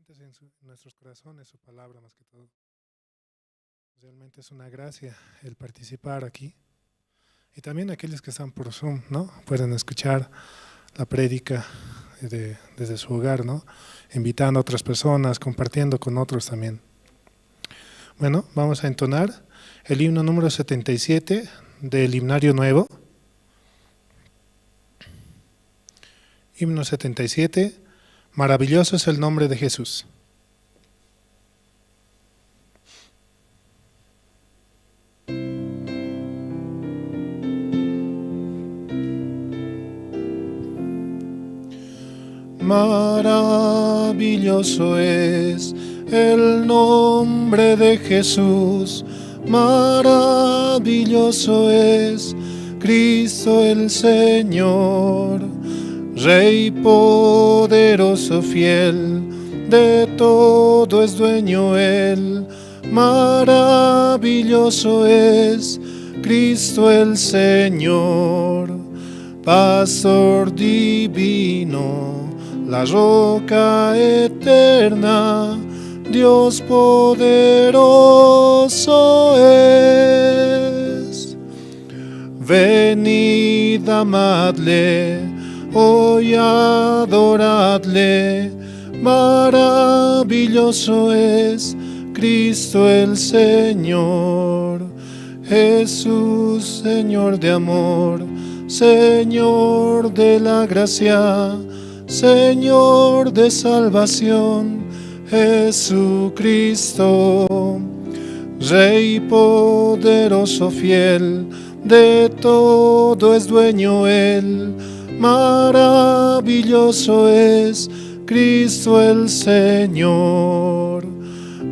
mentes, en nuestros corazones, su palabra más que todo. Realmente es una gracia el participar aquí. Y también aquellos que están por Zoom, ¿no? Pueden escuchar la prédica desde su hogar, ¿no? Invitando a otras personas, compartiendo con otros también. Bueno, vamos a entonar el himno número 77 del himnario nuevo. Himno 77, maravilloso es el nombre de Jesús. Maravilloso es el nombre de Jesús, maravilloso es Cristo el Señor, Rey poderoso fiel, de todo es dueño Él, maravilloso es Cristo el Señor, Pastor divino, la roca eterna, Dios poderoso es. Venid, amadle, hoy adoradle, maravilloso es Cristo el Señor. Jesús, Señor de amor, Señor de la gracia, Señor de salvación, Jesucristo, Rey poderoso fiel, de todo es dueño Él, maravilloso es Cristo el Señor,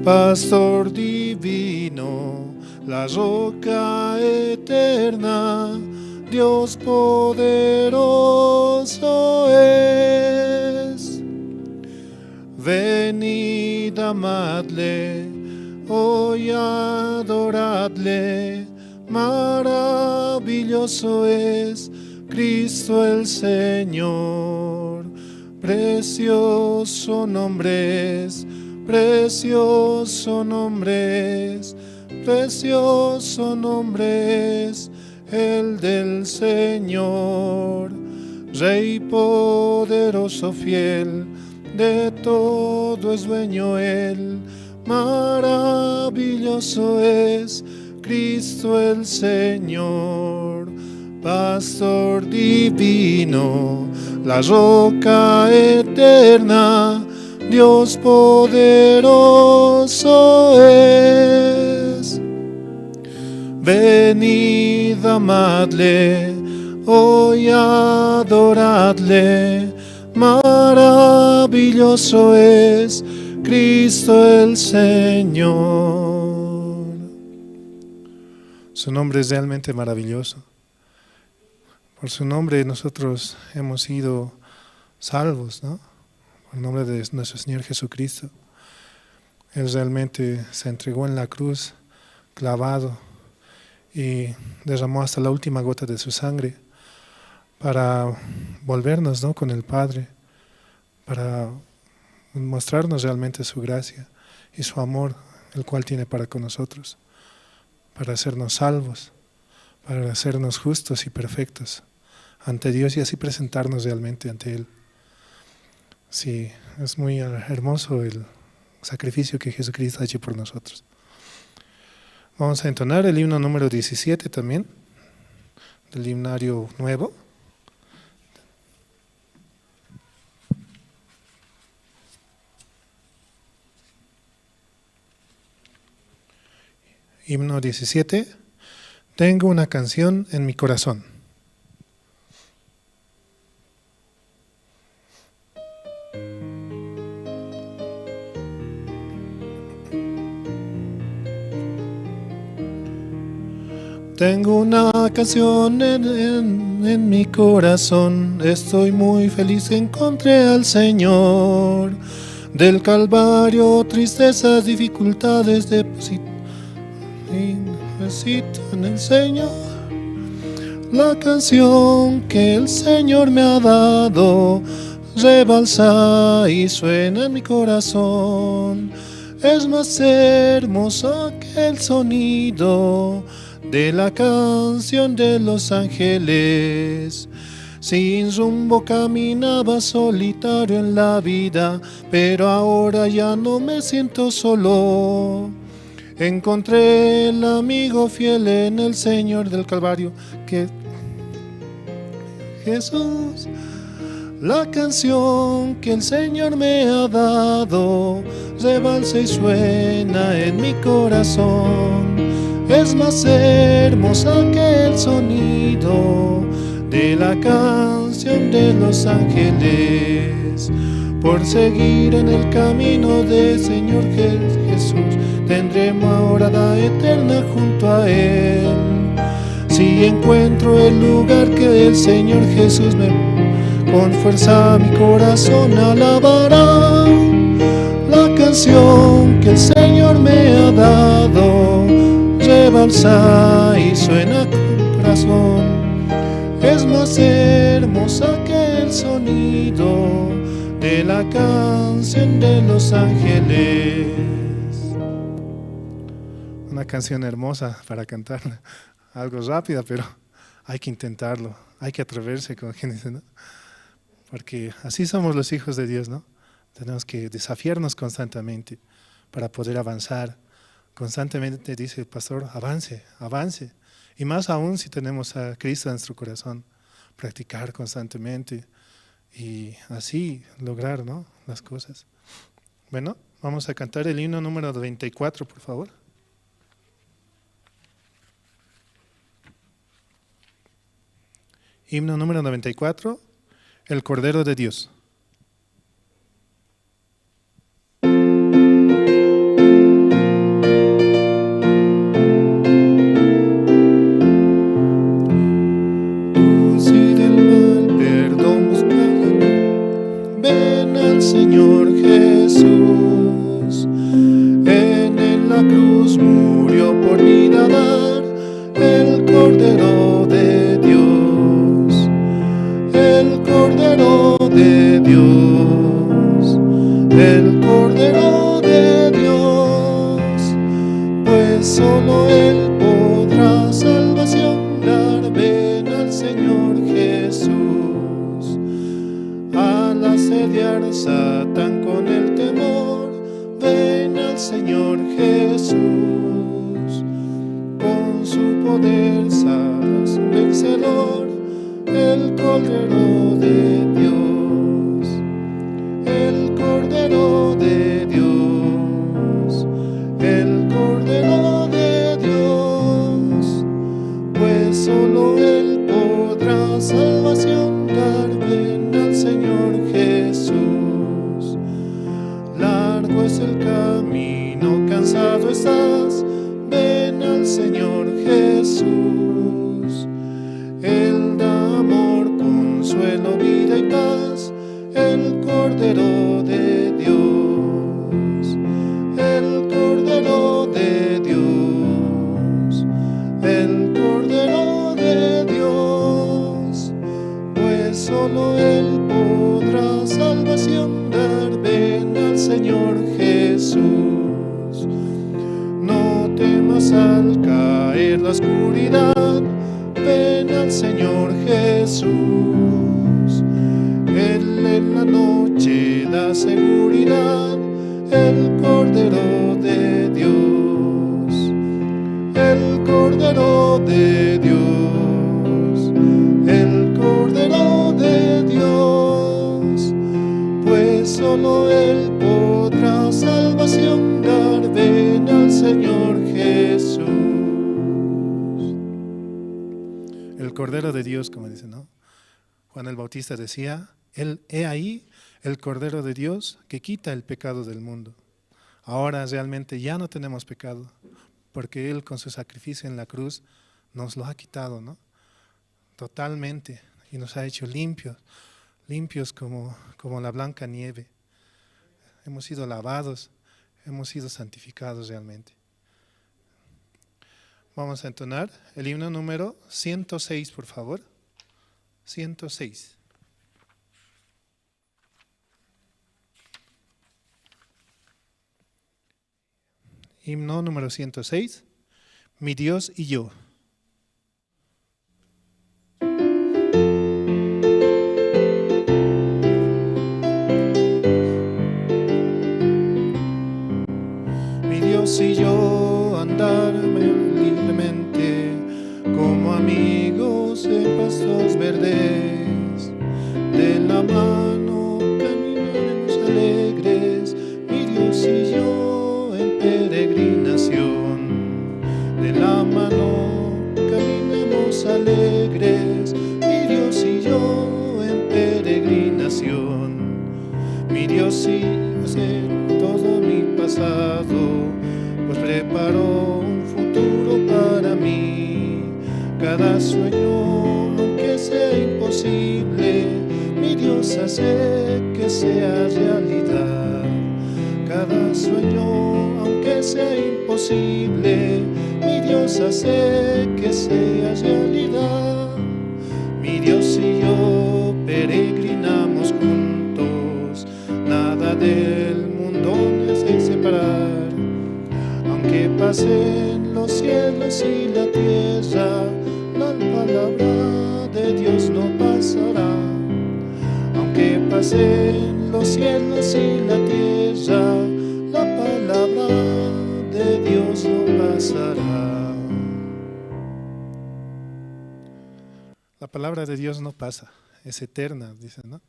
Pastor divino, la roca eterna, Dios poderoso es. Venid, amadle, hoy adoradle, maravilloso es Cristo el Señor. Precioso nombre es, precioso nombre es, precioso nombre es el del Señor, Rey poderoso fiel, de todo es dueño Él, maravilloso es Cristo el Señor, Pastor divino, la roca eterna, Dios poderoso es. Venid, amadle, hoy adoradle, maravilloso es Cristo el Señor. Su nombre es realmente maravilloso. Por su nombre nosotros hemos sido salvos, ¿no? Por el nombre de nuestro Señor Jesucristo. Él realmente se entregó en la cruz, clavado, y derramó hasta la última gota de su sangre para volvernos, ¿no?, con el Padre, para mostrarnos realmente su gracia y su amor, el cual tiene para con nosotros, para hacernos salvos, para hacernos justos y perfectos ante Dios y así presentarnos realmente ante Él. Sí, es muy hermoso el sacrificio que Jesucristo ha hecho por nosotros. Vamos a entonar el himno número 17 también, del himnario nuevo. Himno 17, tengo una canción en mi corazón. Tengo una canción en mi corazón, estoy muy feliz, encontré al Señor. Del Calvario, tristezas, dificultades, deposito en el Señor. La canción que el Señor me ha dado Rebalsa y suena en mi corazón. Es más hermoso que el sonido de la canción de los ángeles. Sin rumbo caminaba solitario en la vida, pero ahora ya no me siento solo. Encontré el amigo fiel en el Señor del Calvario, que Jesús. La canción que el Señor me ha dado rebalsa y suena en mi corazón. Es más hermosa que el sonido de la canción de los ángeles. Por seguir en el camino del Señor Jesús, tendremos morada eterna junto a Él. Si encuentro el lugar que el Señor Jesús me con fuerza mi corazón alabará. La canción que el Señor me ha dado rebalsa y suena con corazón. Es más hermosa que el sonido de la canción de los ángeles. Una canción hermosa para cantarla, algo rápida, pero hay que intentarlo, hay que atreverse con quien ¿no? Porque así somos los hijos de Dios, ¿no? Tenemos que desafiarnos constantemente para poder avanzar. Constantemente dice el pastor, avance, avance. Y más aún si tenemos a Cristo en nuestro corazón, practicar constantemente y así lograr, ¿no?, las cosas. Bueno, vamos a cantar el himno número 94, por favor. Himno número 94, El Cordero de Dios. Tú si del mal perdón buscas, ven al Señor Jesús. En él la cruz murió por vida dar el Cordero de Dios. El Cordero de Dios, el Cordero de Dios, pues solo Él podrá salvación dar. Ven al Señor Jesús. Al asediar Satán con el temor, ven al Señor Jesús. Con su poder serás un vencedor, el Cordero de Dios, el Cordero de Dios, el Cordero de Dios, pues solo Él podrá salvación dar. Ven al Señor Jesús. Largo es el camino, cansado estás, ven al Señor Jesús. Él da amor, consuelo, vida y paz, el Cordero de Dios, el Cordero de Dios, el Cordero de Dios, pues solo Él podrá salvación dar. Ven al Señor Jesús. No temas al caer la oscuridad, ven al Señor Jesús. Él en la noche da seguridad, el Cordero de Dios, el Cordero de Dios, el Cordero de Dios, pues solo Él podrá salvación dar. Ven al Señor Jesús. El Cordero de Dios, como dice, ¿no? Juan el Bautista decía, él, he ahí el Cordero de Dios que quita el pecado del mundo. Ahora realmente ya no tenemos pecado, porque Él con su sacrificio en la cruz nos lo ha quitado, ¿no? Totalmente, y nos ha hecho limpios, limpios como la blanca nieve. Hemos sido lavados, hemos sido santificados realmente. Vamos a entonar el himno número 106, por favor. 106. Himno número 106, Mi Dios y yo. Mi Dios y yo andarme libremente como amigos en pastos verdes, de la mano caminaremos alegres, mi Dios y yo en peregrinación. De la mano caminamos alegres, mi Dios y yo en peregrinación. Mi Dios y hacer todo mi pasado, pues preparó un futuro para mí. Cada sueño, aunque sea imposible, mi Dios hace que sea realidad. Cada sueño, aunque sea imposible, mi Dios hace que sea realidad. Mi Dios y yo peregrinamos juntos, nada del mundo nos hace separar. Aunque pasen los cielos y la tierra, la palabra de Dios no pasará. Aunque pasen los cielos y la tierra, la palabra de Dios no pasará. La palabra de Dios no pasa, es eterna, dicen, ¿no?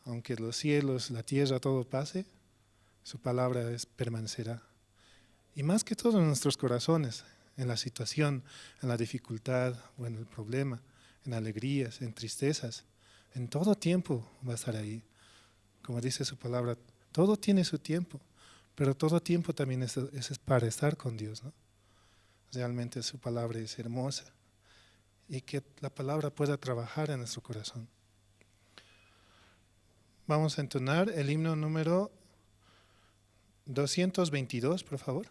Aunque los cielos, la tierra, todo pase, su palabra permanecerá. Y más que todo en nuestros corazones, en la situación, en la dificultad o en el problema, en alegrías, en tristezas, en todo tiempo va a estar ahí. Como dice su palabra, todo tiene su tiempo, pero todo tiempo también es para estar con Dios, ¿no? Realmente su palabra es hermosa y que la palabra pueda trabajar en nuestro corazón. Vamos a entonar el himno número 222, por favor.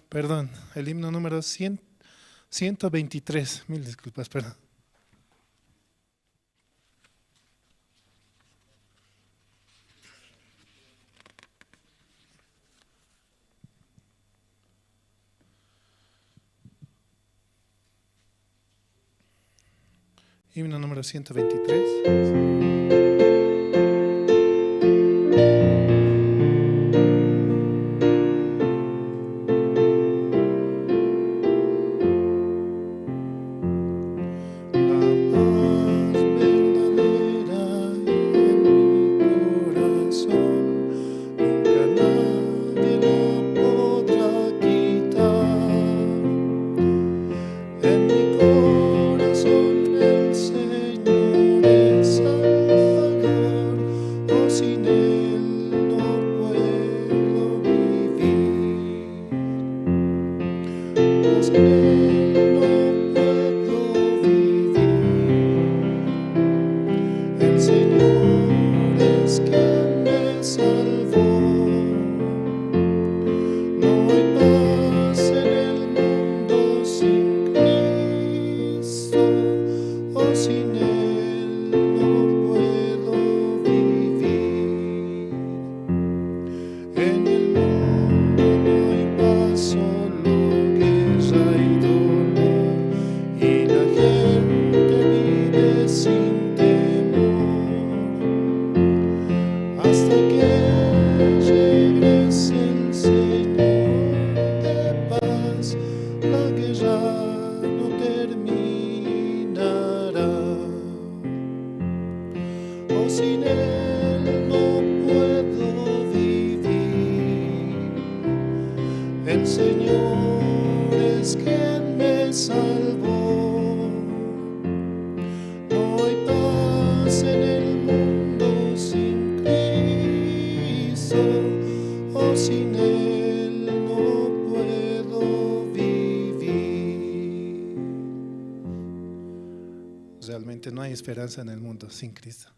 Perdón, el himno número 123, mil disculpas, perdón. Himno número 123. Sin él no puedo vivir. Realmente no hay esperanza en el mundo sin Cristo.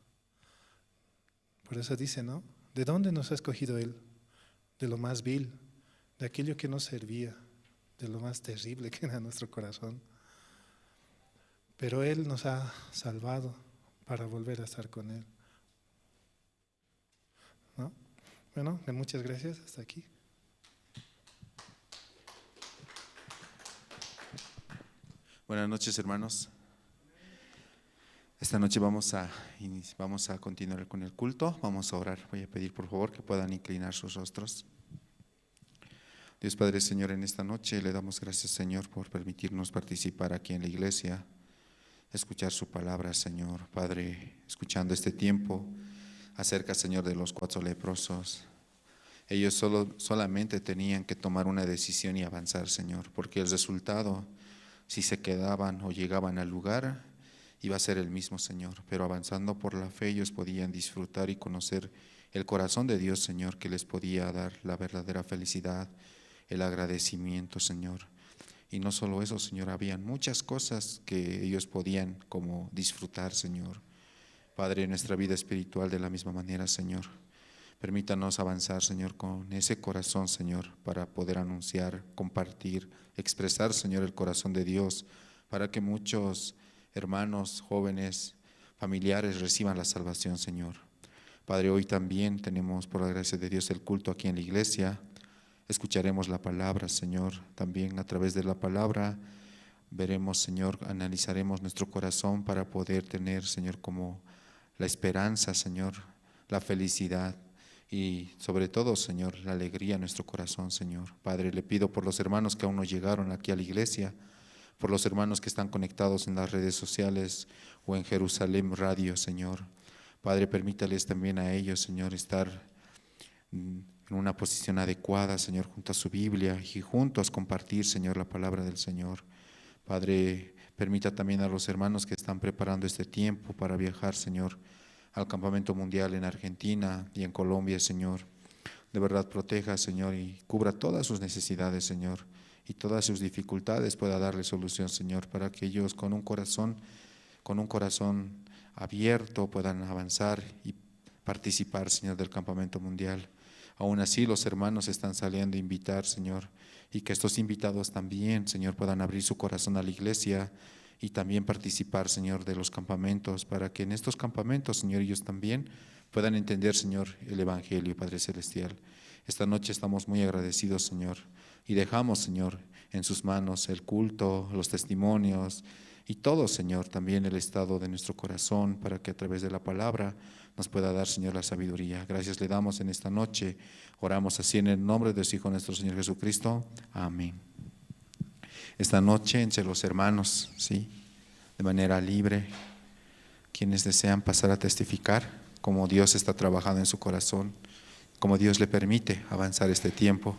Por eso dice, ¿no? ¿De dónde nos ha escogido Él? De lo más vil, de aquello que no servía, de lo más terrible que era nuestro corazón. Pero Él nos ha salvado para volver a estar con Él, ¿no? Bueno, muchas gracias. Hasta aquí. Buenas noches, hermanos. Esta noche vamos a continuar con el culto. Vamos a orar. Voy a pedir, por favor, que puedan inclinar sus rostros. Dios Padre, Señor, en esta noche le damos gracias, Señor, por permitirnos participar aquí en la iglesia, escuchar su palabra, Señor. Padre, escuchando este tiempo acerca, Señor, de los 4 leprosos. Ellos solamente tenían que tomar una decisión y avanzar, Señor, porque el resultado, si se quedaban o llegaban al lugar, iba a ser el mismo, Señor. Pero avanzando por la fe, ellos podían disfrutar y conocer el corazón de Dios, Señor, que les podía dar la verdadera felicidad, el agradecimiento, Señor. Y no solo eso, Señor, habían muchas cosas que ellos podían como disfrutar, Señor. Padre, en nuestra vida espiritual de la misma manera, Señor. Permítanos avanzar, Señor, con ese corazón, Señor, para poder anunciar, compartir, expresar, Señor, el corazón de Dios, para que muchos hermanos, jóvenes, familiares reciban la salvación, Señor. Padre, hoy también tenemos, por la gracia de Dios, el culto aquí en la iglesia. Escucharemos la palabra, Señor. También a través de la palabra veremos, Señor, analizaremos nuestro corazón para poder tener, Señor, como la esperanza, Señor, la felicidad y sobre todo, Señor, la alegría en nuestro corazón, Señor. Padre, le pido por los hermanos que aún no llegaron aquí a la iglesia, por los hermanos que están conectados en las redes sociales o en Jerusalén Radio, Señor. Padre, permítales también a ellos, Señor, estar en una posición adecuada, Señor, junto a su Biblia y juntos compartir, Señor, la palabra del Señor. Padre, permita también a los hermanos que están preparando este tiempo para viajar, Señor, al campamento mundial en Argentina y en Colombia, Señor. De verdad, proteja, Señor, y cubra todas sus necesidades, Señor, y todas sus dificultades pueda darle solución, Señor, para que ellos con un corazón abierto puedan avanzar y participar, Señor, del campamento mundial. Aún así, los hermanos están saliendo a invitar, Señor, y que estos invitados también, Señor, puedan abrir su corazón a la iglesia y también participar, Señor, de los campamentos, para que en estos campamentos, Señor, ellos también puedan entender, Señor, el Evangelio, Padre Celestial. Esta noche estamos muy agradecidos, Señor, y dejamos, Señor, en sus manos el culto, los testimonios y todo, Señor, también el estado de nuestro corazón, para que a través de la palabra nos pueda dar, Señor, la sabiduría. Gracias le damos en esta noche. Oramos así en el nombre de su Hijo nuestro Señor Jesucristo. Amén. Esta noche entre los hermanos, ¿sí?, de manera libre, quienes desean pasar a testificar cómo Dios está trabajando en su corazón, cómo Dios le permite avanzar este tiempo.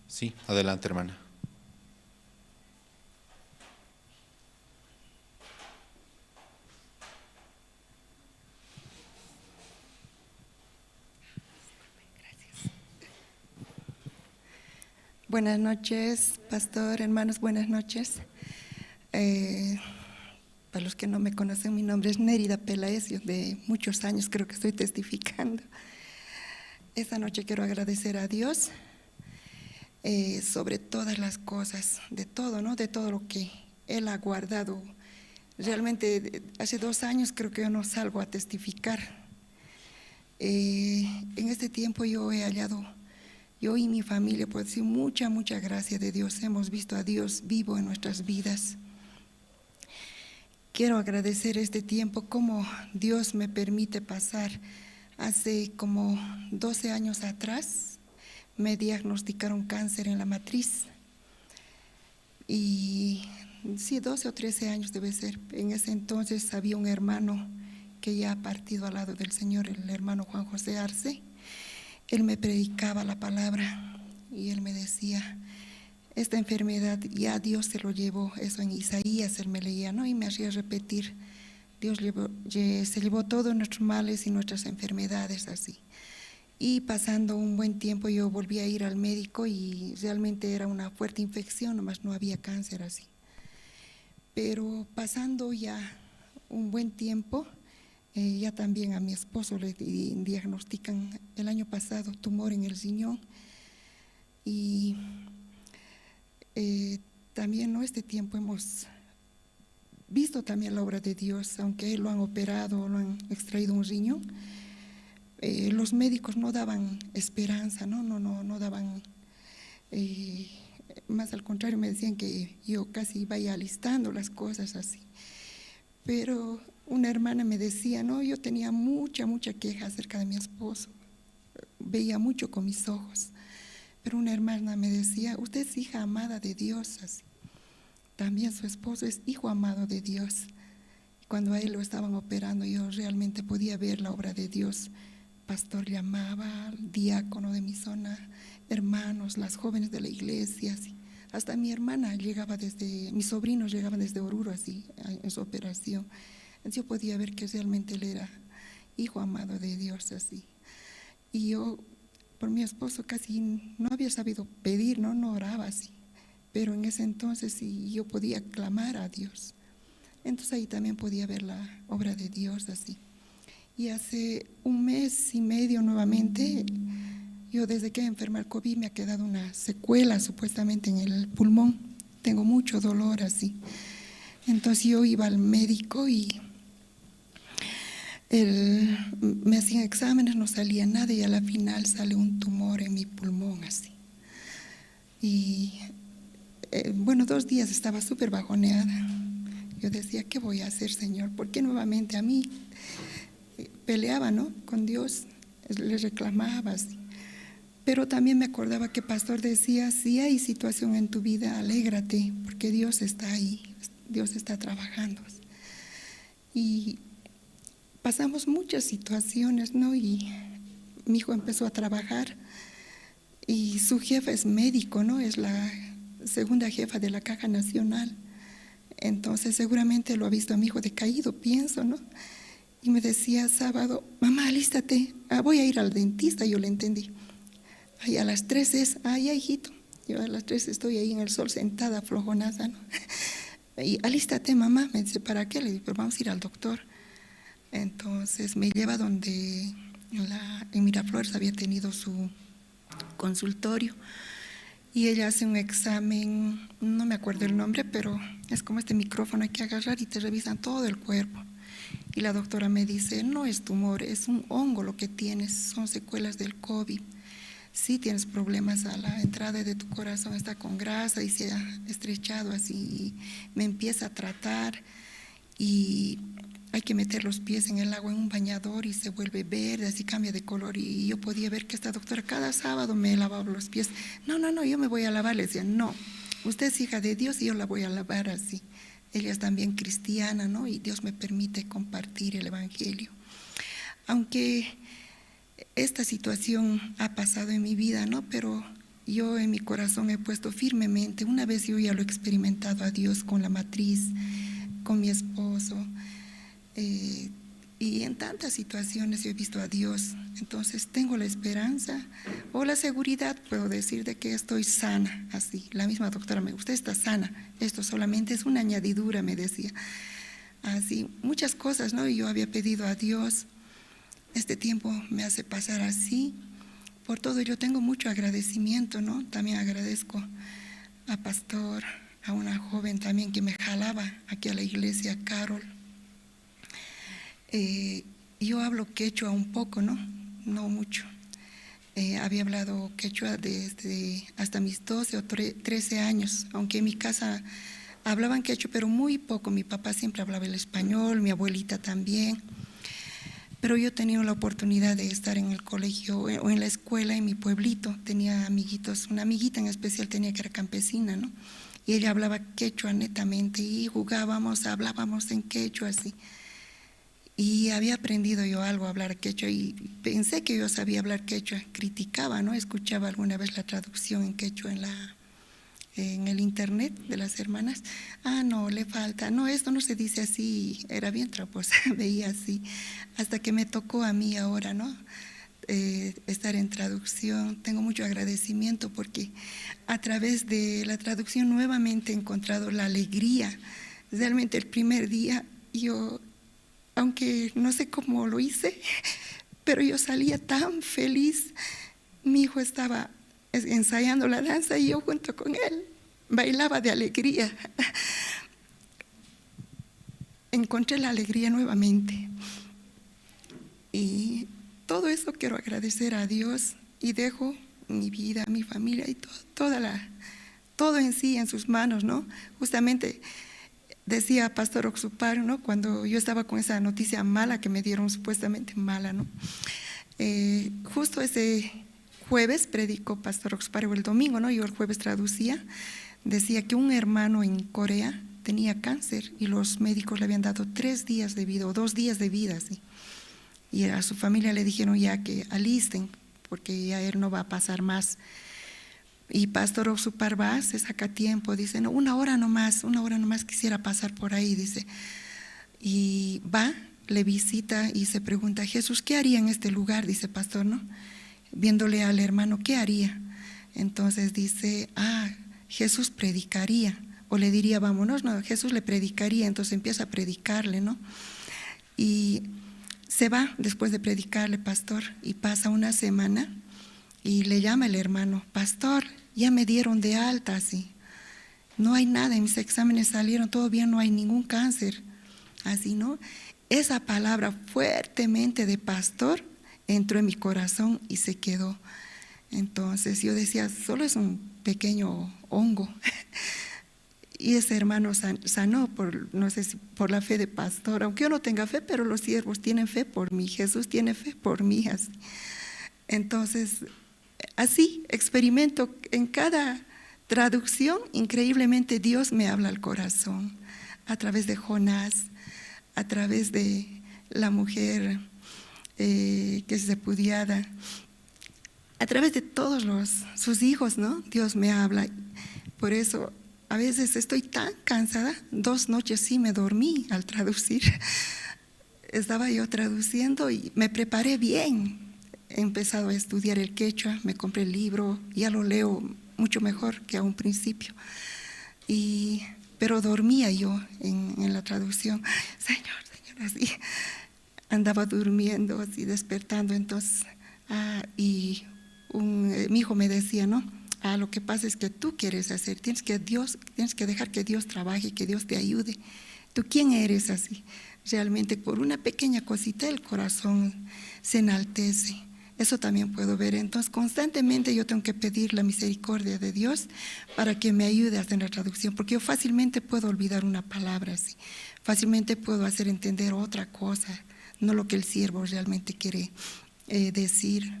Sí, adelante, hermana. Gracias. Buenas noches, pastor, hermanos, buenas noches. Para los que no me conocen, mi nombre es Nérida Peláez, yo de muchos años creo que estoy testificando. Esta noche quiero agradecer a Dios sobre todas las cosas, de todo, ¿no? De todo lo que Él ha guardado. Realmente hace 2 años creo que yo no salgo a testificar. En este tiempo yo he hallado, yo y mi familia, puedo decir, mucha, mucha gracia de Dios. Hemos visto a Dios vivo en nuestras vidas. Quiero agradecer este tiempo, cómo Dios me permite pasar. Hace como 12 años atrás me diagnosticaron cáncer en la matriz. Y sí, 12 o 13 años debe ser. En ese entonces había un hermano que ya ha partido al lado del Señor, el hermano Juan José Arce. Él me predicaba la palabra Y él me decía, esta enfermedad ya Dios se lo llevó, eso en Isaías él me leía, ¿no? Y me hacía repetir, Dios se llevó todos nuestros males y nuestras enfermedades así. Y pasando un buen tiempo yo volví a ir al médico y realmente era una fuerte infección, nomás no había cáncer así. Pero pasando ya un buen tiempo, ya también a mi esposo le diagnostican el año pasado tumor en el riñón. Y también, ¿no?, este tiempo hemos visto también la obra de Dios, aunque lo han operado, lo han extraído un riñón. Los médicos no daban esperanza, no daban, más al contrario me decían que yo casi vaya alistando las cosas así. Pero una hermana me decía, no, yo tenía mucha, mucha queja acerca de mi esposo, veía mucho con mis ojos, pero una hermana me decía, usted es hija amada de Dios, así. También su esposo es hijo amado de Dios. Cuando a él lo estaban operando, yo realmente podía ver la obra de Dios. Pastor llamaba al diácono de mi zona, hermanos, las jóvenes de la iglesia, así. Hasta mi hermana llegaba desde, mis sobrinos llegaban desde Oruro, así, en su operación. Entonces yo podía ver que realmente él era hijo amado de Dios, así. Y yo, por mi esposo, casi no había sabido pedir, no oraba así. Pero en ese entonces sí yo podía clamar a Dios. Entonces ahí también podía ver la obra de Dios, así. Y hace un mes y medio nuevamente, yo desde que enfermé el COVID me ha quedado una secuela supuestamente en el pulmón. Tengo mucho dolor así. Entonces yo iba al médico y él me hacían exámenes, no salía nada y a la final sale un tumor en mi pulmón así. Y bueno, 2 días estaba súper bajoneada. Yo decía, ¿qué voy a hacer, Señor? ¿Por qué nuevamente a mí? Peleaba, ¿no?, con Dios, le reclamaba así. Pero también me acordaba que el pastor decía, si hay situación en tu vida, alégrate, porque Dios está ahí, Dios está trabajando. Y pasamos muchas situaciones, ¿no? Y mi hijo empezó a trabajar y su jefa es médico, ¿no? Es la segunda jefa de la Caja Nacional. Entonces seguramente lo ha visto a mi hijo decaído, pienso, ¿no? Y me decía sábado, mamá, alístate, voy a ir al dentista, yo le entendí. Ay, a las 3 es, ay, ya, hijito, yo a las 3 estoy ahí en el sol sentada, flojonaza, ¿no? Y alístate, mamá, me dice, ¿para qué? Le digo, pero vamos a ir al doctor. Entonces me lleva donde en Miraflores había tenido su consultorio y ella hace un examen, no me acuerdo el nombre, pero es como este micrófono, hay que agarrar y te revisan todo el cuerpo. Y la doctora me dice, no es tumor, es un hongo lo que tienes, son secuelas del COVID. Sí tienes problemas a la entrada de tu corazón, está con grasa y se ha estrechado así. Y me empieza a tratar y hay que meter los pies en el agua en un bañador y se vuelve verde, así cambia de color. Y yo podía ver que esta doctora cada sábado me lavaba los pies. No, no, no, yo me voy a lavar. Le decía, no, usted es hija de Dios y yo la voy a lavar así. Ella es también cristiana, ¿no? Y Dios me permite compartir el evangelio. Aunque esta situación ha pasado en mi vida, ¿no? Pero yo en mi corazón he puesto firmemente, una vez yo ya lo he experimentado a Dios con la matriz, con mi esposo, y en tantas situaciones yo he visto a Dios. Entonces tengo la esperanza o la seguridad, puedo decir, de que estoy sana, así. La misma doctora me gusta, está sana, esto solamente es una añadidura, me decía. Así, muchas cosas, ¿no? Y yo había pedido a Dios, este tiempo me hace pasar así. Por todo yo tengo mucho agradecimiento, ¿no? También agradezco a pastor, a una joven también que me jalaba aquí a la iglesia, Carol. Yo hablo quechua un poco, ¿no? No mucho. Había hablado quechua desde hasta mis 12 o 13 años, aunque en mi casa hablaban quechua, pero muy poco. Mi papá siempre hablaba el español, mi abuelita también. Pero yo tenía la oportunidad de estar en el colegio o en la escuela en mi pueblito. Tenía amiguitos, una amiguita en especial tenía que era campesina, ¿no? Y ella hablaba quechua netamente y jugábamos, hablábamos en quechua así. Y había aprendido yo algo a hablar quechua y pensé que yo sabía hablar quechua. Criticaba, ¿no? Escuchaba alguna vez la traducción en quechua en el internet de las hermanas. Ah, no, le falta. No, esto no se dice así. Era bien traposa, veía así. Hasta que me tocó a mí ahora, ¿no? Estar en traducción. Tengo mucho agradecimiento porque a través de la traducción nuevamente he encontrado la alegría. Realmente el primer día yo, aunque no sé cómo lo hice, pero yo salía tan feliz. Mi hijo estaba ensayando la danza y yo junto con él bailaba de alegría. Encontré la alegría nuevamente. Y todo eso quiero agradecer a Dios y dejo mi vida, mi familia y todo en sí en sus manos, ¿no? Justamente decía Pastor Oxupar, ¿no? Cuando yo estaba con esa noticia mala que me dieron, supuestamente mala, ¿no? Justo ese jueves predicó Pastor Oxupar, o el domingo, ¿no? Yo el jueves traducía, decía que un hermano en Corea tenía cáncer y los médicos le habían dado 3 días de vida o 2 días de vida, ¿sí? Y a su familia le dijeron ya que alisten, porque ya él no va a pasar más. Y Pastor Oxupar va, se saca tiempo, dice, no, una hora nomás quisiera pasar por ahí, dice. Y va, le visita y se pregunta, Jesús, ¿qué haría en este lugar? Dice Pastor, ¿no? Viéndole al hermano, ¿qué haría? Entonces dice, Jesús predicaría, o le diría, vámonos, no, Jesús le predicaría, entonces empieza a predicarle, ¿no? Y se va después de predicarle, pastor, y pasa una semana y le llama el hermano, pastor, ya me dieron de alta, así, no hay nada, en mis exámenes salieron todo bien, no hay ningún cáncer, así, ¿no? Esa palabra fuertemente de pastor entró en mi corazón y se quedó. Entonces yo decía, solo es un pequeño hongo. Y ese hermano sanó, por, no sé si por la fe de pastor, aunque yo no tenga fe, pero los siervos tienen fe por mí, Jesús tiene fe por mí. Así. Entonces, así experimento en cada traducción, increíblemente Dios me habla al corazón, a través de Jonás, a través de la mujer que es repudiada, a través de todos sus hijos, ¿no? Dios me habla. Por eso a veces estoy tan cansada, 2 noches sí me dormí al traducir. Estaba yo traduciendo y me preparé bien. He empezado a estudiar el quechua, me compré el libro, ya lo leo mucho mejor que a un principio. Pero dormía yo en la traducción. Señor, Señor, así. Andaba durmiendo, así despertando. Entonces, mi hijo me decía, ¿no? Lo que pasa es que tú quieres hacer, tienes que dejar que Dios trabaje, que Dios te ayude. ¿Tú quién eres así? Realmente por una pequeña cosita el corazón se enaltece. Eso también puedo ver. Entonces constantemente yo tengo que pedir la misericordia de Dios para que me ayude a hacer la traducción, porque yo fácilmente puedo olvidar una palabra así, fácilmente puedo hacer entender otra cosa, no lo que el siervo realmente quiere decir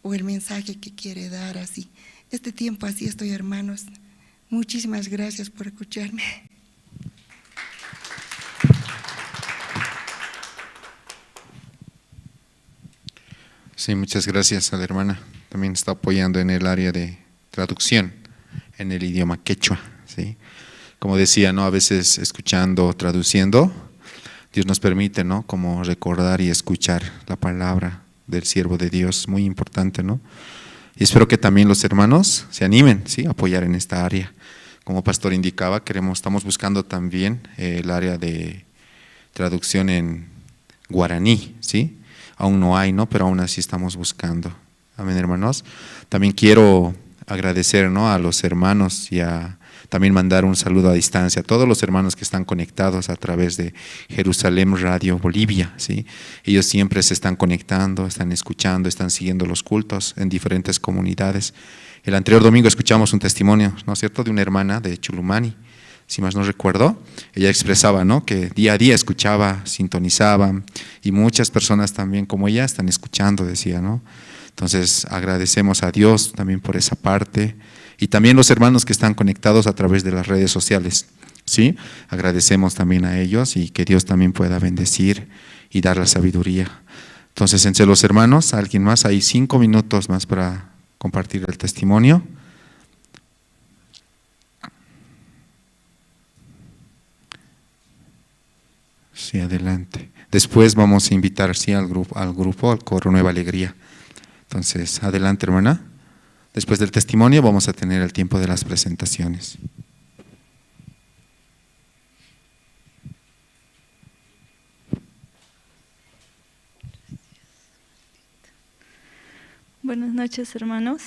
o el mensaje que quiere dar así. Este tiempo así estoy, hermanos. Muchísimas gracias por escucharme. Sí, muchas gracias a la hermana. También está apoyando en el área de traducción en el idioma quechua, ¿sí? Como decía, ¿no? A veces escuchando, traduciendo, Dios nos permite, ¿no? Como recordar y escuchar la palabra del siervo de Dios, muy importante, ¿no? Y espero que también los hermanos se animen, ¿sí? A apoyar en esta área. Como pastor indicaba, estamos buscando también el área de traducción en guaraní, ¿sí? Aún no hay, ¿no? Pero aún así estamos buscando. Amén, hermanos. También quiero agradecer, ¿no? A los hermanos y a también mandar un saludo a distancia a todos los hermanos que están conectados a través de Jerusalén Radio Bolivia, ¿sí? Ellos siempre se están conectando, están escuchando, están siguiendo los cultos en diferentes comunidades. El anterior domingo escuchamos un testimonio, ¿no es cierto?, de una hermana de Chulumani, si más no recuerdo. Ella expresaba, ¿no?, que día a día escuchaba, sintonizaba, y muchas personas también como ella están escuchando, decía, ¿no? Entonces agradecemos a Dios también por esa parte. Y también los hermanos que están conectados a través de las redes sociales. ¿Sí? Agradecemos también a ellos y que Dios también pueda bendecir y dar la sabiduría. Entonces, entre los hermanos, alguien más, hay 5 minutos más para compartir el testimonio. Sí, adelante. Después vamos a invitar, sí, al grupo, al coro Nueva Alegría. Entonces, adelante, hermana. Después del testimonio vamos a tener el tiempo de las presentaciones. Buenas noches, hermanos.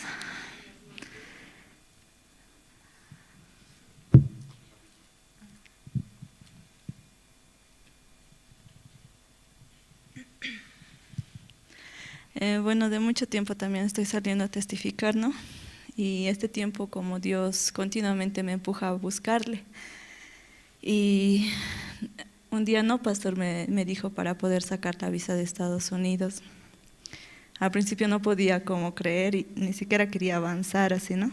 Bueno, de mucho tiempo también estoy saliendo a testificar, ¿no? Y este tiempo, como Dios continuamente me empuja a buscarle. Y un día, no, pastor, me dijo para poder sacar la visa de Estados Unidos. Al principio no podía como creer y ni siquiera quería avanzar así, ¿no?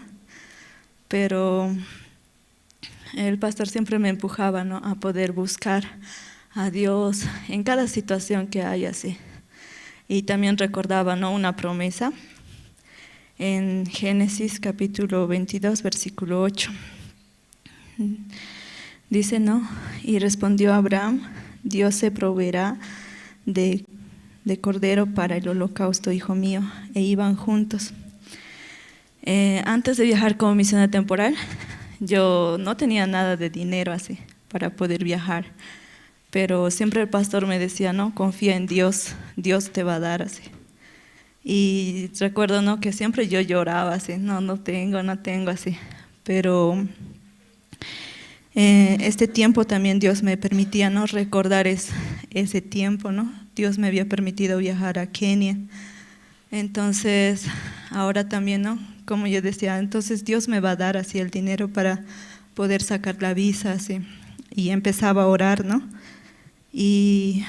Pero el pastor siempre me empujaba, ¿no?, a poder buscar a Dios en cada situación que hay así. Y también recordaba, ¿no?, una promesa en Génesis capítulo 22, versículo 8. Dice, ¿no?, y respondió Abraham, Dios se proveerá de cordero para el holocausto, hijo mío, e iban juntos. Antes de viajar como misionera temporal, yo no tenía nada de dinero así para poder viajar, pero siempre el pastor me decía, no, confía en Dios, Dios te va a dar así. Y recuerdo, ¿no?, que siempre yo lloraba así, no tengo así, pero este tiempo también Dios me permitía, ¿no?, recordar ese tiempo, ¿no? Dios me había permitido viajar a Kenia. Entonces, ahora también, ¿no?, como yo decía, entonces Dios me va a dar así el dinero para poder sacar la visa, así. Y empezaba a orar, ¿no? Y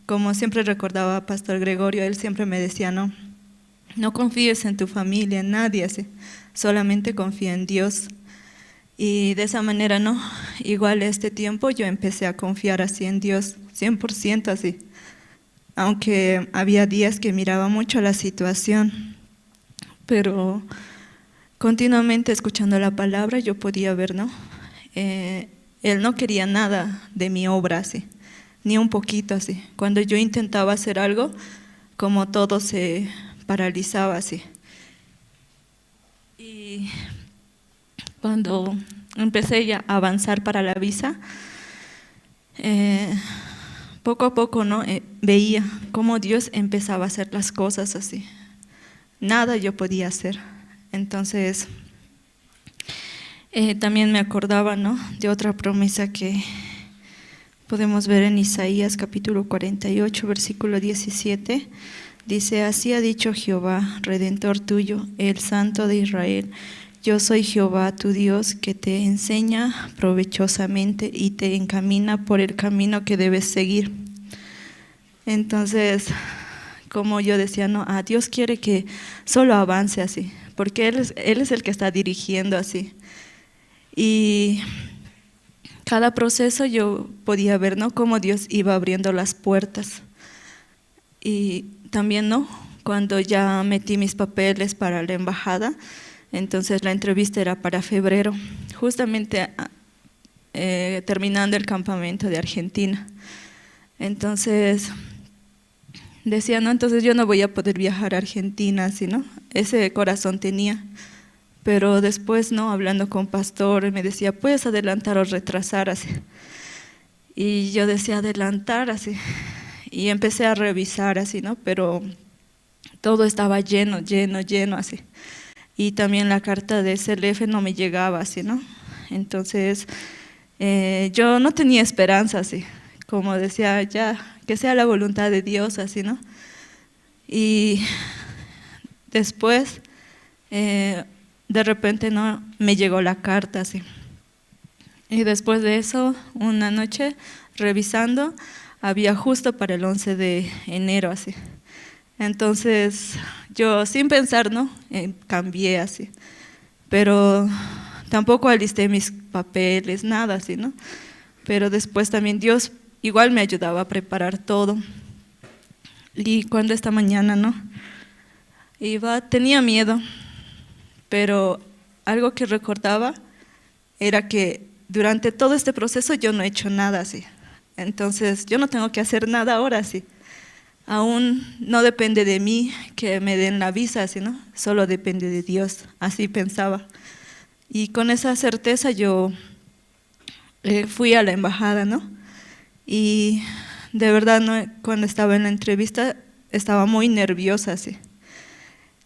como siempre recordaba a Pastor Gregorio, él siempre me decía, no, no confíes en tu familia, en nadie, así, solamente confía en Dios. Y de esa manera, ¿no?, igual este tiempo yo empecé a confiar así en Dios, 100% así. Aunque había días que miraba mucho la situación, pero continuamente escuchando la palabra yo podía ver, ¿no?, él no quería nada de mi obra así, ni un poquito así. Cuando yo intentaba hacer algo, como todo se paralizaba así. Y cuando empecé ya a avanzar para la visa, poco a poco, ¿no?, veía cómo Dios empezaba a hacer las cosas así. Nada yo podía hacer. Entonces, también me acordaba, ¿no?, de otra promesa que podemos ver en Isaías capítulo 48, versículo 17. Dice, así ha dicho Jehová, Redentor tuyo, el Santo de Israel. Yo soy Jehová tu Dios, que te enseña provechosamente y te encamina por el camino que debes seguir. Entonces, como yo decía, no, Dios quiere que solo avance así, porque Él es el que está dirigiendo así. Y cada proceso yo podía ver, ¿no?, cómo Dios iba abriendo las puertas. Y también, ¿no?, cuando ya metí mis papeles para la embajada, entonces la entrevista era para febrero, justamente terminando el campamento de Argentina. Entonces decía, no, entonces yo no voy a poder viajar a Argentina, así, ¿no? Ese corazón tenía. Pero después, ¿no?, hablando con pastor, me decía, puedes adelantar o retrasar, así. Y yo decía, adelantar, así. Y empecé a revisar, así, ¿no? Pero todo estaba lleno, lleno, lleno, así. Y también la carta de SLF no me llegaba, así, ¿no? Entonces, yo no tenía esperanza, así. Como decía, ya, que sea la voluntad de Dios, así, ¿no? Y después, de repente, ¿no?, me llegó la carta, así. Y después de eso, una noche, revisando, había justo para el 11 de enero, así. Entonces, yo sin pensar, ¿no?, cambié así. Pero Tampoco alisté mis papeles, nada así, ¿no? Pero después también Dios igual me ayudaba a preparar todo. Y cuando esta mañana, ¿no? Iba, tenía miedo, pero algo que recordaba era que durante todo este proceso yo no he hecho nada así. Entonces yo no tengo que hacer nada ahora así. Aún no depende de mí que me den la visa, así, ¿no? Solo depende de Dios, así pensaba. Y con esa certeza yo fui a la embajada, ¿no? Y de verdad, ¿no? Cuando estaba en la entrevista estaba muy nerviosa, así,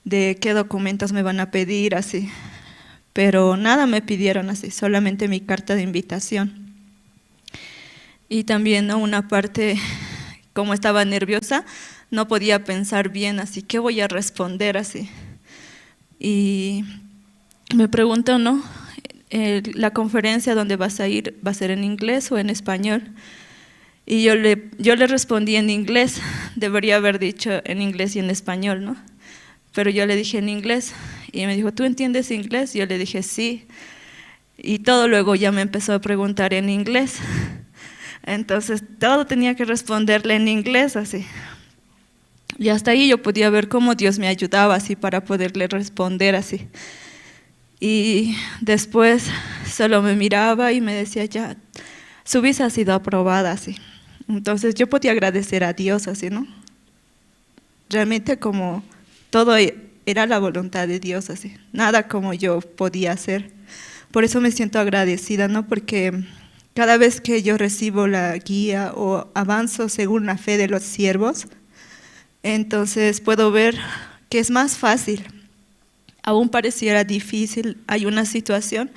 de qué documentos me van a pedir, así. Pero nada me pidieron así, solamente mi carta de invitación. Y también, ¿no? Una parte, como estaba nerviosa, no podía pensar bien, así, ¿qué voy a responder así? Y me preguntó, ¿no? La conferencia donde vas a ir, ¿va a ser en inglés o en español? Y yo le respondí en inglés, debería haber dicho en inglés y en español, ¿no? Pero yo le dije en inglés y me dijo, ¿tú entiendes inglés? Y yo le dije, sí. Y todo luego ya me empezó a preguntar en inglés. Entonces todo tenía que responderle en inglés así. Y hasta ahí yo podía ver cómo Dios me ayudaba así para poderle responder así. Y después solo me miraba y me decía, ya, su visa ha sido aprobada así. Entonces yo podía agradecer a Dios así, ¿no? Realmente como todo era la voluntad de Dios así, nada como yo podía hacer. Por eso me siento agradecida, ¿no? Porque cada vez que yo recibo la guía o avanzo según la fe de los siervos, entonces puedo ver que es más fácil. Aún pareciera difícil, hay una situación,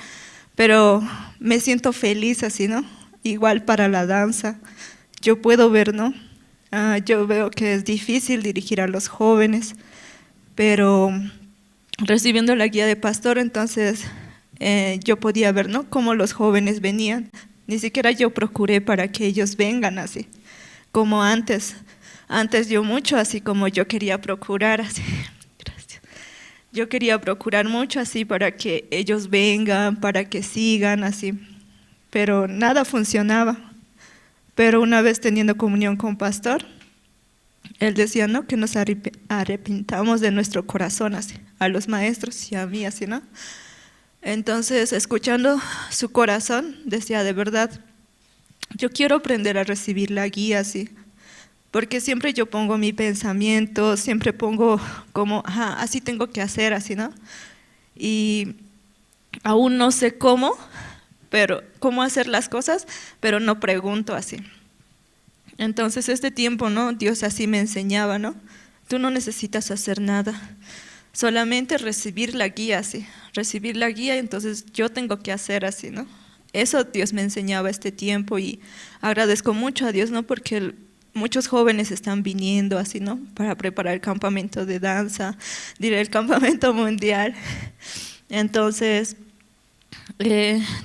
pero me siento feliz así, ¿no? Igual para la danza, yo puedo ver, ¿no? Yo veo que es difícil dirigir a los jóvenes, pero recibiendo la guía de pastor, entonces yo podía ver, ¿no? Cómo los jóvenes venían. Ni siquiera yo procuré para que ellos vengan así, como antes. Antes yo mucho, así como yo quería procurar, así. Gracias. Yo quería procurar mucho así para que ellos vengan, para que sigan así, pero nada funcionaba. Pero una vez teniendo comunión con pastor, él decía, ¿no? Que nos arrepintamos de nuestro corazón, así, a los maestros y a mí, así, ¿no? Entonces, escuchando su corazón, decía, de verdad, yo quiero aprender a recibir la guía, así, porque siempre yo pongo mi pensamiento, siempre pongo como, ajá, así tengo que hacer, así, ¿no? Y aún no sé cómo, pero cómo hacer las cosas, pero no pregunto así. Entonces este tiempo, ¿no? Dios así me enseñaba, ¿no? Tú no necesitas hacer nada, solamente recibir la guía, así, recibir la guía, entonces yo tengo que hacer así, ¿no? Eso Dios me enseñaba este tiempo y agradezco mucho a Dios, ¿no? Porque muchos jóvenes están viniendo así, ¿no? Para preparar el campamento de danza, diré el campamento mundial. Entonces,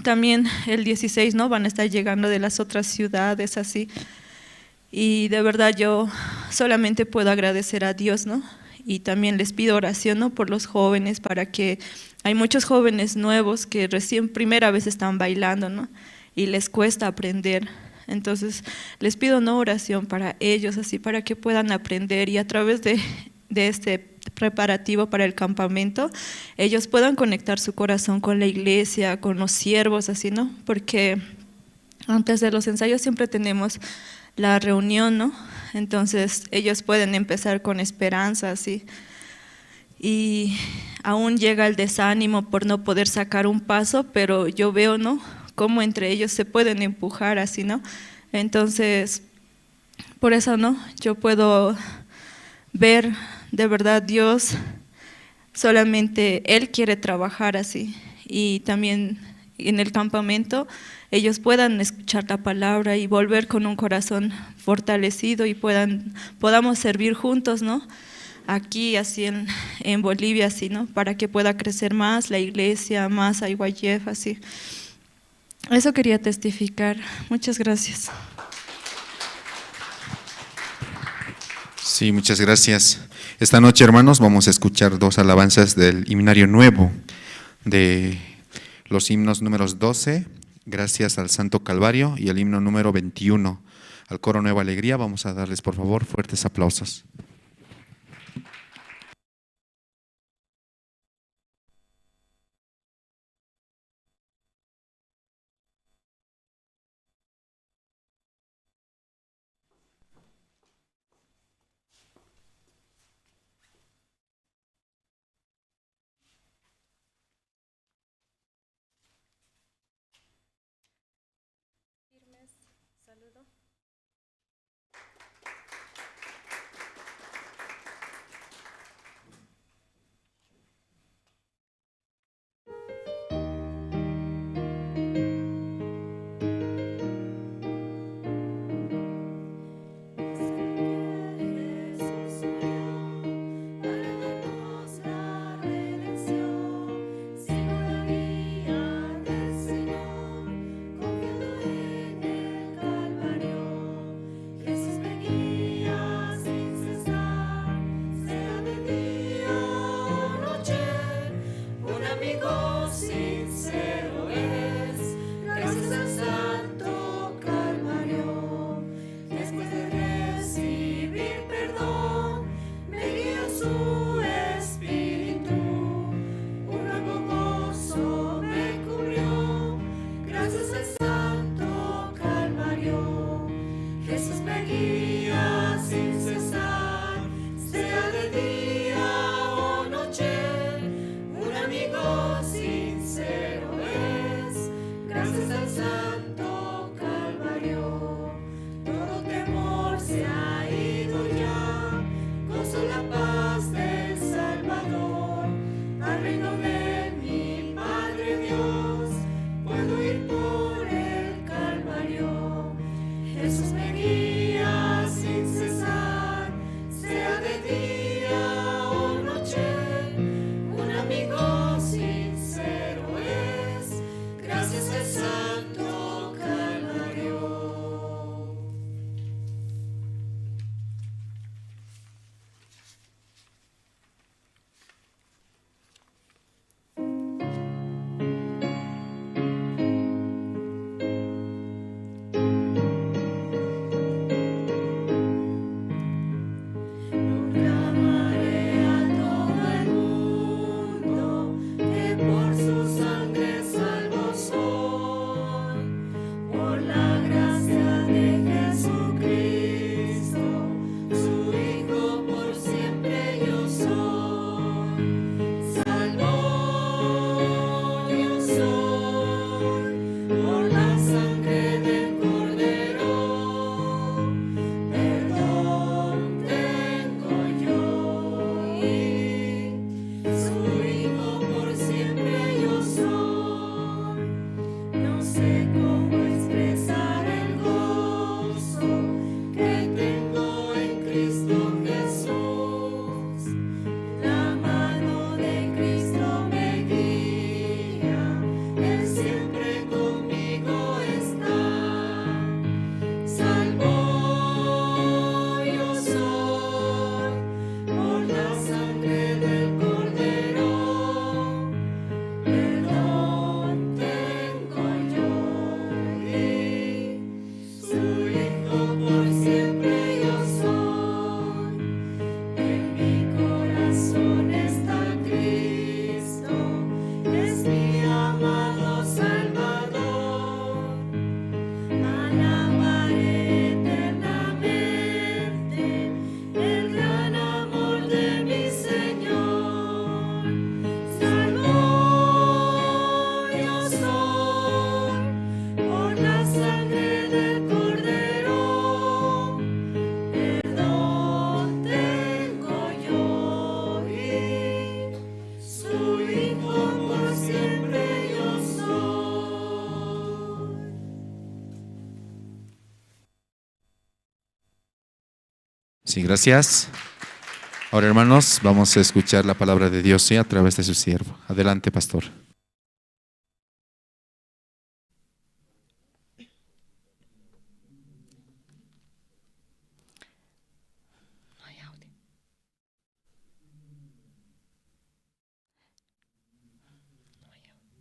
también el 16, ¿no? Van a estar llegando de las otras ciudades, así. Y de verdad yo solamente puedo agradecer a Dios, ¿no? Y también les pido oración, ¿no? Por los jóvenes, para que hay muchos jóvenes nuevos que recién primera vez están bailando, ¿no? Y les cuesta aprender. Entonces les pido, ¿no? Oración para ellos, así, para que puedan aprender y a través de este preparativo para el campamento, ellos puedan conectar su corazón con la iglesia, con los siervos, así, ¿no? Porque antes de los ensayos siempre tenemos la reunión, ¿no? Entonces ellos pueden empezar con esperanza, así. Y aún llega el desánimo por no poder sacar un paso, pero yo veo, ¿no? Cómo entre ellos se pueden empujar, así, ¿no? Entonces, por eso, ¿no? Yo puedo ver de verdad Dios, solamente Él quiere trabajar así. Y también en el campamento ellos puedan escuchar la palabra y volver con un corazón fortalecido y podamos servir juntos, ¿no? Aquí, así en Bolivia, así, ¿no? Para que pueda crecer más la iglesia, más IYF, así. Eso quería testificar. Muchas gracias. Sí, muchas gracias. Esta noche, hermanos, vamos a escuchar dos alabanzas del himnario nuevo de los himnos números 12, Gracias al Santo Calvario, y el himno número 21. Al coro Nueva Alegría vamos a darles por favor fuertes aplausos. Saludo. Jesús murió para darnos la redención. Sigo la guía del Señor, confiando en el Calvario. Jesús me guía sin cesar, sea de día o noche. Un amigo sincero es, gracias al Santo Calvario. Después de recibir perdón, me guió su espíritu. Un nuevo gozo me cubrió, gracias al Santo Calvario. Jesús me guía sin cesar, sea de día o noche. Un amigo sincero es, gracias al Santo Calvario. Todo temor se ha ido ya, gozo la paz del Salvador. Al reino de mi Padre Dios, puedo ir por el Calvario. Jesús me guía sin cesar, sea de día o noche. Un amigo sincero es, gracias al Santo Calvario. Proclamaré a todo el mundo que por su sangre salvo soy, por la gracia de Jesucristo, su Hijo por siempre yo soy. Salvo yo soy, por la sangre del Cordero. Perdón tengo yo y su Hijo por siempre yo soy. No sé cómo expresar el gozo que tengo en Cristo Jesús. La mano de Cristo me guía, Él siempre conmigo está. Salvo yo soy, por la sangre del Cordero. Perdón tengo yo y su Hijo por siempre yo soy. En mi corazón está Cristo, es mi amado Salvador. Alabaré eternamente el gran amor de mi Señor. Salvo yo soy, por la sangre del Cordero. Perdón tengo yo y su Hijo por siempre yo soy. Sí, gracias. Ahora, hermanos, vamos a escuchar la palabra de Dios, ¿sí?, a través de su siervo. Adelante, pastor. No hay audio. No hay audio.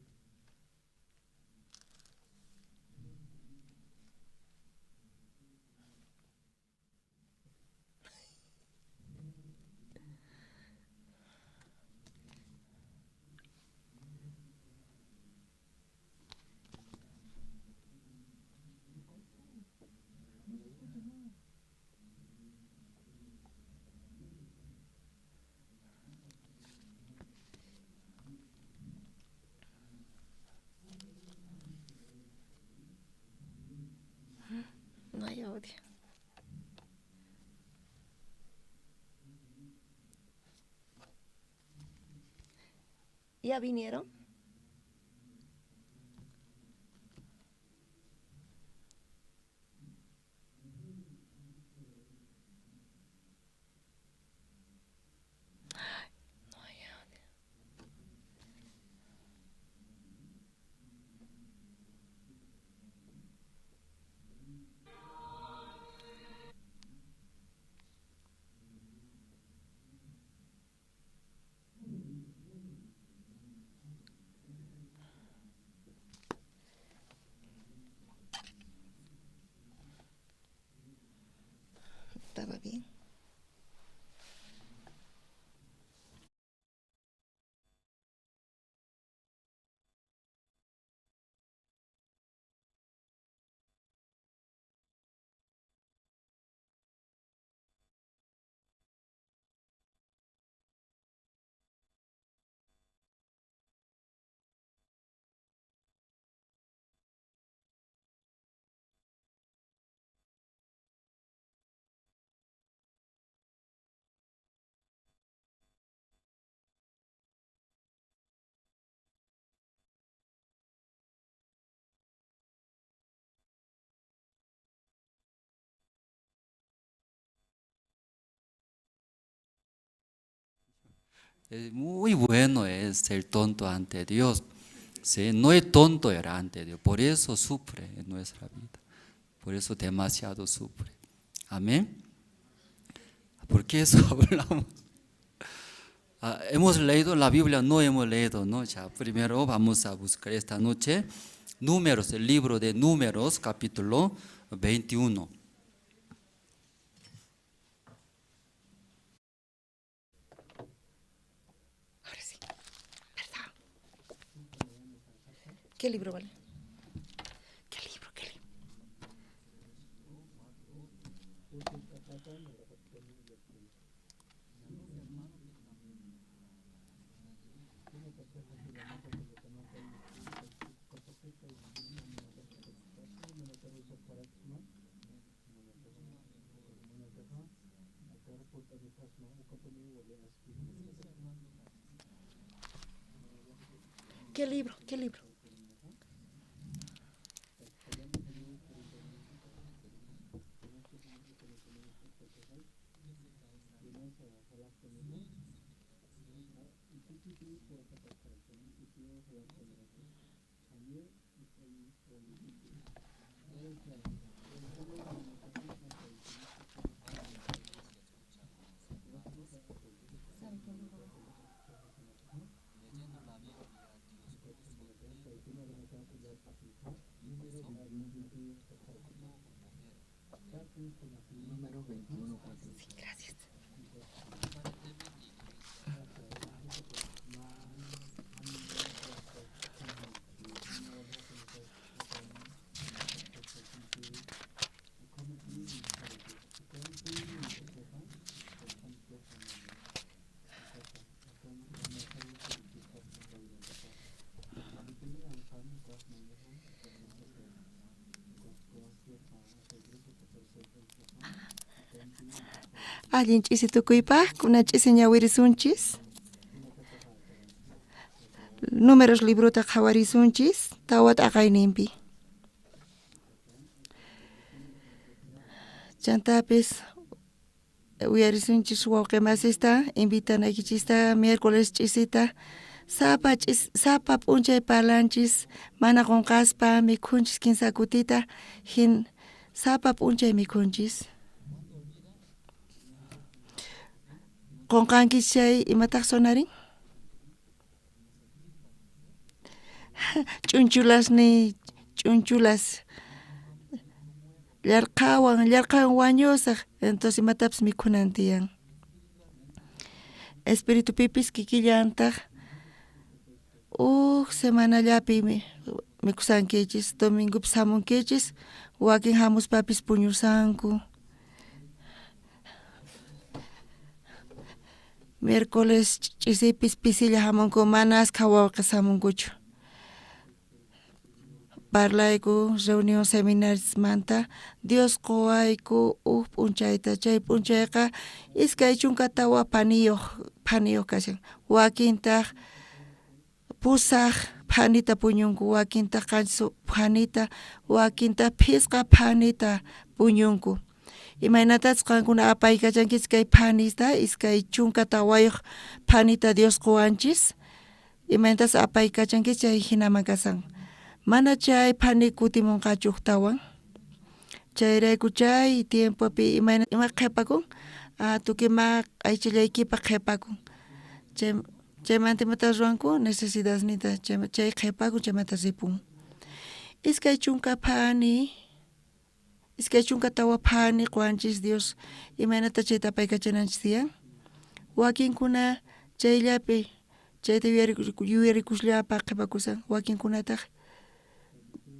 ¿Ya vinieron? No hay audio. Estaba bien. Es muy bueno es ser tonto ante Dios. Sí, no es tonto era ante Dios, por eso sufre en nuestra vida. Por eso demasiado sufre. Amén. ¿Por qué eso hablamos? Hemos leído la Biblia, no hemos leído, ¿no? Ya primero vamos a buscar esta noche Números, el libro de Números, capítulo 21. Ahora sí. Perdón. ¿Qué libro vale? ¿Qué libro? ¿Qué libro? ¿Qué libro? ¿Qué libro? Sí, gracias. Allin ch'isi tukuypaj, kuna ch'isi ñawirisunchis. Números librota qhawarisunchis, tawa t'aqayninpi. Chantapis uyarisunchis wawqimasista, invitanaykichista miércoles ch'isita, sapa ch'is, sapa p'unchay parlanchis, mana qunqaspa mikhunchis kinsa kutita, hin sapa p'unchay mikhunchis. Qunqankichis chay imataq sonarin? Ch'unchulasni, ch'unchulas llarqhawan, llarqhawan wañusaq, entonces imatapis mikhunan tiyan. Espiritupipis kikillantaq uj semanallapi mikhusankichis, domingopis hamunkichis, wakin hamuspapis puñusanku. Miércoles ch'isipis pisilla hamunku, mana askha wawqis hamunkuchu. Parlayku reunión seminarismanta, Dios quwayku uj p'unchayta, chay p'unchayqa 24 paniyuq kashan, wakintaq Pusaj phanita puñunku, wakintaj 7 phanita, wakintaj 5 phanita puñunku. Imaynatachus qankuna apaykachankichis kay phanista, 24 phanita Dios qowanchis, imaynatachus apaykachankichis chay jinaman kasan. Mana chay phani kutimunqachu ujtawan. Chayrayku chay tiempopi imayna ima qhepakun, tukuy ima aychallaykipaj qhepakun. Chay chaymanta imata ruwanku necesidadninta chay qhepakun chaymanta ripun. 20 phani, 24 phani qowanchis Dios, imaynata chayta apaykachananchis tiyan. Wakinkuna chayllapi chayta yuyarikusllapa qhepakusan, wakinkunataj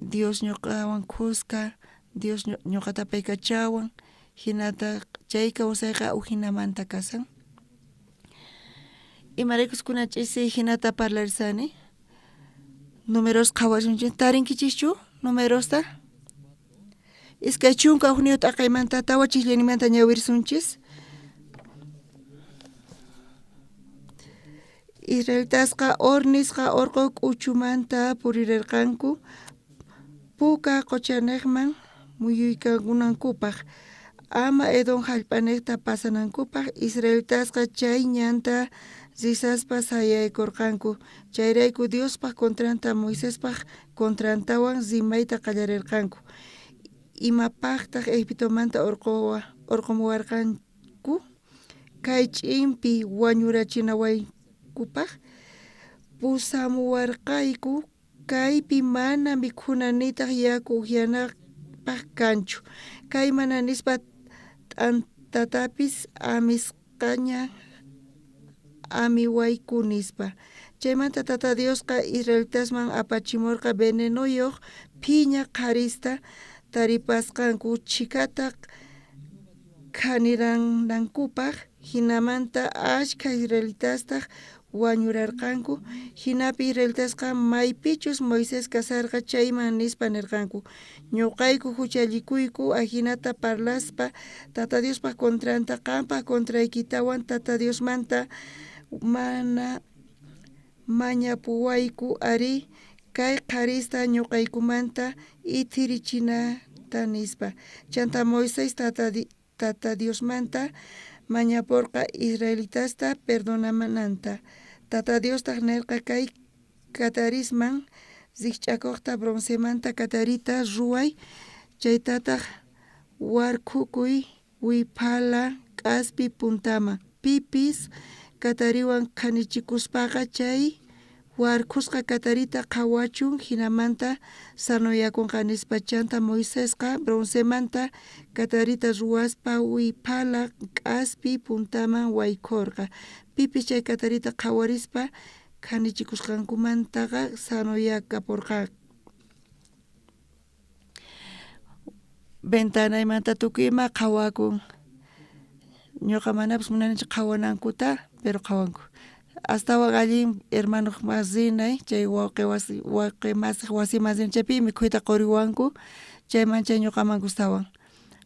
Dios ñoqawan khuska, Dios ñoqata apaykachawan, jinata chay kawsayqa ujinamanta kasan. Imaraykus kunan ch'isi jinata parlarisani. Numeros qhawasunchis, tarinkichischu numerosta? 21 t'aqaymanta 4 chijllanimanta ñawirisunchis. Israelitasqa Hor nisqa orqo k'uchumanta purirerqanku Puka qochanejman muyuykakunankupaj, ama Edom jallp'anejta pasanankupaj. Israelitasqa chay ñanta risaspa sayaykorqanku. Chayrayku Diospaj contranta Moisespaj contrantawan rimayta qallarerqanku. Imapajtaj Egiptomanta orqomuwarqanku? Kay ch'inpi wañurachinawaykupaj pusamuwarqayku, kaypi mana mikhuna nitaj yaku ujyanapaj kanchu. Kay mana nispa t'antatapis amisqaña amiwayku nispa. Chaymanta Tata Diosqa israelitasman apachimorqa venenoyoj phiña qharista taripasqanku chhikata khaniranankupaj, jinamanta ashkha israelitastaj wañurarqanku. Jinapi israelitasqa maypichus Moisés kasharqa chayman nispa nerqanku: ñoqayku juchallikuyku ajinata parlaspa Tata Diospaj contranta, qanpaj contraykitawan. Tata Diosmanta mana mañapuwayku ari kay qharista ñoqaykumanta ithirichinata nispa. Chanta Moisés Tata Diosmanta mañaporqa israelitasta perdonananta. Tata Diostaj nerqa: kay katarisman rijch'akojta broncemanta katarita ruway, chaytataj warkhukuy wiphala k'aspi puntaman. Pipis katariwan khanichikuspaqa chay warkhusqa katarita qhawachun, jinamanta sanoyakonqa nispa. Chanta Moisesqa broncemanta katarita ruwaspa wiphala k'aspi puntaman waykhorqa. Pipis chay katarita qhawarispa khanichikusqankumantaqa sanoyakaporqa. Ventanaymanta tukuy ima qhawakun. Ñoqa manapis munanichu qhawanankuta, pero qhawanku. Astawan allin hermanoj mas rinay, chay wawqe masej wasiman rinay, chaypi mikhuyta qoriwanku, chayman chay ñoqaman gustawan.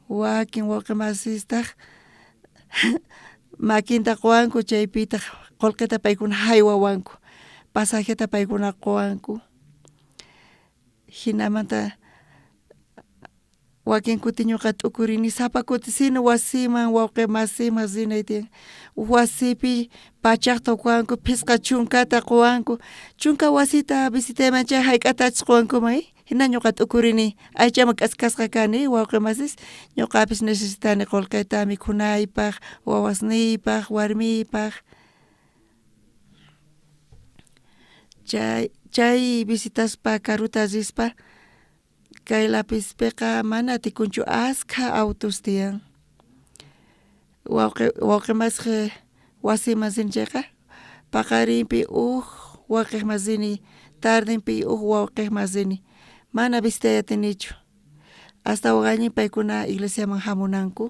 Wakin wawqe masistaj makinta qowanku, chaypitaj qolqeta paykuna jaywawanku, pasajeta paykuna qowanku. Jinamanta wakin kuti ñoqa t'ukurini sapa kuti sino wasiman wawqe masiman rinay tiyan. Uj wasipi pachajta qowanku, 50 qowanku, 10 wasita visitayman chay jayk'atachus qowankuman, jina ñoqa t'ukurini aychaman k'askasqa kani wawqe masis, ñoqapis necesitani qolqeta mikhunaypaj, wawasniypaj, warmiypaj. Chay visitaspa karuta rispa kay lapispiqa mana atikunchu, askha autos tiyan. Wawqe masej wasiman rini chayqa paqarinpi uj wawqejman rini, tardenpi uj wawqejman rini, mana visitay atinichu. Astawan allin paykuna iglesiaman jamunanku.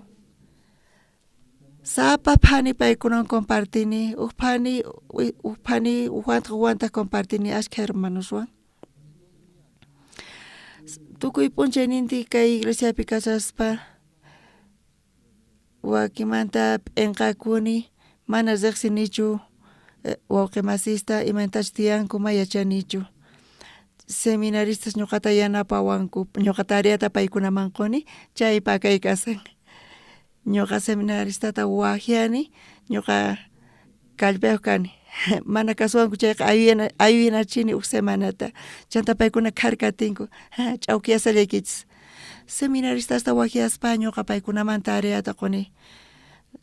Sapa phani paykunawan compartini, uj phani ujwantaj ujwantaj compartini ashkha hermanoswan. Tukuy p'unchaynintin kay iglesiapi kashaspa wakimanta p'enqakuni, mana rejsinichu Wawqe masista imaynatachus tiyanku ma yachanichu. Seminaristas ñuqata yanapawanku, ñuqa tareata paykunaman quni chay pakay kasan. Ñuqa seminaristata wajyani, ñuqa kallpayoj kani, mana kasuwanku chayqa ayuyanachini uj semanata, chanta paykuna kharkatinku, ch'awkiyasallaykichis. Seminaristasta wajyaspa ñuqa paykunaman tareata quni,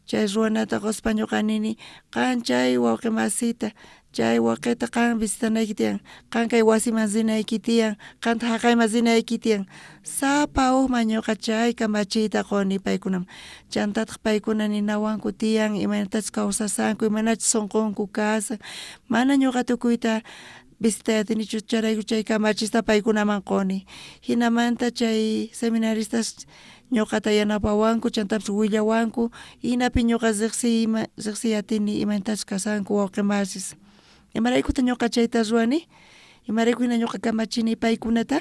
chay ruwanata quspa ñuqa nini, qan chay wawqi masita, chay wawqita qan visitanayki tiyan, qan kay wasiman rinayki tiyan, qantaq jaqayman rinayki tiyan, sapa ujman ñuqa chay kamachiyta quni paykunaman, chantataq paykuna ninawanku tiyan imaynatachus kawsasanku, imaynachus sunqunku kasan, mana ñuqa tukuyta visitay atinichu chayrayku chay kamachista paykunaman quni, jinamanta chay seminaristas ñuqata yanapawanku chantapis willawanku jinapi ñuqa riqsiyman riqsiy atini imaynatachus kasanku wawqi masis, imaraykutaq ñuqa chayta ruwani, imarayku jina ñuqa kamachini paykunata,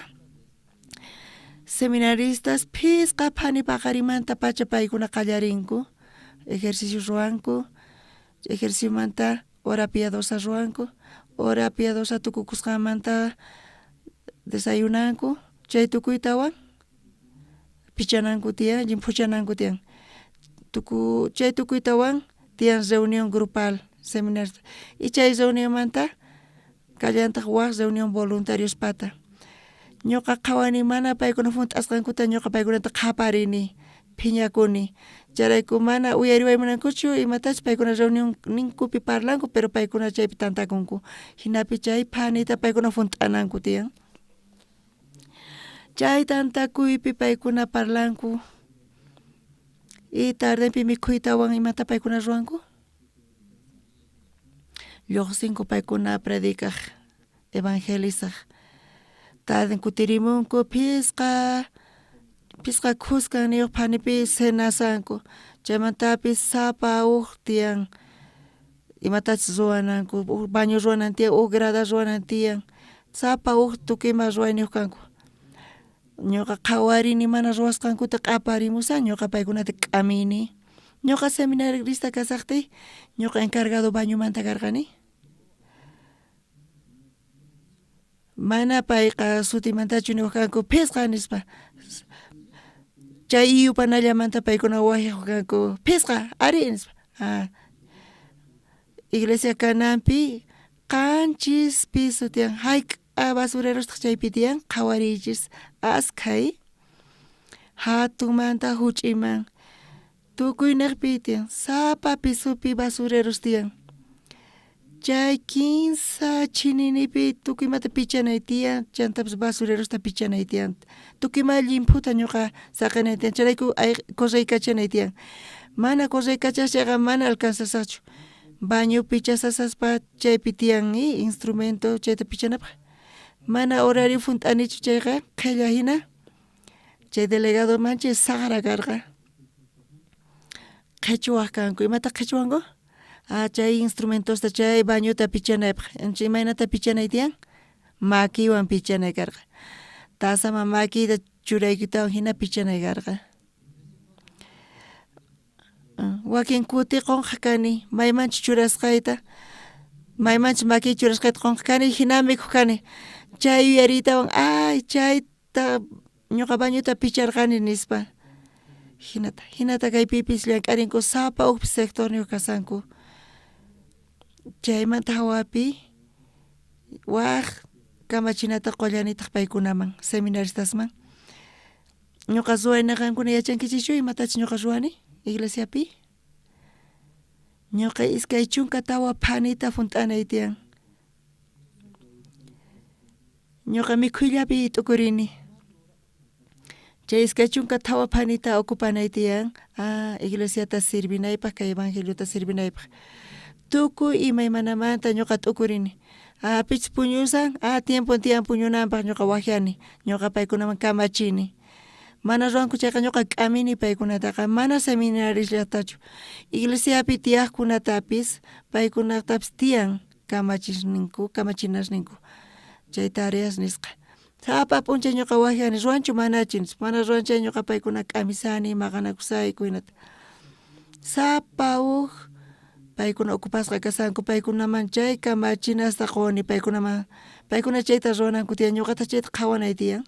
seminaristas phisqa phani paqarimantapacha paykuna qallarinku, ejercicio ruwanku, ejerciciomanta hora piadosa ruwanku, hora piadosa tukukusqanmanta desayunanku, chay tukuytawan pichananku tiyan, llimphuchananku tiyan, tuku chay tukuytawan tiyan reunión grupal seminarista y chay reunionmanta kallantaq waj reunión voluntariospata, ñuqa qhawani mana paykuna junt'asqankuta ñuqa paykunata qhaparini, phiñakuni, chayrayku mana uyariway munankuchu imatachus paykuna reunionninkupi parlanku pero paykuna chaypi tantakunku, jinapi chay phanita paykuna junt'ananku tiyan. Chay tantakuypi paykuna parlanku y tardenpi mikhuytawan imata paykuna ruwanku, lluqsinku paykuna predicaj, evangelizaj, tarden kutirimunku phisqa phisqa khuskanniyuq phanipi cenasanku, chaymantapis sapa uj tiyan imatachus ruwananku, uj baño ruwanan tiyan, uj grada ruwanan tiyan, sapa uj tukuy ima ruwayniyuq kanku. Ñuqa qhawarini mana ruwasqankuta q'aparimusani ñuqa paykunata k'amini, ñuqa seminarista kasaqtiy ñuqa encargado bañomanta karqani. Mana payqa sutimantachu niwaq kanku phisqa nispa, chay yupanallamanta paykuna wajyaq kanku phisqa ari nispa, iglesia kananpi qanchis piso tiyan, jayk'a basurerostaq chaypi tiyan qhawariychis askhay, jatunmanta juch'iyman tukuyniqpi tiyan, sapa pisopi basureros tiyan, chay kinsa chininipi tukuy imata pichanay tiyan, chantapis basurerosta pichanay tiyan, tukuy ima llimphuta ñuqa saqenay tiyan, chayrayku correykachanay tiyan, mana correykachas chayqa mana alcanzasaqchu, baño pichasasaspa chaypi tiyan instrumento chayta pichanapaq, mana horario junt'anichu chayqa qhella jina, chay delegado manchay saqra karqa, qhichuwaq kanku, imataq qhichuwanku? Ah chay instrumentosta chay bañota pichanaypaq, imaynata pichanay tiyan? Makiywan pichanay karqa, tazaman makiyta churaykutawan jina pichanay karqa. Wakin kuti qunqaq kani maymanchus churasqayta, maymanchus makiy churasqayta qunqaq kani jina mikhuq kani, chay yuyariytawan ay chayta ñuqa bañota picharqani nispa, jinata jinata kaypipis llank'arinku sapa ujpis sectorniyuq kasanku, chaymanta jawapi waj kamachinata qullanitaq paykunaman seminaristasman, ñuqa ruwayni qankuna yachankichischu imatachus ñuqa ruwani iglesiapi, ñuqa 24 phanita junt'anay tiyan, ñuqa mikhuyllapi t'ukurini, chay 24 phanita ocupanay tiyan iglesiata sirvinaypaq kay evangeliota sirvinaypaq, tukuy imaymanamanta ñuqa t'ukurini, pichus puñusan tiempon tiyan puñunanpaq ñuqa wajyani, ñuqa paykunaman kamachini, mana ruwanku chayqa ñuqa k'amini paykunataqa, mana seminarisllatachu, iglesiapi tiyaqkunatapis paykunatapis tiyan kamachisninku kamachinasninku, chay tareas nisqa, sapa p'unchay ñuqa wajyani ruwanchu manachu nispa, mana ruwan chay ñuqa paykuna k'amisani maqanakusayku jinata, sapa uj Paykuna ocupasqa kashanku, paykunaman chay kamachinasta qoni, paykunaman, paykuna chayta ruwananku tiyan, ñuqataq chayta qhawanay tiyan.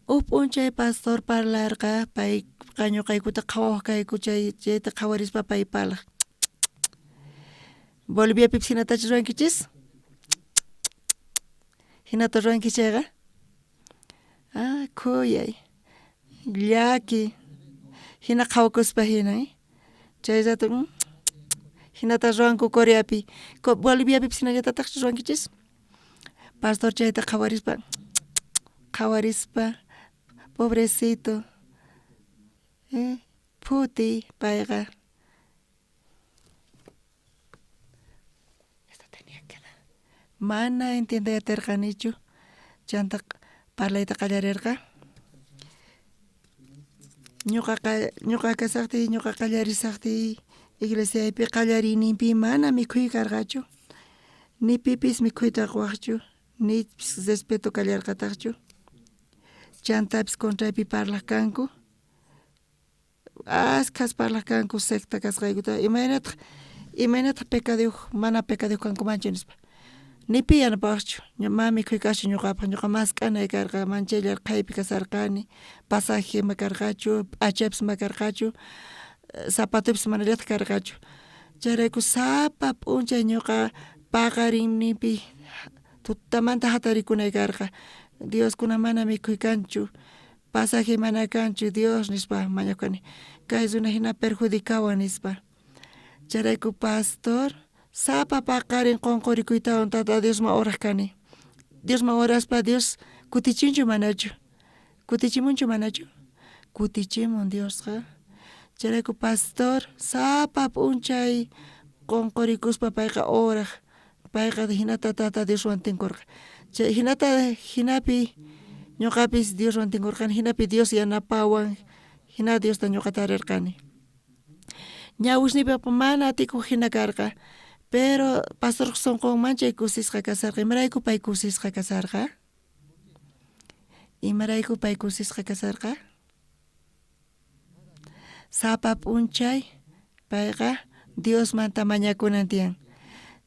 Uj p'unchay pastor parlarqa, payqa ñuqaykuta qhawawaj kayku chay chayta qhawarispa pay parlaj. Boliviapipis jinatachu ruwankichis? Jinata ruwanki chayqa? Ah, khuyay, llaki, jina qhawakuspa jina, eh? Chay rato jinata ruwanku Coreapi, Boliviapipis jinallatataqchu ruwankichis? Pastor chayta qhawarispa qhawarispa pobrecito, eh, phutiy payqa. Mana entiendey aterqanichu, chanta parlayta qallarerqa. Ñuqaqa ñuqa kasaqtiy, ñuqa qallarisaqtiy iglesiaypi qallariyninpi mana mikhuy karqachu, ni pipis mikhuyta quwaqchu, nipis respeto kallarqataqchu, chantapis contraypi parlaq kanku, askhas parlaq kanku secta kasqaykuta, imaynataq imaynataq pecaduyuq mana pecaduyuq kankumanchu nispa, ni pi yanapawaqchu, mana mikhuy kaqchu ñuqapaq, ñuqa mask'anay karqa, manchay yarqhaypi kasarqani, pasaje ima karqachu, p'achapis ima karqachu, zapatopis manallataq karqachu, chayrayku sapa p'unchay ñuqa paqarinninpi tutamanta jatarikunay karqa, Dioskuna mana mikhuy kanchu, pasaje mana kanchu, Dios nispa mañaq kani, kay runa jina perjudicawan nispa, chayrayku pastor sapa paqarin qonqorikuytawan tata Diosman oraj kani, Diosman oraspa Dios kutichinchu manachu, kutichimunchu manachu, kutichimun Diosqa, chayrayku pastor sapa p'unchay qonqorikuspa payqa oraj, payqa jinata tata Dioswan tinkorqa, chay jinata jinapi ñuqapis Dioswan tinkorqani, jinapi Dios yanapawan, jina Diosta ñuqa tarerqani. Ñawisniypiqa mana atikuq jina karqa, pero pastorqa sonqon manchay kusisqa kasarqa, imarayku pay kusisqa kasarqa? Imarayku pay kusisqa kasarqa? Sapa p'unchay payqa Diosmanta mañakunan tiyan.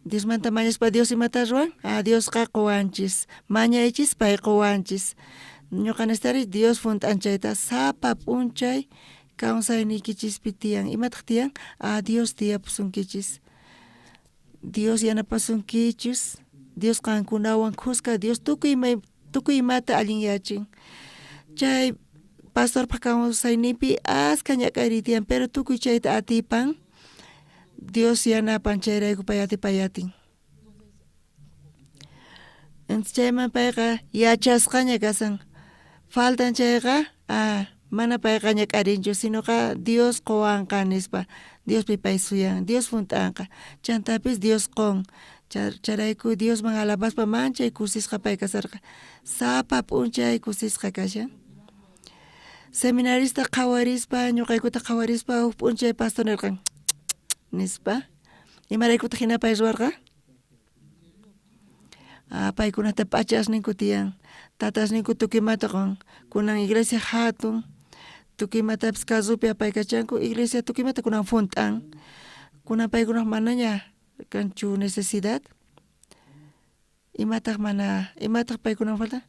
Diosmanta mañaspa Dios imata ruwan? Ah, Diosqa quwanchis, mañaychis pay quwanchis. Ñuqa nistari Dios junt'anchayta sapa p'unchay kawsayniykichispi tiyan. Imataq tiyan? Ah, Dios tiyapusunkichis. Dios yanapasunkichis, Dios qankunawan khuska, Dios tukuy ima tukuy imata allinyachin. Chay pastorpaq kawsayninpi askha ñak'ariy tiyan, pero tukuy chayta atipan, Dios yanapan, chayrayku pay atipay atin. Entonces chayman payqa yachasqaña kasan, faltan chayqa, ah, mana payqa ñak'arinchu, sinoqa Dios quwanqa nispa, Diospi pay suyan, Dios junt'anqa, chantapis Dios qon, chayrayku Diosman alabaspa manchay kusisqa pay kasarqa, sapa p'unchay kusisqa kashan. Seminarista qhawarispa, ñuqaykuta qhawarispa huk p'unchay pastor nirqan nispa, imaraykutaq jina pay ruwarqa? Ah, paykunata p'achasninku tiyan, tatasninku tukuy imata qon, kunan iglesia jatun, tukuy imatapis carropi apaykachanku, iglesia tukuy imata kunan junt'an, kunan paykunaq manaña kanchu necesidad, imataq mana, imataq paykunaman faltan,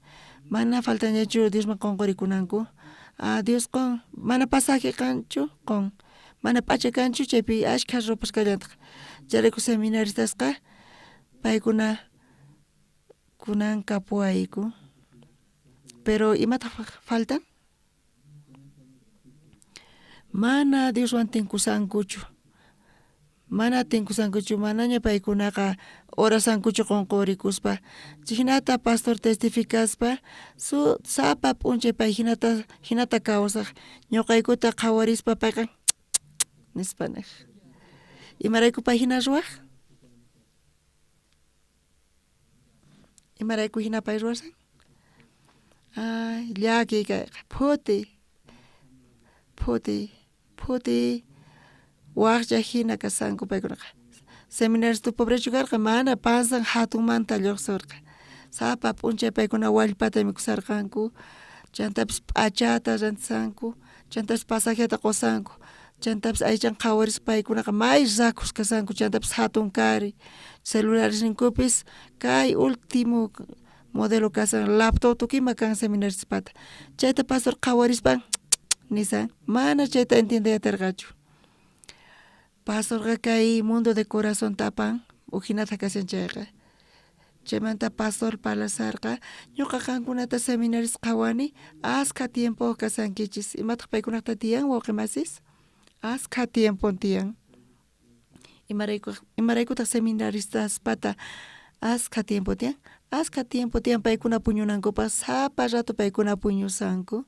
mana faltañachu Diosman qonqorikunanku, ah Dios qon, mana pasaje kanchu qon, mana p'acha kanchu chaypi ashkha ropas kallantaq, chayrayku seminaristasqa paykuna kunan kapuwayku, pero imataq faltan? Mana Dioswan tinkusankuchu, mana tinkusankuchu, manaña paykunaqa orasankuchu qonqorikuspa, jinata pastor testificaspa su sapa p'unchay pay jinata jinata kawsaj, ñuqaykuta qhawarispa payqa nispa nej, imarayku pay jina ruwaj? Imarayku jina pay ruwasan? Ay, llakiy kayqa, phutiy, phutiy, phutiy, waqcha jina kasanku paykunaqa. Seminarista pobrechu karqa, mana panzan jatunmanta lluqsurqa. Sapa p'unchay paykuna wallpata mikhusarqanku, chantapis p'achata rantisanku, chantapis pasajeta qusanku. Chantapis aychan qhawarispa paykunaqa may rakhus kashanku chantapis jatun kari celularesninkupis kay ultimo modelo kashan laptop tukuyma kan seminaristaspata chayta pastor qhawarispa nisan mana chayta entiendey aterqachu. Pastorqa kay mundo de corazonta apan ujinata kashan chayqa. Chaymanta pastor parlasharqa ñuqa qankunata seminarista qhawani askha tiempo kashankichis imataq paykunaqta tiyan wawqi masis askha tiempon tiyan. Imarayku imaraykutaq seminaristaspata askha tiempo tiyan askha tiempo tiyan paykuna puñunankupaq sapa rato paykuna puñusanku.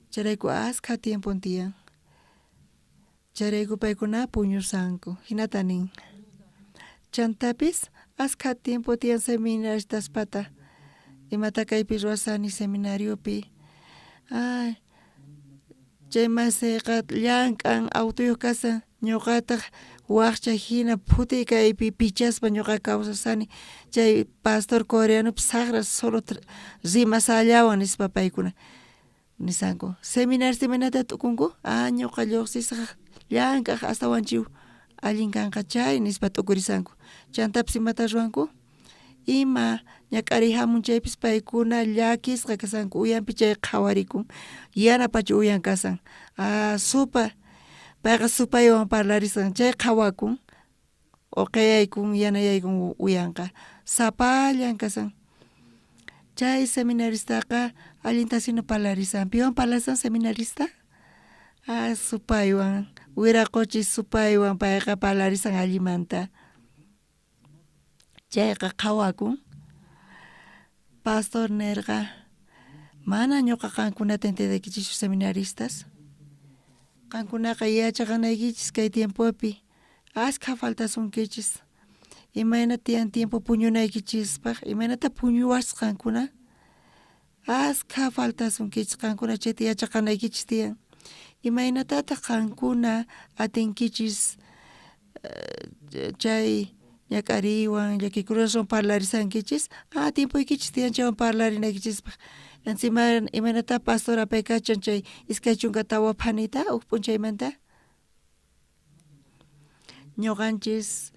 Chayrayku askha tiempon tiyan. Chayrayku paykuna puñusanku jinata nin. Chantapis askha tiempo tiyan seminaristaspata imata kaypi ruwasani seminariopi ay chay masiyqa llank'an autoyuq kashan ñuqataq waqcha hina phutiy kaypi pichaspa ñuqa kawsasani chay pastor coreanopis saqra solo rimasallawan nispa paykuna nisanku seminarista imaynata t'ukunku ah ñuqa lluqsisaq llank'aq astawanchu allin kanqa chay nispa t'ukurisanku chantapis imata ruwanku ima ñak'ariy hamun chaypis paykuna llakisqa kashanku uyanpi chay qhawarikun yanapachu uyan kashan ah supa payqa supaywan parlarisqan chay qhawakun uqayaykun yanayaykun uyanqa sapallan kashan chay seminaristaqa allintasina parlarisan piwan parlasan seminarista ah supaywan wiraqochi supaywan payqa parlarisan allimanta chayqa qhawakun pastor nerqa mana ñuqa qankunata entiendeykichischu seminaristas qankunaqa yachaqanaykichis kay tiempopi askha faltasunkichis imayna tiyan tiempo puñunaykichispaq imaynata puñuwasqa qankuna askha faltasunkichis qankuna chayta yachaqanaykichis tiyan imaynatataq qankuna atinkichis chay ñak'ariywan llakiykunaswan parlarisankichis ah tiempoykichis tiyan chaywan parlarinaykichispaq encima imaynata pastor apaykachan chay 24 phanita uj p'unchaymanta ñuqanchis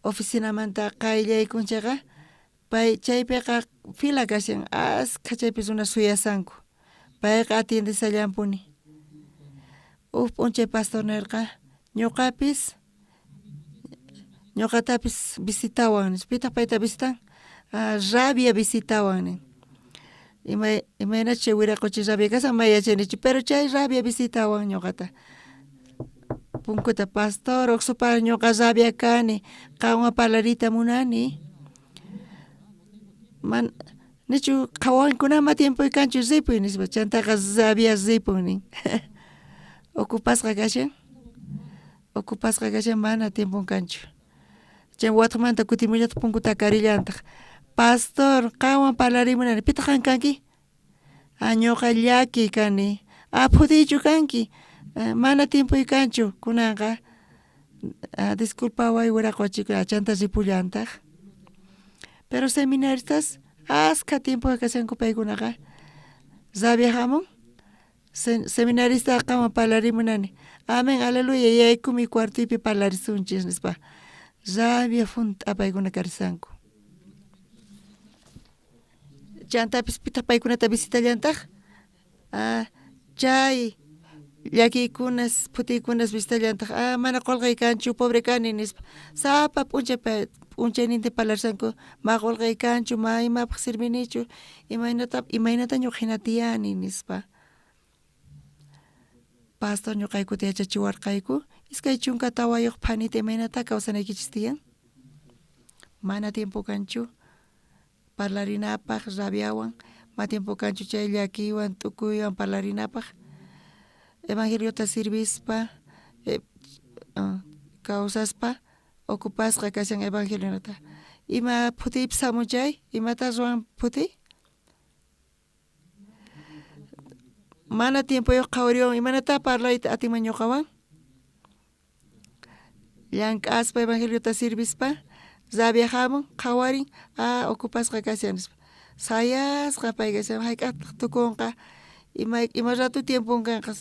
oficinamanta qayllaykun chayqa pay chaypiqa fila kashan askha chaypi runa suyasanku payqa atiendesallanpuni uj p'unchay pastor nerqa ñuqapis ñuqatapis visitawan nispa pitaq payta visitan ah rabia visitawan nin ima imaynachus chay wiraqochi rabia kashan may yachanichu pero chay rabia visitawan ñuqata punkuta pastor uj supay ñuqa rabia kani qanwan parlariyta munani man nichu qhawankuna ama tiempoy kanchu ripuy nispa chantaqa rabia ripun nin ocupasqa kashan ocupasqa kashan mana tiempon kanchu chay watqamanta kutimullataq punku takarillantaq pastor qanwan parlarimunani pitaq qan kanki ah ñuqa llaki kani ah phutiychu kanki mana tiempoy kanchu kunanqa disculpaway wiraqochi chanta ripullantaq pero seminaristas askha tiempo kashanku paykunaqa rabia hamun seminarista qanwan parlarimunani amen aleluya yaykumi cuartoypi parlarisunchis nispa rabia junt'a paykuna karisanku chantapis pitaq paykunata visitallantaq ah chay llakiykunas phutiykunas visitallantaq ah mana qolqey kanchu pobre kani nispa sapa p'unchay p'unchayninta parlarisanku ma qolqey kanchu ma imapaq sirvinichu imaynata imaynata ñuqa hina tiyani nispa pastor ñuqaykuta yachachiwarqayku 24 phanita imaynata kawsanaykichis tiyan mana tiempo kanchu parlarinapaq rabiawan ma tiempo kanchu chay llakiywan t'ukuywan parlarinapaq evangeliota sirvispa kawsaspa ocupasqa kashan evangeliota ima phutiypis hamun chay imata ruwan phutiy mana tiempoyuq qhawariwan imaynata parlayta atinman ñuqawan llank'aspa evangeliota sirvispa rabia hamun qhawarin ah ocupasqa kashan nispa sayasqa pay kashan hayk'aqtaq tukunqa ima ima rato tiempon kanqa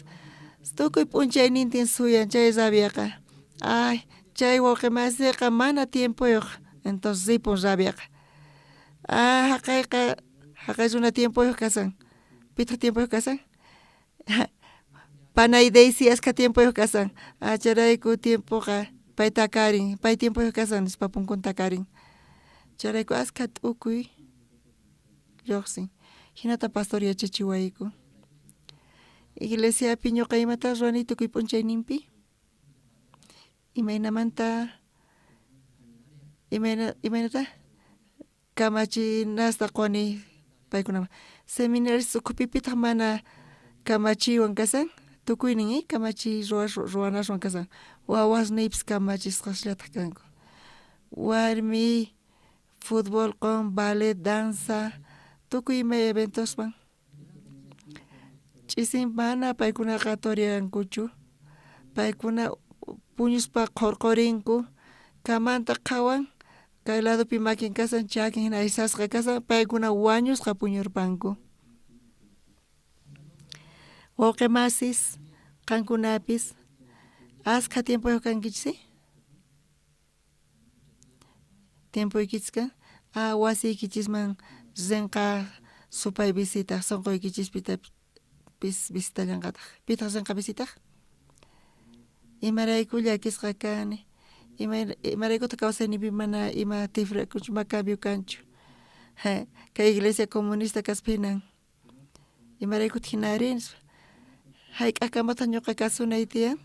Tukuy p'unchaynintin suyan chay rabiaqa. Ay, chay wawqi masiqa mana tiempoyuq, entonces ripun rabiaqa. Ah, haqayqa haqay runa tiempoyuq kasan. Pitaq tiempoyuq kasan? Panay Daisy askha tiempoyuq kasan. Ah, chayrayku tiempoqa pay takarin, pay tiempoyuq kasan nispa punkun takarin. Chayrayku askha t'ukuy lluqsin. Hinata pastor yachachiwayku. Iglesiapi ñuqa imata ruwani tukuy p'unchayninpi? Imaynamanta imayna imaynata kamachinasta quni paykunaman. Seminarista ukhupi pitaq mana kamachiywan kasan? Tukuynin kamachiy ruwanaswan kasan. Wawasniypis kamachisqasllataq kanku. Warmiy futbol qun, ballet, danza, tukuy ima eventoswan. Ch'isin mana paykunaqa toreankuchu. Paykuna puñuspa qhurqurinku, camanta qhawan, kay ladopi makin kasan, chakin hina aysasqa kasan, paykuna wañusqa puñurpanku. Wawqi masis, qankunapis askha tiempoyuq kankichis, Tiempoykichis kan? Ah, wasiykichisman rinqa supay visitaq, sunquykichispitapis visitallanqataq. Pitaq rinqa visitaq? Imarayku llakisqa kani? Imaraykutaq kawsayniypi mana ima tifrakunchu, ima cambio kanchu? Kay iglesia comunista kaspa hinan. Imaraykutaq hinari nispa. Hayk'aqkamataq ñuqa kasunay tiyan?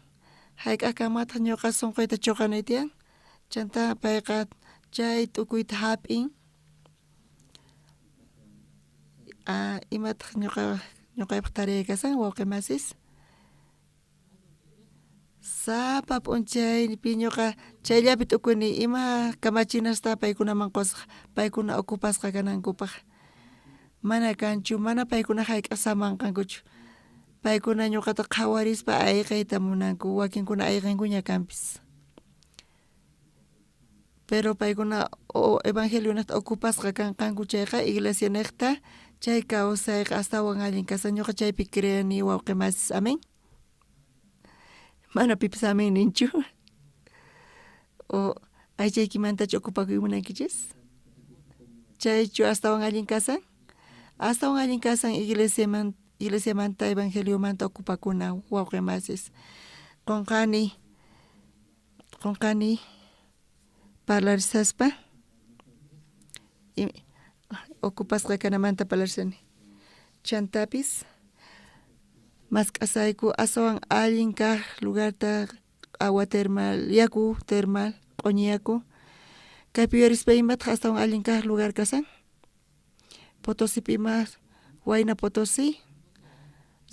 Hayk'aqkamataq ñuqa sunquyta chuqanay tiyan? Chantá payqa chay t'ukuyta hap'in. Ah, imataq ñuqa ñuqaypaq tarea kasan wawqi masis? Sapa p'unchaypi ñuqa chayllapi t'ukuni ima kamachinasta paykunaman qusaq, paykuna ocupasqa kanankupaq. Mana kanchu, mana paykuna hayk'aq samanqankuchu. Paykuna ñuqata qhawarispa ayqiyta munanku, wakinkuna ayqinkuña kanpis. Pero paykuna evangelio niqta ocupasqa kanqanku chayqa iglesia niqta chay kawsayqa astawan allin kasan. Ñuqa chaypi creeni wawqi masis. Amén. Mana pipis amén ninchu. O aychaykimantachu ocupakuy munankichis? Chaychu astawan allin kasan? Astawan allin kasan iglesiaman iglesiamanta evangeliomanta ocupakuna wawqi masis. Qunqani qunqani parlarisaspa ocupasqa kanamanta parlarishani. Chantapis mask'asayku aswan allin kaq lugarta agua termal, yaku termal, q'uñi yaku. Kaypi yuyarispa imataq astawan allin kaq lugar kasan? Potosipi ima Wayna Potosí.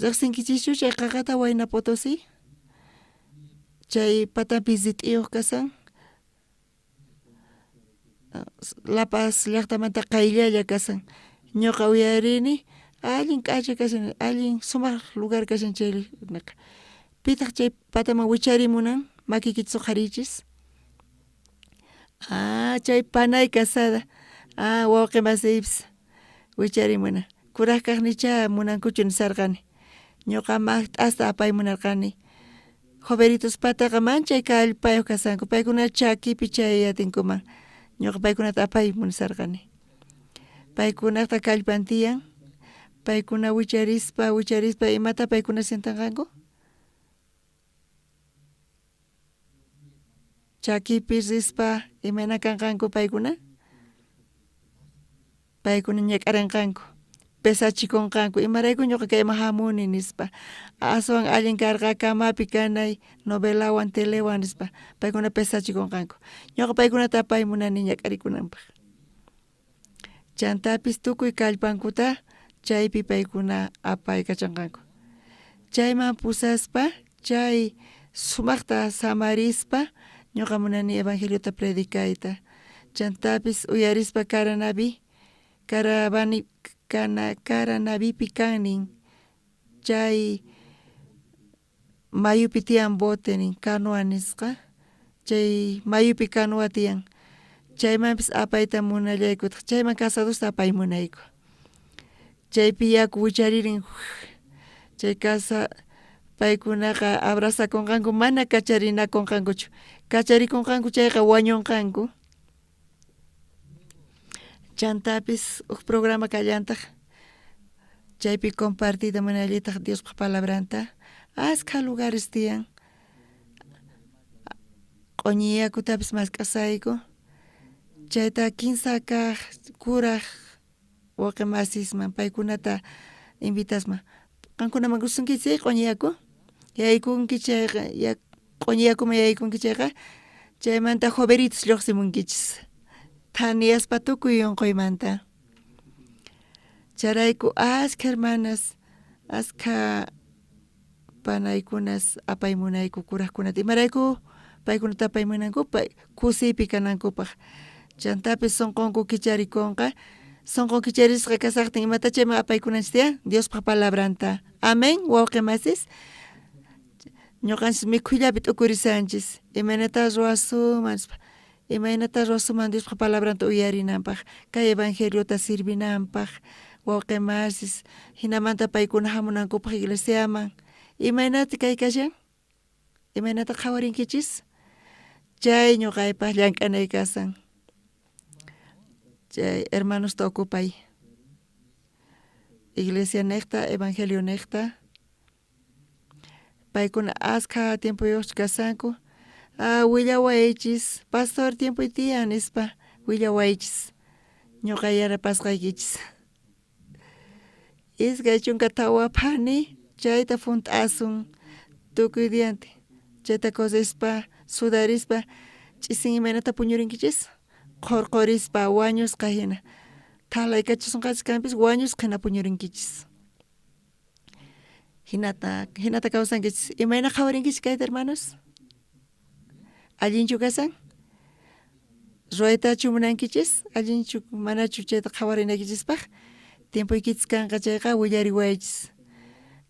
Riqsinkichischu chay qaqata Wayna Potosí? Chay patanpi rit'iyuq kasan. La Paz llaqtamanta qayllalla kasan. Ñuqa uyarini allin k'acha kashan, allin sumaq lugar kashan chay niqa. Pitaq chay pataman wicharimunan? Makiykichis uqhariychis. Ah, chay panay casada. Ah, wawqi masiypis wicharimuna. Kuraq kaqnicha munankuchu nisarqani. Ñuqa maqt'asta apay munarqani. Joveritospataqa manchay kallpayuq kasanku, paykuna chakipi chay atinkuman. Ñuqa paykunata apay munisarqani. Paykunaqta kallpan tiyan, paykuna wicharispa wicharispa imata paykuna sientanqanku? Chakipi rispa imayna kanqanku paykuna? Paykuna ñak'arinqanku, pesachikunqanku, imarayku ñuqa kayman hamuni nispa. Aswan allin karqa camapi kanay novelawan telewan nispa, paykuna pesachikunqanku. Ñuqa paykunata apay munani ñak'arikunanpaq. Chantapis tukuy kallpankuta chaypi paykuna apaykachanqanku. Chayman pusaspa chay sumaqta samarispa ñuqa munani evangeliota predicayta. Chantapis uyarispa Caranavi, Caravani, kana, Caranavipi kan nin, chay mayupi tiyan bote nin, canoa nisqa, chay mayupi canoa tiyan. Chaymanpis apayta munallaykutaq, chayman casadosta apay munayku. Chaypi yaku wicharirin, chay casa Paykunaqa abrazakunqanku, mana kacharinakunqankuchu. Kacharikunqanku chayqa wañunqanku. Chantapis uj programa kallantaq, chaypi compartida munallitaq Diospaj palabranta. Askha lugares tiyan. Q'oñi yakutapis mask'asayku. Chayta kinsa kaq kuraj wawqi masisman paykunata invitasman. Qankunaman gustankichis q'oñi yaku? Yaykunki chayqa, q'oñi yakuman yaykunki chayqa, chaymanta joveritos lluqsimunkichis. Thaniyaspa tukuy unquymanta. Chayrayku askha hermanas, askha panaykunas apaymunayku kurajkunata. Imarayku paykunata apaymunanku? Kusiypi kanankupaq. Chantapis sunqunku kicharikunqa. Sunqun kicharisqa kasaqtin imata chayman apaykunanchis tiyan? Diospaj palabranta. Amén, wawqi masis. Ñuqanchis mikhuyllapi t'ukurisanchis. Imaynata ruwasunman nispa. Imaynata ruwasunman Diospaj palabranta uyarinanpaq, kay evangeliota sirvinanpaq, wawqi masis, hinamanta paykuna hamunankupaq iglesiaman. Imaynata kay kashan? Imaynata qhawarinkichis? Chay ñuqaypaq llank'anay kasan. Chay hermanosta ocupay. Iglesia niqta, evangelio niqta. Paykuna askha tiempoyuqchu kasanku. Ah, willawaychis, pastor tiempoy tiyan nispa, willawaychis. Ñuqa yanapasqaykichis. 24 phani chayta junt'asun tukuy diante. Chayta corrispa, sudarispa, ch'isin imaynata puñurinkichis? Qhurqurispa, wañusqa hina. Thalaykachisunqachis kanpis wañusqa hina puñurinkichis. Hinata, hinata kawsankichis. Imayna qhawarinkichis kayta, hermanos? Allinchu kasan? Ruwaytachu munankichis? Allinchu manachu chayta qhawarinaykichispaq? Tiempoykichis kanqa chayqa willariwaychis.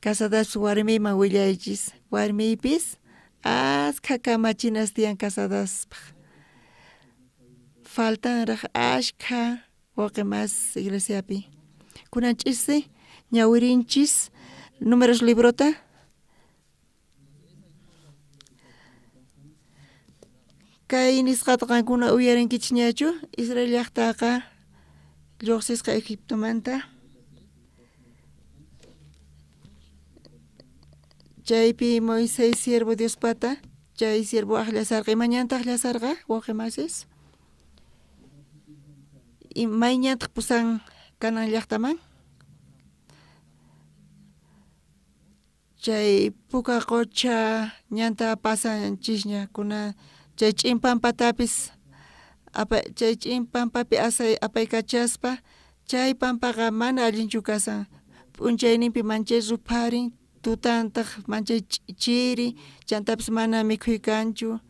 Casadaspas warmiyman willaychis. Warmiypis askha kamachinas tiyan casadaspaq. Faltanraq askha wawqi mas iglesiapi. Kunan ch'isi ñawirinchis Números librota. Kay nisqata qankuna uyarinkichis ñachu? Israel llaqtaqa lluqsisqa Egiptomanta. Chaypi Moisés siervo Diospata, chay siervo aqllasarqa. Imañantaq aqllasarqa, wawqi masis? Mayñantaq pusan Canaán llaqtaman? Chay Puka Qocha ñanta pasanchisña kuna chay ch'in pampatapis chay ch'in pampapi apaykachaspa chay pampaqa mana allinchu kasan. P'unchayninpi manchay rupharin, tutantaq manchay chiri, chantapis mana mikhuy kanchu.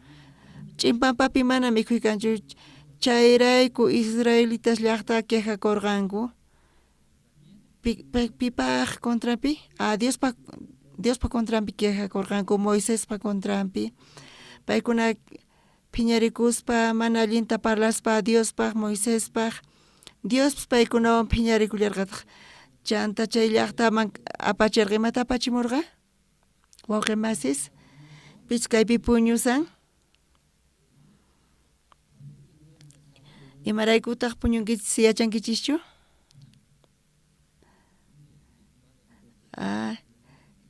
Ch'in pampapi mana mikhuy kanchu. Chayrayku israelitas llaqta quejakurqanku. Pipaj contranpi? Ah, Diospa contranpi quejakurqanku, Moisespa contranpi. Paykuna phiñarikuspa, mana allinta parlaspa Diospaj, Moisespaj. Diospis paykunawan phiñarikullarqataq. Chanta chay llaqtaman apachirqa. Imata apachimurqa? Wawqi masis, pichus kaypi puñusan? Imaraykutaq puñunkichis yachankichischu? Ah,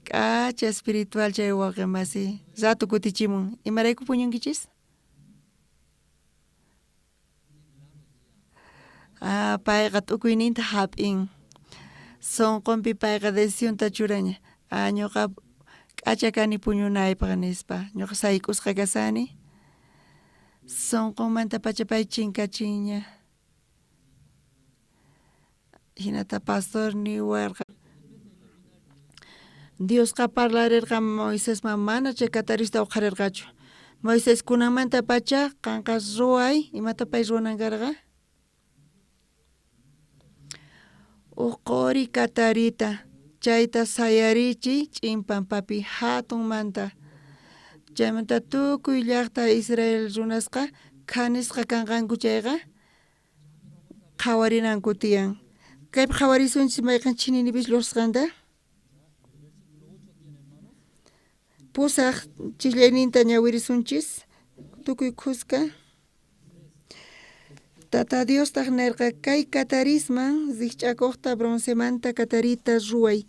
k'acha espiritual chay wawqi masi. Rato kutichimun. Imarayku puñunkichis? Ah, payqa t'ukuyninta hap'in. Sunqunpi payqa decisionta churaña. Ah, ñuqa k'acha kani puñunaypaq nispa. Ñuqa sayk'usqa kasani. Sunqunmantapacha pay chinkachinña. Hinata pastor niwarqa. Diosqa parlarirqa Moisesman mana chay katarista uqharirqachu. Moisés kunanmantapacha qanqa ruway, imata pay ruwanan karqa? Uj qori katarita, chayta sayarichiy ch'in pampapi hatunmanta. Chaymanta tukuy llaqta Israel runasqa khanisqa kanqanku chayqa qhawarinanku tiyan. Kaypi qhawarisunchis mayqen chininipis lluqsisqanta. Pusaj chijllayninta ñawirisunchis tukuy khuska. Tata Diostaj nerqa kay katarisman rijch'akojta broncemanta katarita ruway,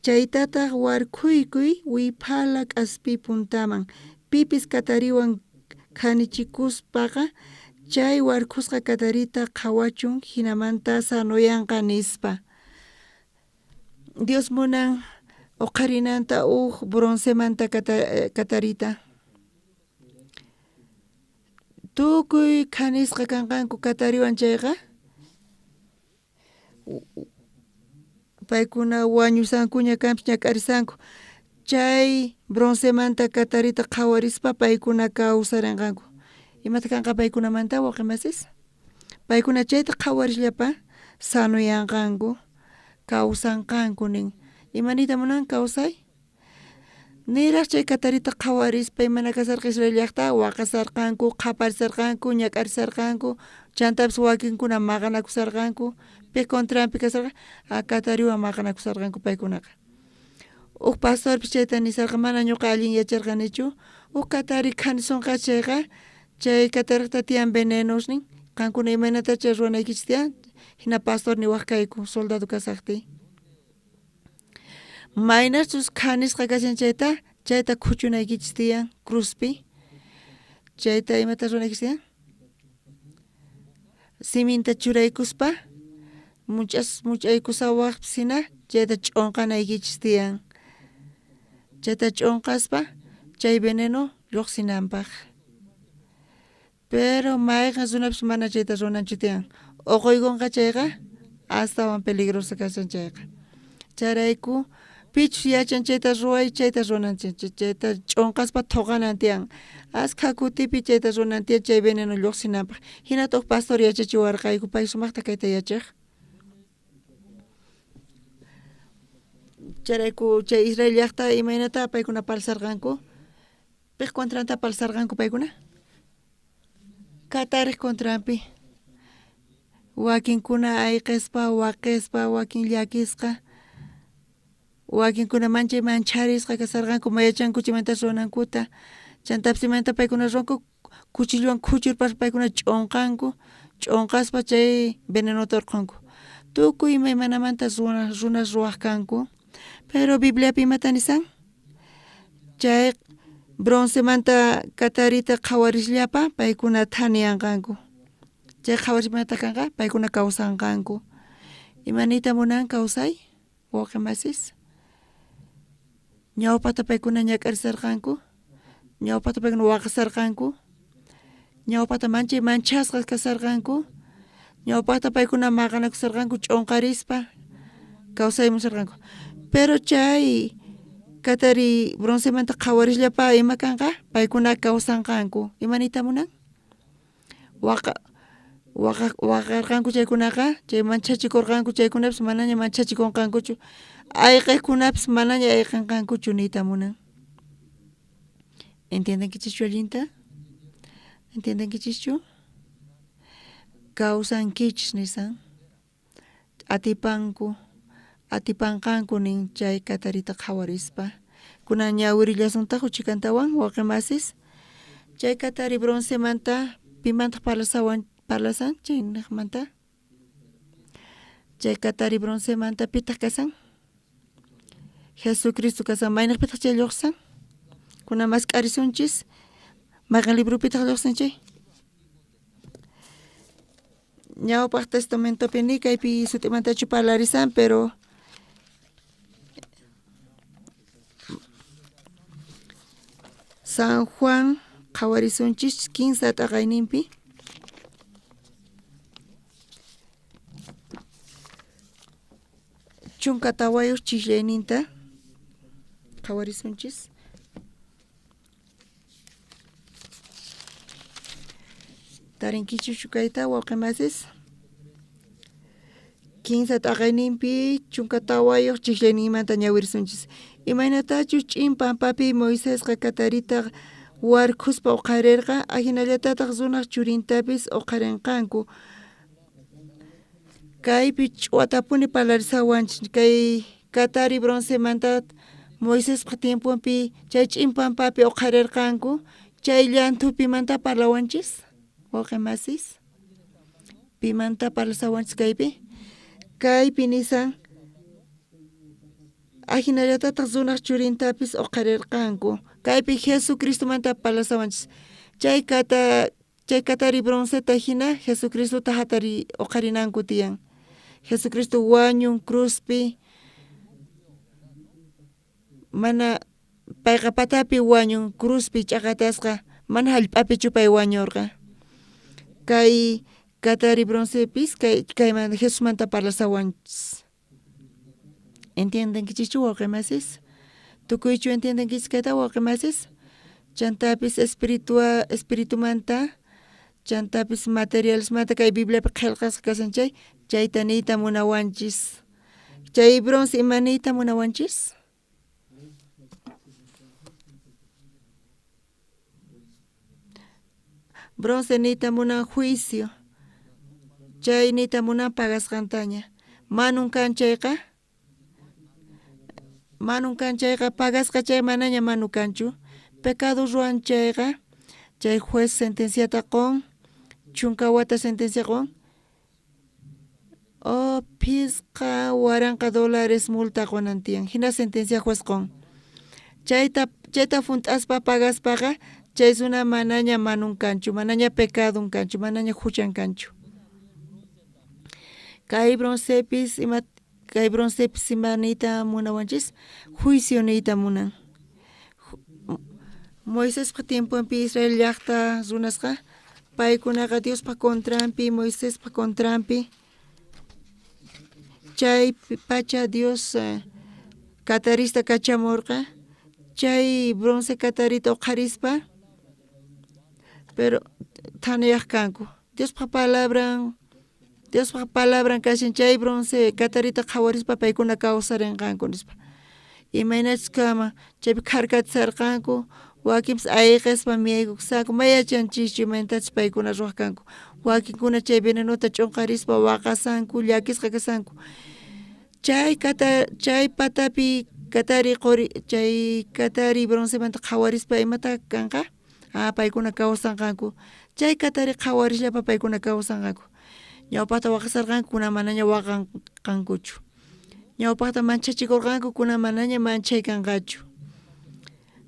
chaytataj warkhuykuy wiphala k'aspi puntaman. Pipis katariwan khanichikuspaqa chay warkhusqa katarita qhawachun, jinamanta sanoyanqa, nispa. Dios munan oqharinanta uj broncemanta katarita. Tukuy khanisqa kanqanku katariwan chayqa, paykuna wañusankuña kanpis ñak'arisanku. Chay broncemanta katarita qhawarispa paykuna kawsarenqanku. Imata kanqa paykunamanta wawqi masis? Paykuna chayta qhawarisllapa sanoyanqanku, kawsanqanku nin. Ima niyta munan kawsay? Niraj chay katarita qhawarispa imana kasarqa Israel llajta waqasarqanku, qhaparisarqanku, ñak'arisarqanku, chantapis wakinkuna maqanakusarqanku, pi contranpi kasarqa, a katariwan maqanakusarqanku paykunaqa. Uj pastorpis chayta nisarqa, mana ñuqa allin yacharqanichu, uj katari khanisonqa chayqa, chay katariqta tiyan venenosnin, qankuna imaynata chay ruwanaykichis tiyan, jina pastor niwaj kayku soldado kasajtiy. Maynachus khanisqa kashan chayta, chayta khuchunaykichis tiyan cruzpi. Chayta imata ruwanaykichis tiyan? Siminta churaykuspa, much'aykusawajpis jina, chayta ch'onqanaykichis tiyan. Chayta ch'onqaspa, chay veneno lluqsinanpaq. Pero mayqan runapis mana chayta ruwananchu tiyan. Uquykunqa chayqa astawan peligroso kashan chayqa. Chayrayku pichus yachan chayta ruway, chayta ruwanan tiyan, chayta ch'onqaspa thuqanan tiyan. Askha kutipi chayta ruwanan tiyan chay veneno lluqsinanpaq. Hinata uj pastor yachachiwarqayku, pay sumaqta kayta yachaj. Chayrayku chay Israel llajta imaynata paykuna palsarqanku? Piq contranta palsarqanku paykuna? Katariq contranpi. Wakinkuna ayqispa, waqispa, wakin llakisqa, wakinkuna manchay mancharisqa kasarqanku, mayachanku chaymanta ruwanankuta, chantapis imaynata paykuna ruwanku, cuchillowan khuchurpaspa paykuna ch'onqanku, ch'onqaspa chay venenota urqhunku. Tukuy imaymanamanta runas ruwaj kanku. Pero Bibliapi imata nisan? Chay broncemanta katarita qhawarisllapa paykuna thaniyanqanku. Chay qhawarismanta kanqa paykuna kawsanqanku. Ima niyta munan kawsay, wawqi masis? Ñawpata paykuna ñak'arisarqanku, ñawpata paykuna waqasarqanku, ñawpata manchay manchasqas kasarqanku, ñawpata paykuna maqanakusarqanku ch'onqarispa kawsaymusarqanku. Pero chay katari broncemanta qhawarisllapa ima kanqa paykuna kawsanqanku. Ima niyta munan? Waqarqanku chaykunaqa, chay manchachikurqanku chaykunapis manaña manchachikunqankuchu, ayqejkunapis manaña ayqenqankuchu niyta munan. Entiendenkichischu allinta? Entiendenkichischu? Kawsankichis nisan. Atipanku, atipanqanku nin chay katarita qhawarispa. Kunan ñawirillasuntaj chikantawan wawqi masis. Chay katari broncemanta pimantaj parlasawan parlasan chaynejmanta? Chay katari broncemanta pitaq kasan? Jesucristo kasan. Maynejpitaq chay lluqsan? Kunan mask'arisunchis. Mayqan libropitaq lluqsan chay? Ñawpaq testamentopi ni kaypi sut'imantachu parlarisan, pero San Juan qhawarisunchis 15 t'aqayninpi. Chunka tawayuq chiqllayninta qhawarisunchis. Tarinkichuschu kayta wawqi masis? 15 t'aqayninpi chunka tawayuq chiqllayninmanta ñawirisunchis. Imaynatachus ch'in pampapi Moisesqa katarita warkhuspa uqharirqa, ajinallatataq runaq churintapis uqharinqanku. Kaypi ch'uwatapuni parlarisawanchis kay katari broncemanta Moisespa tiemponpi chay ch'in pampapi uqharirqanku chay llanthu pimanta parlawanchis wawqi masis pimanta parlasawanchis kaypi kaypi nisan ajinallatataq runaj churintapis uqharirqanku kaypi Jesucristomanta parlasawanchis chay kata chay katari bronceta jina Jesucristota jatari uqharinanku tiyan Jesucristo wañun cruzpi mana payqa patapi wañun cruzpi ch'aqatasqa mana jallp'apichu pay wañurqa kay katari broncepis kay kaymanta Jesusmanta parlasawanchis entiendenkichischu wawqi masis tukuychu entiendenkichis kayta wawqi masis chantapis espiritua espiritumanta chantapis materialismanta kay Bibliapi qhelqasqa kashan chay chayta niyta munawanchis chay bronce ima niyta munawanchis bronce niyta munan juicio chay niyta munan pagasqantaña manun kan chayqa manun kan chayqa pagasqa chay manaña manu kanchu pecado ruwan chayqa chay juez sentenciata qon chunka wata sentencia qon o phisqa waranqa dólares multa qonan tiyan hina sentencia juez qon chayta chayta hunt'aspa pagaspaqa chay runa manaña manun kanchu manaña pecadon kanchu manaña huchan kanchu kay broncepis ima kay broncepis ima niyta munawanchis juicio niyta munan Moisespa tiemponpi Israel llaqta runasqa paykunaqa Diospa contranpi Moisespa contranpi chay pacha Dios katarista kachamurqa chay bronce katarita uqharispa pero thanayaq kanku Diospa palabran Diospa palabran kashan chay bronce katarita qhawarispa paykuna kawsarinqanku nispa imaynachus kama chaypi kharkatisarqanku wakinpis ayqispa miyaykukusanku may yachanchischu imaynatachus paykuna ruwaq kanku wakinkuna chay venenota ch'unqarispa waqasanku llakisqa kasanku chay kata chay patapi katari qori chay katari broncemanta qhawarispa imata kanqa ah paykuna kawsanqanku chay katari qhawarisllapa paykuna kawsanqanku ñawpaqta waqasarqanku kunan manaña waqanqankuchu ñawpaqta manchachikurqanku kunan manaña manchay kanqachu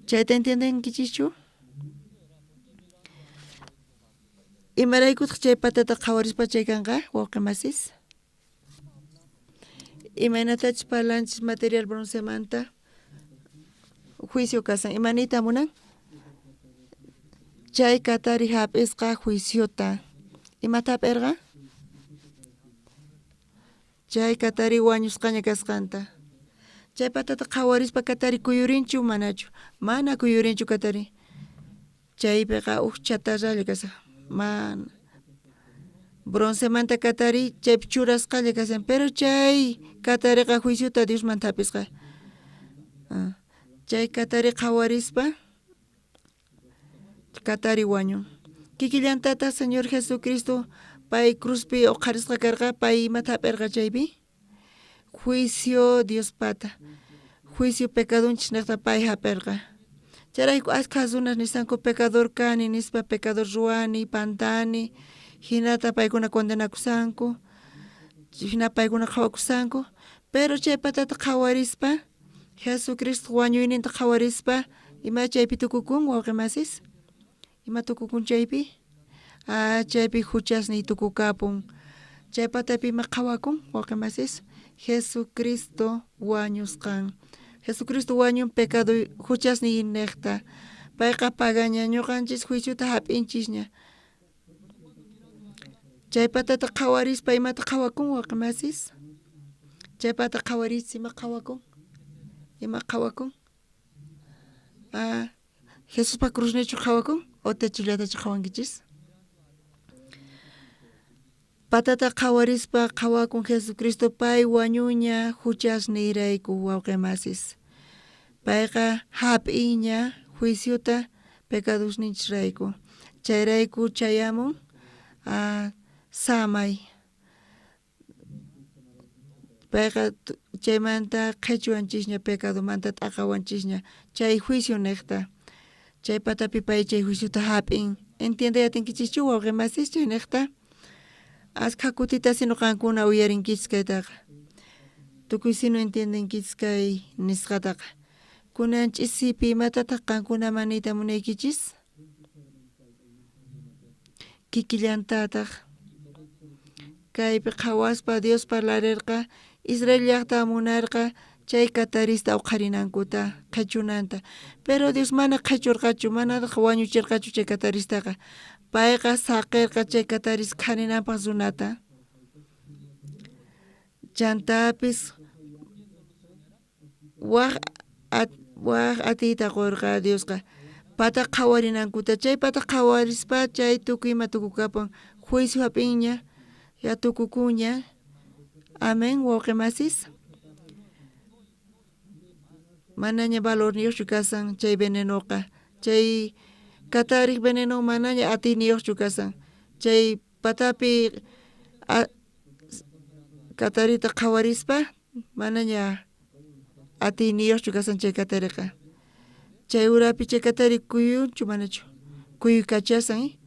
chayta entiendenkichischu imaraykutaq chay patata qhawarispa chay kanqa wawqi masis imaynatachus parlanchis material broncemanta juicio kasan ima niyta munan chay katari hap'isqa juiciota imata hap'irqa chay katari wañusqaña kasqanta chay patata qhawarispa katari kuyurinchu manachu mana kuyurinchu katari chaypiqa uj chatarralla kashan mana broncemanta katari chaypi churasqalla kashan pero chay katariqa juiciota Diosmanta hap'isqa chay katari qhawarispa katari wañun kikillantataq Señor Jesucristo pay cruzpi uqharisqa karqa pay imata hap'irqa chaypi juicio Diospata juicio pecadonchis niqta pay hap'irqa chayrayku askha runas nisanku pecador kani nispa pecador ruwani pantani hinata paykuna condenakusanku hina paykuna qhawakusanku pero chay patata qhawarispa Jesucristo wañuyninta qhawarispa ima chaypi tukukun wawqi masis ima tukukun chaypi ah chaypi huchasniy tukukapun chay patapi ima qhawakun wawqi masis Jesucristo wañusqan Jesucristo wañun pecado huchasniy niqta payqa pagaña ñuqanchis juiciota hap'inchisña chay patata qhawarispa imata qhawakun wawqi masis chay pata qhawaris ima qhawakun ima qhawakun ah Jesuspa cruznichu qhawakun o techullatachu qhawankichis patata qhawarispa qhawakun Jesucristo pay wañuña huchasniyrayku wawqi masis payqa hap'iña juiciota pecadosninchisrayku chayrayku chayamun samay Payqa chaymanta qhechuwanchisña pecadomanta t'aqawanchisña chay juicio nejta. Chay patapi pay chay juiciota hap'in. Entiende atinkichischu wawqi masis chay nejta? Askha kutita sino qankuna uyarinkichis kaytaqa. Tukuy sino entiendenkichis kay nisqataqa. Kunan ch'isipi imatataq qankunaman niyta munaykichis? Kikillantataq. Kaypi qhawaspa Dios parlarirqa Israel llaqta munarqa chay katarista uqharinankuta qhechunanta. Pero Dios mana qhechurqachu, manataq wañuchirqachu chay kataristaqa. Payqa saqirqa chay kataris khaninanpaq runata. Chantapis waj atiyta qurqa Diosqa pata qhawarinankuta. Chay pata qhawarispa chay tukuy ima tukukapan juicio hap'inña ya tukukunña. Amén, wawqi masis. Manaña valorniyuqchu kasan chay venenoqa. Chay katariq veneno manaña atiyniyuqchu kasan. Chay patapi katarita qhawarispa manaña atiyniyuqchu kasan chay katariqa. Chay urapi chay katari kuyunchu manachu kuyukachasan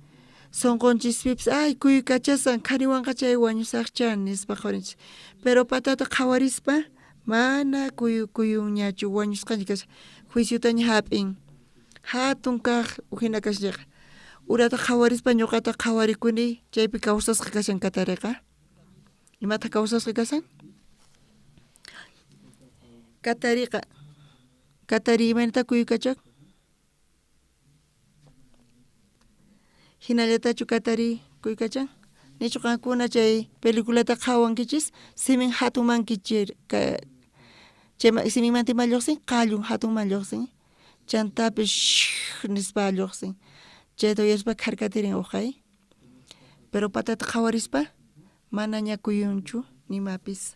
Sonqonchispipis ay kuyukachasan qhariwanqa chay wañusaqcha nispa qhawarinchis. Pero patata qhawarispa mana kuyunñachu wañusqaña kashan juiciotaña hap'in. Hatun kaq hina kashan chayqa. Urata qhawarispa ñuqata qhawarikuni chaypi kawsasqa kashan katariqa. Imataq kawsasqa kashan? Katariqa. Katari imaynata kuyukachak? Hinallatachu katari kuykachan? Nichu qankuna chay peliculata qhawankichis simin hatunman kichir chay siminmanta ima lluqsin qallun hatunman lluqsin chantapis nispa lluqsin chayta uyarispa kharkatirin uqay. Pero patata qhawarispa manaña kuyunchu nimapis.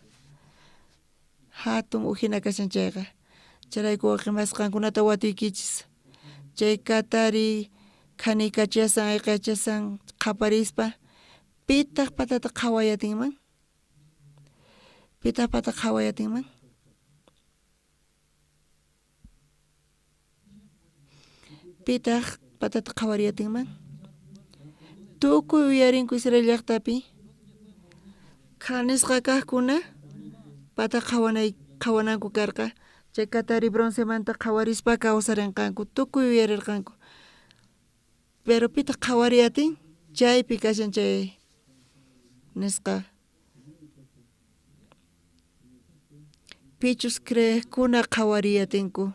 Hatun ujina kashan chayqa. Chayrayku wawqi qankunata watuykichis. Chay katari khaniykachasan ayqachasan qhaparispa pitaq patata qhawayatinman? Pitaq pata qhawayatinman? Pitaq patata qhawariyatinman? Tukuy uyarinku Israel llaqtapi khanisqa kaqkuna pata qhawananku karqa. Chay katari broncemanta qhawarispa kawsarinqanku tukuy uyarirqanku. Pero pitaq qhawariyatin chaypi kashan chay nisqa. Pichus creeqkuna qhawariyatinku.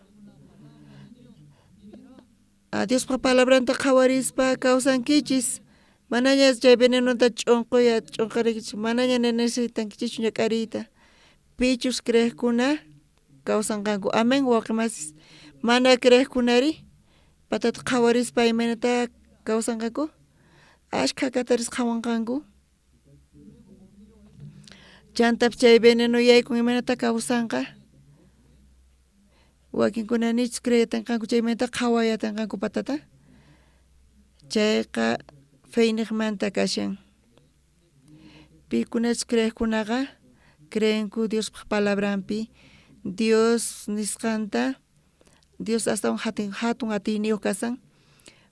Diospa palabranta qhawarispa kawsankichis. Manaña chay venenota ch'unqarikichis, manaña necesitankichis ñak'ariyta. Pichus creeqkuna kawsanqanku. Amén, wawqi masis. Mana creeqkunari patata qhawarispa imaynata kawsanqanku? Ashkha kataris qhawanqanku. Chantapis chay veneno yaykun imaynata kawsanqa? Wakinkuna nichus creeyatanqanku chaymanta qhawayatanqanku patata. Chayqa feyniqmanta kashan. Pikunachus creeqkunaqa creenku Diospaq palabranpi Dios nisqanta Dios astawan hatun atiyniyuq kasan.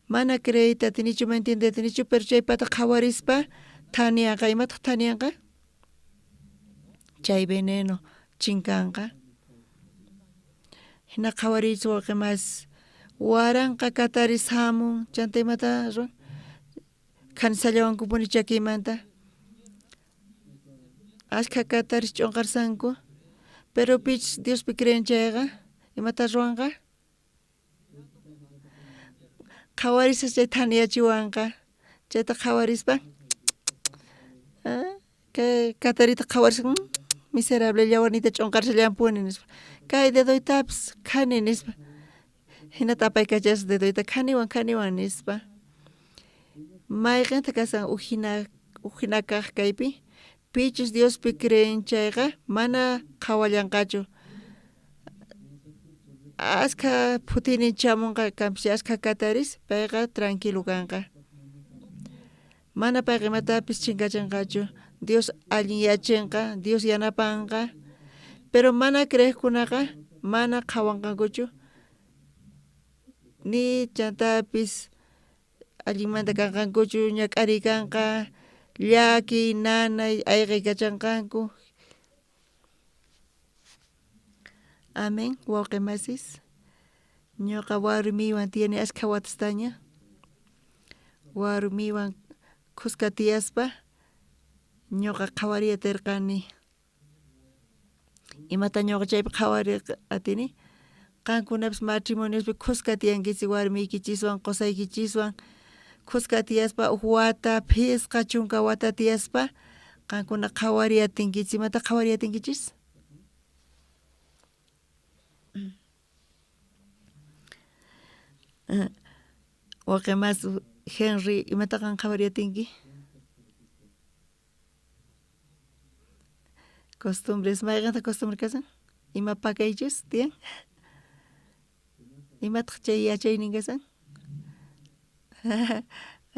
Mana creeyta atinichu, mana entiendeyta atinichu, pero chay pata qhawarispa thaniyanqa. Imataq thaniyanqa? Chay veneno chinkanqa. Hina qhawariychis wawqi masis. Waranqa kataris hamun chanta imata ruwan? Khanisallawankupuni chakiymanta. Ashkha kataris ch'unqarsanku. Pero pichus Diospi creen chayqa imata ruwanqa? Qhawarisas chay thaniyachiwanqa. Chayta qhawarispa kay katarita qhawarispa miserable llawarniyta ch'unqarishallampuni nispa. Kay dedoytapis khani nispa. Hinata apaykachaspa dedoyta khaniwan khaniwan nispa. Mayqinta kasan ujina kaq kaypi? Pichus Diospi creen chayqa mana qhawallanqachu. Ashkha phutinin chamunqa kanpis ashkha kataris payqa tranquilo kanqa. Mana payqa imatapis chinkachinqachu. Dios allinyachinqa, Dios yanapanqa. Pero mana creejkunaqa mana qhawanqankuchu ni chantapis allinmanta kanqankuchu, ñak'ariy kanqa, llakiy, nanay, ayqeykachanqanku. Amén, wawqi masis. Ñuqa warmiywan tiyani ashkha watastaña. Warmiywan khuska tiyaspa ñuqa qhawariy atirqani. Imata ñuqa chaypi qhawariy atini? Qankunapis matrimoniospi khuska tiyankichis warmiykichiswan qosaykichiswan khuska tiyaspa uj wata phisqa chunka wata tiyaspa qankuna qhawariy atinkichis. Imata qhawariy atinkichis? Waqi mas Henry, imata qan qhawariy atinki? Costumbres, mayqentaq costumbre kasan? Ima pakaychus tiyan? Imataq chay yachaynin kasan?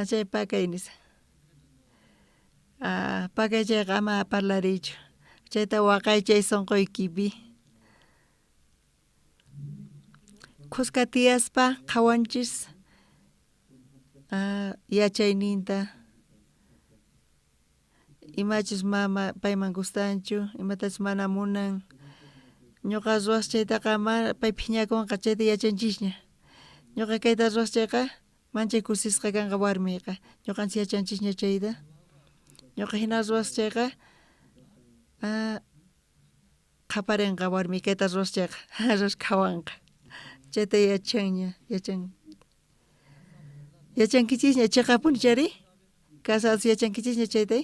Chay pakay nisa. Pakay chayqa ama parlariychu. Chayta waqaychay sonqoykipi. Khuska tiyaspa qhawanchis yachayninta, imachus mama payman gustanchu, imatachus mana munan. Ñuqa ruwas chaytaqa mana pay phiñakunqa, chayta yachanchisña. Ñuqa kayta ruwas chayqa manchay kusisqa kanqa warmiyqa. Ñuqanchis yachanchisña chayta. Ñuqa hina ruwas chayqa qhaparinqa warmi kayta ruwas chayqa, ruwas qhawanqa. Chayta yachanña, yachan. Yachankichisña cheqapuni chayri? Casados yachankichisña chayta?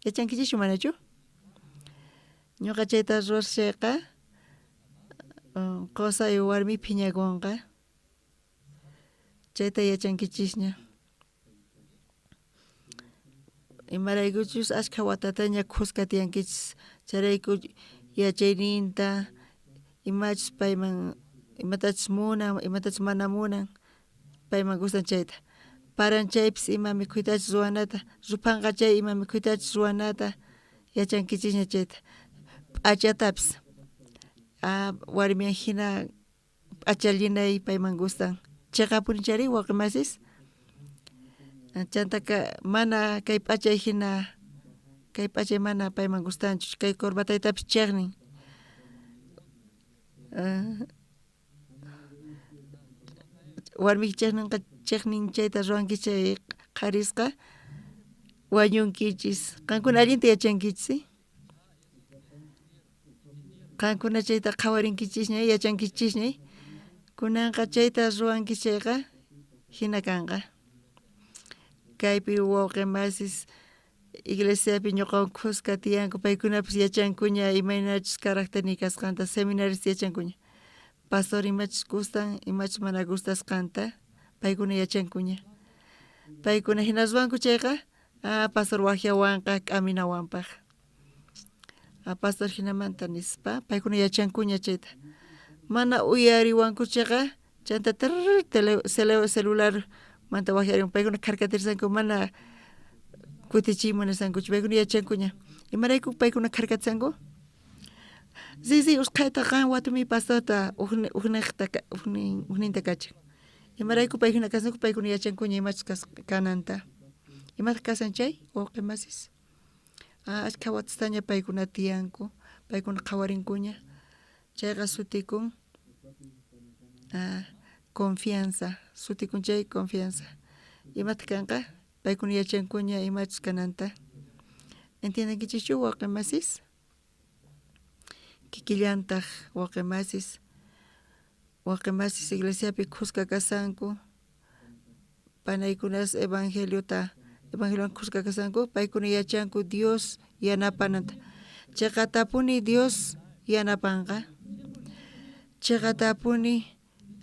Yachankichischu manachu? Ñuqa chayta ruwas chayqa qosay warmi phiñakunqa. Chayta yachankichisña. Imaraykuchus ashkha watataña khuska tiyankichis, chayrayku yachayninta, imachus payman imatachus munan, imatachus mana munan, payman gustan chayta. Paran chaypis ima mikhuytachus ruwanata, ruphanqa chay ima mikhuytachus ruwanata, yachankichisña chayta. P'achatapis warmiwan hina p'achallinay payman gustan. Cheqapuni chayri wawqi masis? Chantaka mana kay p'achay hina, kay p'achay mana payman gustanchu, kay corbataytapis cheqnin. Warmiyki cheqninqa cheqnin chayta ruwanki chay qharisqa wañunkichis. Qankuna allinta yachankichis. Qankuna chayta qhawarinkichisña, yachankichisña. Kunanqa chayta ruwanki chayqa hina kanqa. Kaypi wawqi masis iglesiapi ñuqawan khuska tiyanku, paykunapis yachankuña imaynachus caracterniy kasqanta, seminarista yachankuña. Pastor imachus gustan, imachus mana gustasqanta, paykuna yachankuña. Paykuna hina ruwanku chayqa, pastor waqyawanqa k'aminawanpaq. Pastor hinamanta nispa, paykuna yachankuña chayta. Mana uyariwanku chayqa, chanta trrr celular manta waqyarin, paykuna kharkatirsanku mana kutichiy munasqankuchu, paykuna yachankuña. Imarayku paykuna kharkatinsanku? Riy usqhayta qan watumi pastorta ujninta kachan. Imarayku paykuna kasanku, paykuna yachankuña imachus kananta. Imataq kasan chay wawqi masis? Ashkha watastaña paykuna tiyanku, paykuna qhawarinkuña. Chayqa sutikun confianza, sutikun chay confianza. Imataq kanqa? Paykuna yachankuña imachus kananta. Entiendenkichischu wawqi masis? Kikillantaq wawqi masis, wawqi masis iglesiapi khuska kasanku, panaykunas evangeliota, evangeliowan khuska kasanku, paykuna yachanku Dios yanapananta. Cheqatapuni Dios yanapanqa. Cheqatapuni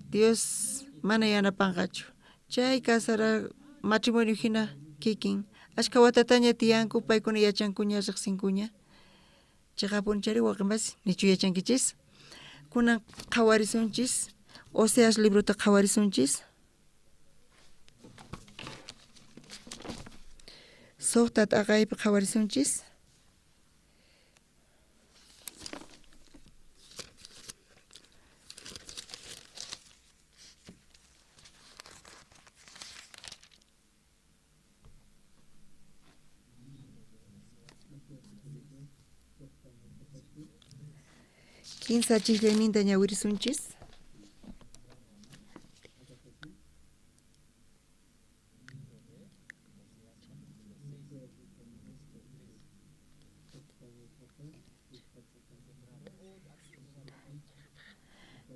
Dios mana yanapanqachu. Chay casara matrimonio hina kikin. Ashkha watataña tiyanku, paykuna yachankuña, riqsinkuña. Cheqapuni chayri wawqi masi, nichu yachankichis? Kunan qhawarisunchis, Oseas librota qhawarisunchis. Suqta t'aqaypi qhawarisunchis. Kinsa chijllayninta ñawirisunchis.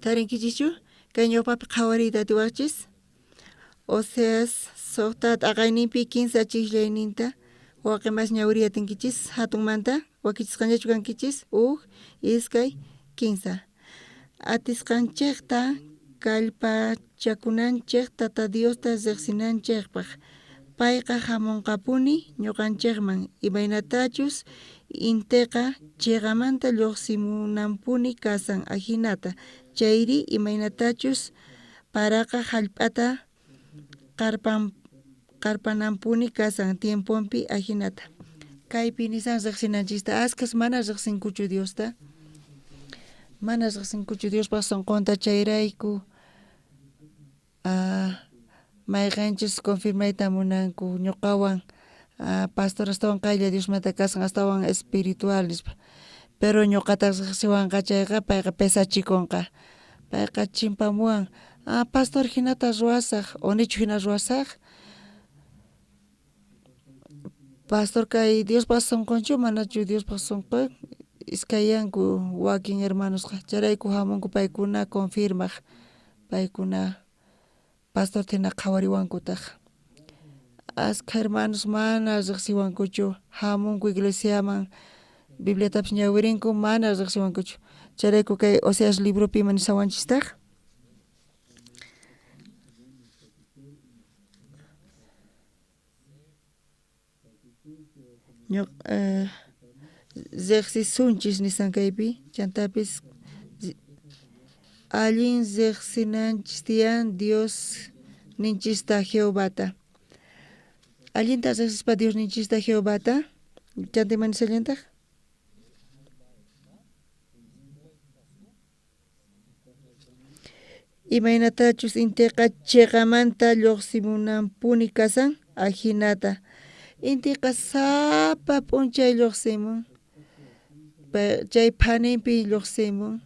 Tarinkichischu? Kay ñawpapi qhawariyta atiwaqchis. Oseas suqta t'aqayninpi kinsa chijllayninta wawqi mas ñawiriy atinkichis hatunmanta wakichisqanllachu kankichis uj iskay kinsa. Atisqanchejta kallpachakunanchej Tata Diosta riqsinanchejpaj. Payqa hamunqapuni ñuqanchejman imaynatachus inteqa chiqamanta lluqsimunanpuni kasan ajinata chayri imaynatachus paraqa jallp'ata qarpananpuni kasan tiemponpi ajinata. Kaypi nisan riqsinanchista askhas mana riqsinkuchu Diosta. Mana riqsinkuchu Diospaq sunqunta chayrayku mayqenchus confirmayta munanku ñuqawan pastor astawan qaylla Diosmanta kasqan astawan espiritual nispa. Pero ñuqataq riqsiwanqa chayqa payqa pesachikunqa. Payqa chimpamuwan pastor hinata ruwasaq o nichu hina ruwasaq. Pastor kay Diospaq sunqunchu manachu Diospaq sunqun iskayanku wakin hermanosqa chayrayku hamunku paykuna confirmaq paykuna pastorta hina qhawariwankutaq. Askha hermanos mana riqsiwankuchu hamunku iglesiaman Bibliatapis ñawirinku mana riqsiwankuchu chayrayku kay Oseas libropi ima nishawanchistaq. Riqsisunchis nisan kaypi chantapis allin riqsinanchis tiyan Dios ninchista Jehovata. Allinta riqsispa Dios ninchista Jehovata chanta ima nisallantaq. Imaynatachus intiqa chiqamanta lluqsimunanpuni kasan ajinata. Intiqa sapa p'unchay lluqsimun chay phaninpi lluqsimun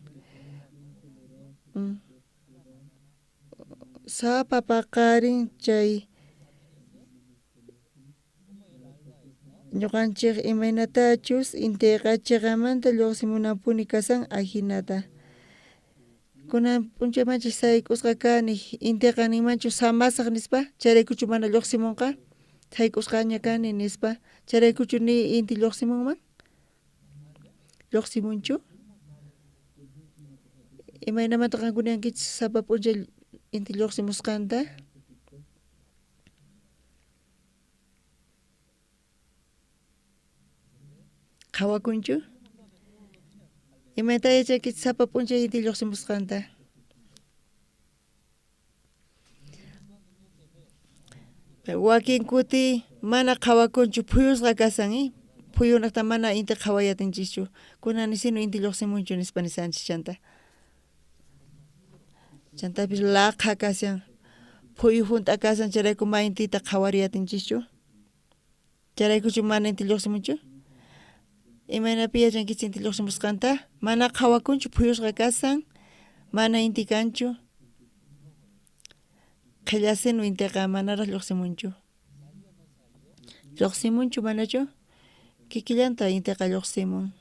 sapa paqarin chay ñuqanchej imaynatachus intiqa chiqamanta lluqsimunanpuni kasan ajinata. Kunan p'unchaymanchis sayk'usqa kani intiqa ninmanchu samasaq nispa chayraykuchu mana lluqsimunqa sayk'usqaña kani nispa chayraykuchu ni inti lluqsimunman lluqsimunchu. Imaynamanta qankuna yankichis sapa p'unchay inti lluqsimusqanta. Qhawakunchu? Imaynata yachankichis sapa p'unchay inti lluqsimusqanta? Wakin kuti mana qhawakunchu phuyusqa kasan phuyunaqta mana inti qhaway atinchischu kunan nisinu inti lluqsimunchu nispa nisanchis chanta. Chantapis laqha kashan phuyu hunt'a kashan chayrayku ma intita qhawariy atinchischu. Chayraykuchu mana inti lluqsimunchu? Imaynapi yachankichis inti lluqsimusqanta? Mana qhawakunchu phuyusqa kasan mana inti kanchu. Qhillasinu intiqa manaraq lluqsimunchu. Lluqsimunchu manachu? Kikillanta intiqa lluqsimun.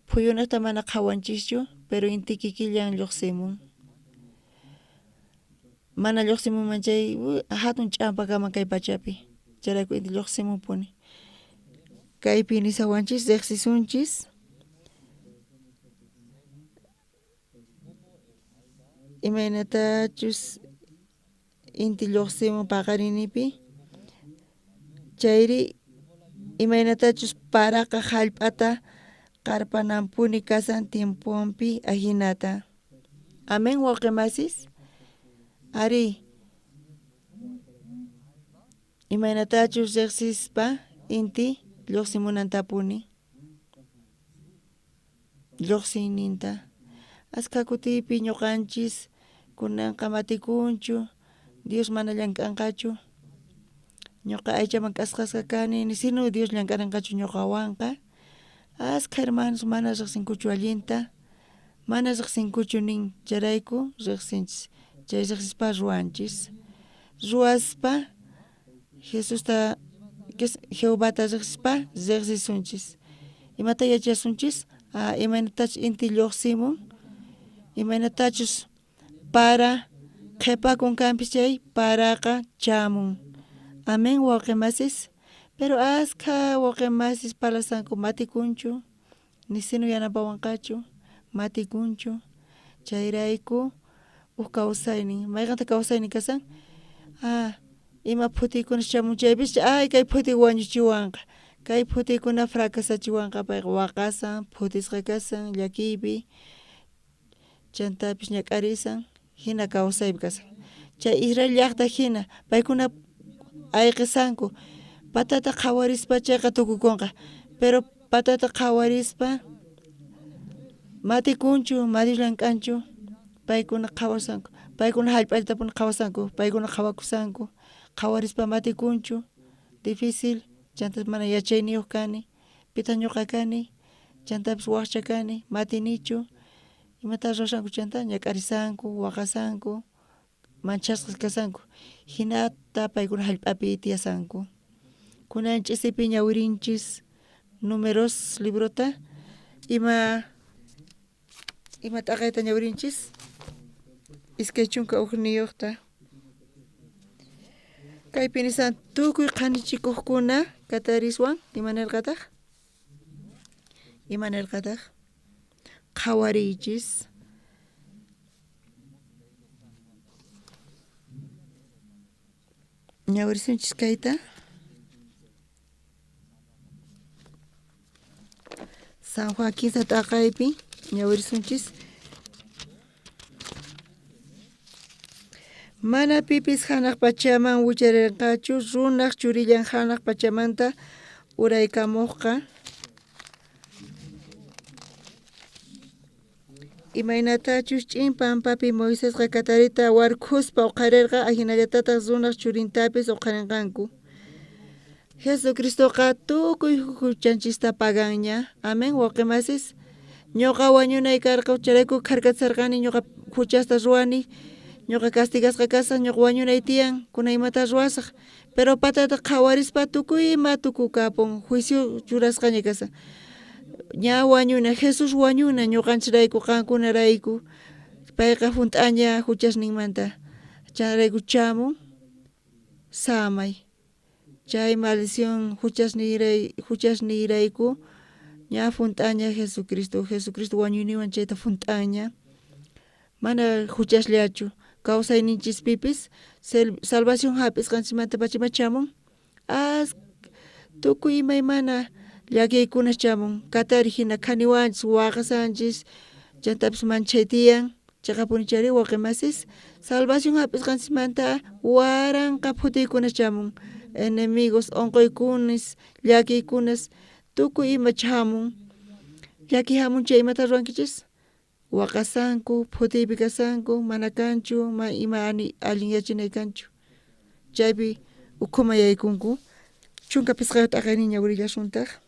Phuyunaqta mana qhawanchischu pero inti kikillan lluqsimun. Mana lluqsimunman chay hatun ch'ampa kaman kay pachapi chayrayku inti lluqsimunpuni. Kaypi nisawanchis riqsisunchis imaynatachus inti lluqsimun paqarinipi chayri imaynatachus paraqa jallp'ata qarpananpuni kasan tiemponpi ajinata. Amén wawqi masis. Ari imaynatachus riqsispa inti lluqsimunantapuni lluqsiyninta. Askha kutipi ñuqanchis kunanqa matikunchu Dios mana llank'anqachu ñuqa aychaman k'asqasqa kani nisinu Dios llank'aranqachu ñuqawanqa Askha hermanos mana riqsinkuchu allinta, mana riqsinkuchu nin chayrayku riqsinchis. Chay riqsispa ruwanchis. Ruwaspa Jesusta Jehovata riqsispa riqsisunchis. Imata yachasunchis? Ah, imaynatachus inti lluqsimun, imaynatachus para qhipakun kanpis chay paraqa chamun. Amén wawqi masis. Pero askha wawqi masis parlasanku matikunchu, nisinu yanapawanqachu, matikunchu. Chayrayku uj kawsaynin, mayqanta kawsaynin kasan? Ah, ima phutiykunas chamun chaypis, ay kay phutiy wañuchiwanqa, kay phutiykuna fracasachiwanqa, payqa waqasan, phutisqa kasan, llakiypi, chantapis ñak'arisan, jina kawsaypi kasan. Chay Israel llaqta jina, paykuna ayqisanku, patata qhawarispa chayqa tukukunqa, pero patata qhawarispa matikunchu, madi llank'anchu, paykuna qhawasanku, paykuna jallp'allatapuni qhawasanku, paykuna qhawakusanku, qhawarispa matikunchu, difícil, chantapis mana yachayniyuq kani, pitaq ñuqa kani, chantapis waqcha kani, matinichu, imata ruwashanku chanta ñak'arisanku, waqasanku, manchasqas kasanku, jinata paykuna jallp'api tiyasanku. Kunan ch'isipi ñawirinchis Números librota, ima ima t'aqayta ñawirinchis? 21. Kaypi nisan tukuy qhanichikuqkuna katariswan, ima nirqataq? Ima nirqataq? Qhawariychis. Ñawirisunchis kayta. San Juan 15 t'aqaypi ñawirisunchis. Mana pipis hanaq pachaman wicharirqachu, runaq churillan hanaq pachamanta uraykamuqqa. Imaynatachus ch'in pampapi Moisesqa katarita warkhuspa uqharirqa, ajinallatataq runaq churintapis uqharinqanku. Jesucristoqa tukuy huchanchista paganña. Amén, wawqi masis. Ñuqa wañunay karqa, chayrayku kharkatsarqani, ñuqa huchasta ruwani, ñuqa castigasqa kasaq, ñuqa wañunay tiyan, kuna imata ruwasaq. Pero patata qhawarispa tukuy ima tukukapun, juicio churasqaña kasan. Ña wañuna, Jesús wañuna ñuqanchirayku, qankunarayku. Payqa junt'aña huchasninmanta. Chayrayku chamun samay. Chay maldición huchasniyrayku ña junt'aña Jesucristo. Jesucristo wañuyninwan chayta junt'aña. Mana huchasllachu, kawsayninchispipis salvación hap'isqanchismanta pachama chamun. As tukuy imaymana llakiykunas chamun, katari hina khaniwanchis, waqasanchis, chantapis manchay tiyan, chaqapuni chayri wawqi masis, salvación hap'isqanchismanta waranqa phutiykunas chamun, enemigos, unquykunas, llakiykunas, tukuy ima chamun. Llaki hamun chay imata ruwankichis? Waqasanku, phutiypi kasanku, mana kanchu, ma ima allinyachinay kanchu. Chaypi ukhuma yaykunku. 15 t'aqaynin ñawirillasuntaq.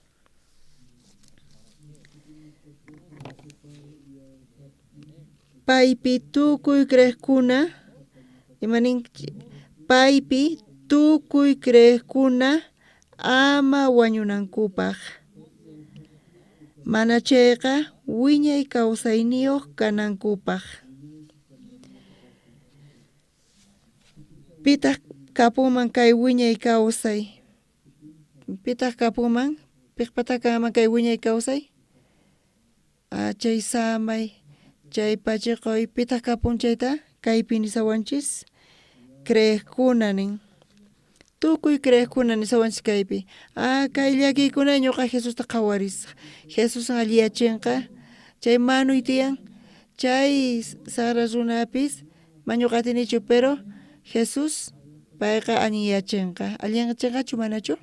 Paypi tukuy creejkuna, imanin paypi tukuy creejkuna ama wañunankupaq. Mana chayqa wiñay kawsayniyuq kanankupaq. Pitaq kapuman kay wiñay kawsay? Pitaq kapuman? Piqpata kanman kay wiñay kawsay? Ah, chay samay, chay pachiqoy, pitaq kapun chayta? Kaypi nisawanchis creejkuna nin. Tukuy creejkuna nisawanchis kaypi. Ah, kay llakiykuna ñuqa Jesusta qhawarisaq. Jesús alliyachinqa. Chay manuy tiyan, chay sara runapis mañuqa atinichu, pero Jesús payqa allinyachinqa. Allinyachinqachu manachu?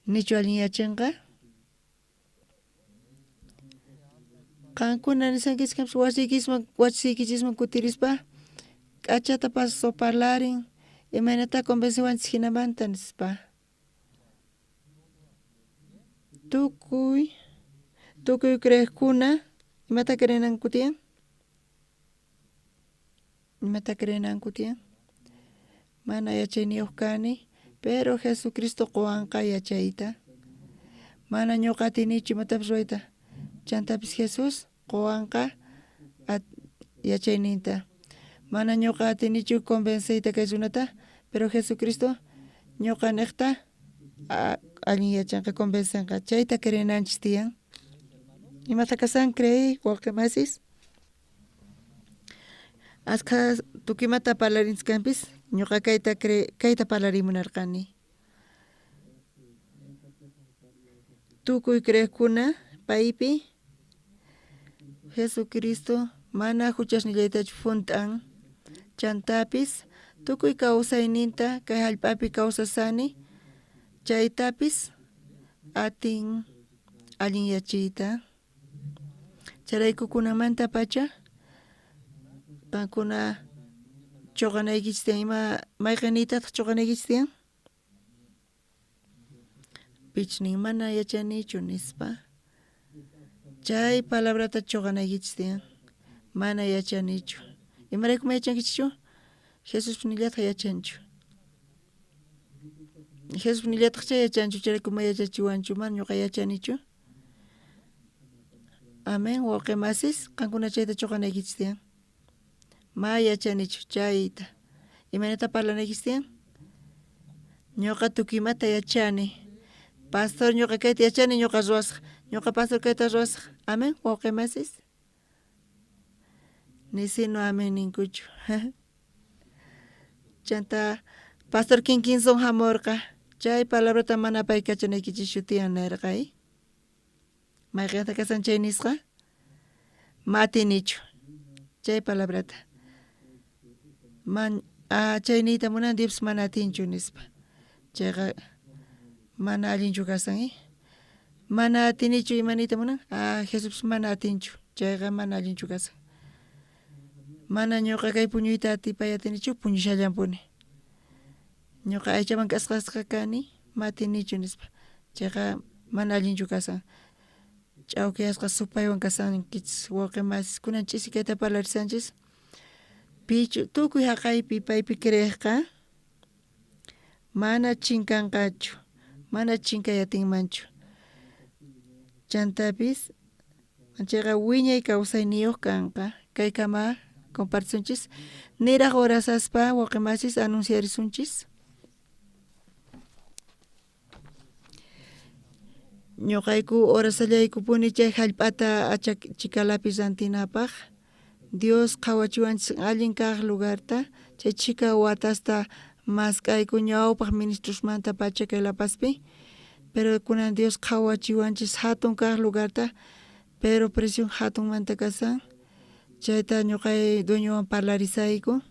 Nichu allinyachinqa? Qankuna nisankichis wasiykichisman kutirispa k'achata paso parlarin, imaynata convencewanchis jinamanta nispa. Tukuy tukuy creejkuna imata creenanku tiyan? Imata creenanku tiyan? Mana yachayniyuq kani, pero Jesucristo quwanqa yachayta. Mana ñuqa atinichu imatapis ruwayta. Chantapis Jesús quwanqa yachayninta. Mana ñuqa atinichu convenceyta kay runata, pero Jesucristo ñuqa niqta allin yachanqa, convencenqa. Chayta creenanchis tiyan. Imata kasan creey, wawqi masis? Askha tukuymata parlarinchis kanpis, ñuqa kayta kayta parlarimunarqani. Tukuy creejkuna paypi Jesucristo mana huchasnillaytachu junt'an, chantapis tukuy kawsayninta kay hallp'api kawsasani, chaytapis atin allinyachiyta. Chayrayku kunamantapacha qankuna chuqanaykichis tiyan. Ima mayqiniytataq chuqanaykichis tiyan? Pichnin mana yachanichu nispa. Chay palabrata chuqanaykichis tiyan. Mana yachanichu. Imarayku mana yachankichikchu? Jesuspi nillataq yachanchu. Jesuspi nillataq chay yachanchu, chayrayku mana yachachiwanchu, mana ñuqa yachanichu. Amén, wawqi masis, qankuna chayta chuqanaykichis tiyan. Ma yachanichu chayta. Imaynata parlanaykichis tiyan? Ñuqa tukuymata yachani. Pastor ñuqa kayta yachani, ñuqa ruwasaq. Ñuqa pastor kayta ruwasaq. Amén, wawqi masis. Nisino amén ninkuchu. Chanta pastor Kinkinson hamurqa. Chay palabrata mana pay kachanaykichikchu tiyan nirqa. Mayqinta kasan chay nisqa? Matinichu chay palabrata. Man chay niyta munan Dios mana atinchu nispa. Chayqa mana allinchu kasan, Mana atinichu ima niyta munan? Jesús mana atinchu. Chayqa mana allinchu kasan. Mana ñuqa kay puñuyta atipay atinichu, puñushallanpuni. Ñuqa aychaman k'asqasqa kani, ma atinichu nispa. Chayqa mana allinchu kasan. Ch'awkiyasqa supaywan kasankichis wawqi masis. Kunan ch'isi kayta parlarisanchis. Pichu tukuy haqaypi paypi creejqa mana chinkanqachu, mana chinkay atinmanchu. Chantapis chayqa wiñay kawsayniyuq kanqa. Kaykama compartisunchis. Niraq orasaspa wawqi masis anunciarisunchis. Ñuqayku orasallaykupuni chay hallp'ata achachikalapi rantinapaq. Dios qhawachiwanchis allin kaq lugarta, chay chhika watasta mask'ayku ñawpaq ministrosmanta pacha kay La Pazpi, pero kunan Dios qhawachiwanchis hatun kaq lugarta, pero precion hatunmanta kasan. Chayta ñuqay dueñowan parlarisayku.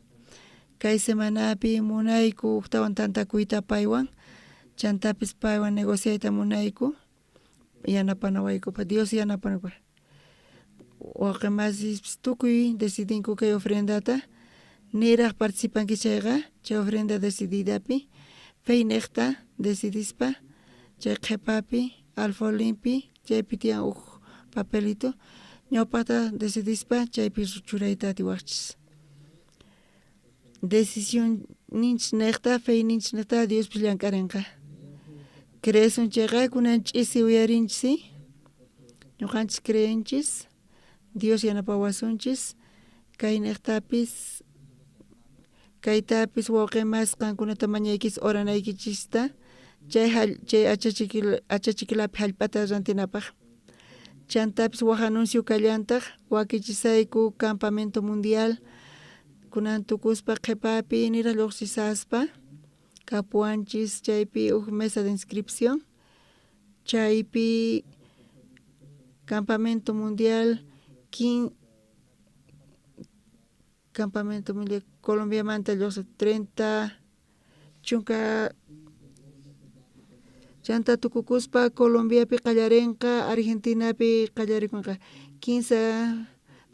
Kay semanapi munayku huktawan tantakuyta paywan, chantapis paywan negociayta munayku, yanapanawaykupaq, Dios yanapanapaq. Wawqi masis tukuy decidinku kay ofrendata, niraq participanki chayqa, chay ofrenda decididapi, fey niqta decidispa, chay qhipapi, alfolimpi, chaypi tiyan huk papelito, ñawpaqta decidispa chaypi churayta atiwaqchis. Decisión ninchis niqta, fey ninchis niqta Diospis llank'arinqa. Creesun chayqa kunan ch'isi uyarinchis, ñuqanchis creenchis, Dios yanapawasunchis, kay niqtapis, kaytapis wawqi mas qankunata mañaykis oranaykichista, chay chay achachikilapi hallp'ata rantinapaq. Chantapis waj anuncio kallantaq, wakichisayku campamento mundial, kunan tukuspa qhipapi niraq lluqsisaspa, kapuwanchis chaypi huk mesa de inscripción, chaypi campamento mundial campamento mundial Colombiamanta lluqsi 30 chunka chanta tukukuspa Colombiapi qallarinqa, Argentinapi qallarikunqa 15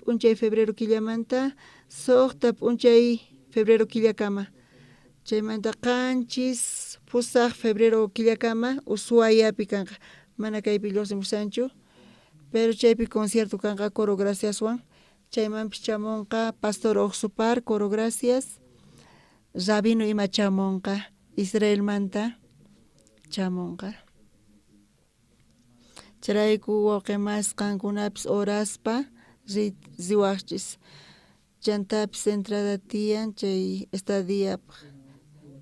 p'unchay febrero killamanta 6 p'unchay febrero killakama. Chaymanta 7 8 febrero killakama Ushuaiapi kanqa. Mana kaypi lluqsimushanchu, pero chaypi concierto kanqa Coro Graciaswan, chaymanpis chamunqa Pastor Oxupar, Coro Gracias, Rabino ima chamunqa, Israelmanta chamunqa. Chayrayku wawqi mas qankunapis oraspa riwaqchis. Chantapis entrada tiyan chay estadiapaj.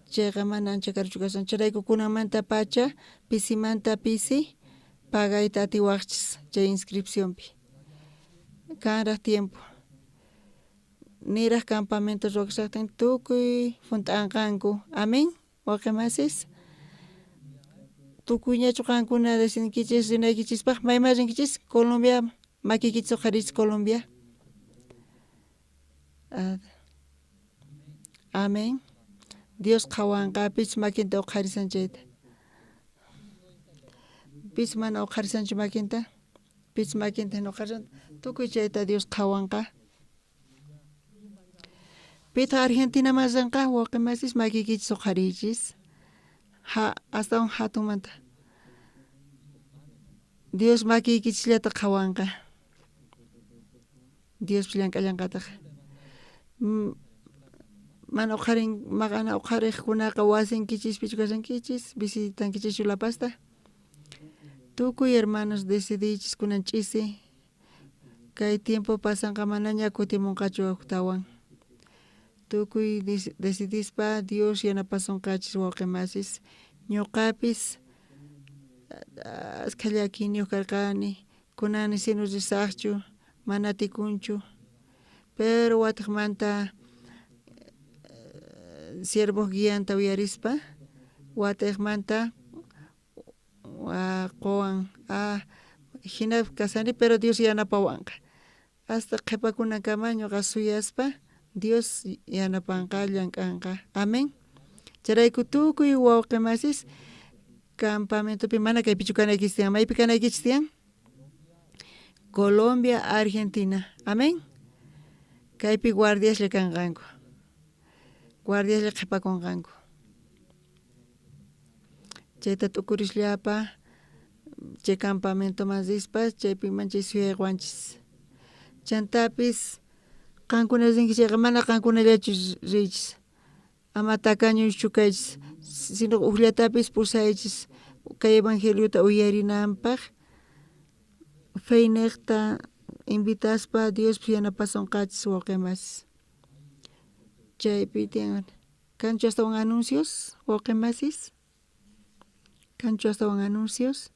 Chayqa mana ancha karuchu kashan. Chayrayku kunanmanta pacha pisimanta pisi pagayta atiwaqchis chay inscripcionpi. Kanraj tiempo. Niraj campamento ruwakashajtin tukuy junt'anqanku. Amén, wawqi masis. Tukuyñachu qankuna decidinkichis rinaykichispaj? Mayman rinkichis? Colombia, makiykichis uqharichis Colombia. Amén. Dios qhawanqa pichus makinta uqharisan chayta. Pichus mana uqharisanchu makinta, pichus makinta hina uqharisan, tukuy chayta Dios qhawanqa. Pitaq Argentinaman rinqa, wawqi masis makiykichis uqhariychis. Ha, astawan hatunmanta. Dios makiykichisllata qhawanqa. Diospis llank'allanqataj. Mana uqharin, mana uqhariqkunaqa wasinkichispichu kashankichis, visitankichischu La Pazta. Tukuy hermanos decidiychis kunan ch'isi, kay tiempo pasanqa manaña kutimunqachu ujtawan. Tukuy decidispa Dios yanapasonqachis wawqi masis. Ñuqapis askha llakiyniyuq karqani, kunani sino risaqchu, mana atikunchu. Pero watejmanta siervoj guianta uyarispa, watejmanta qowan jina kasani, pero Dios yanapawanqa. Hasta qhepakunankama ñuqa suyaspa Dios yanapanqa, llank'anqa. Amén. Chayrayku tukuy wawqi masis campamentopi mana kaypichu kanaykichis tiyan. Maypi kanaykichis tiyan? Colombia, Argentina. Amén. Kaypi guardiaslla kanqanku. Guardiaslla qhepakunqanku. Chayta t'ukurisllapa chay campamentoman rispa chaypi manchay suyayqwanchis. Chantapis qankuna rinki chayqa mana qankunallachu riychis. Ama takañuychu kaychis, sino ujllatapis pusaychis kay evangeliota uyarinanpaj. Feynejta invitaspa Diospis yanapasonqachis wawqi masis. Chaypi tiyan. Kanchu astawan anuncios, wawqi masis? Kanchu astawan anuncios?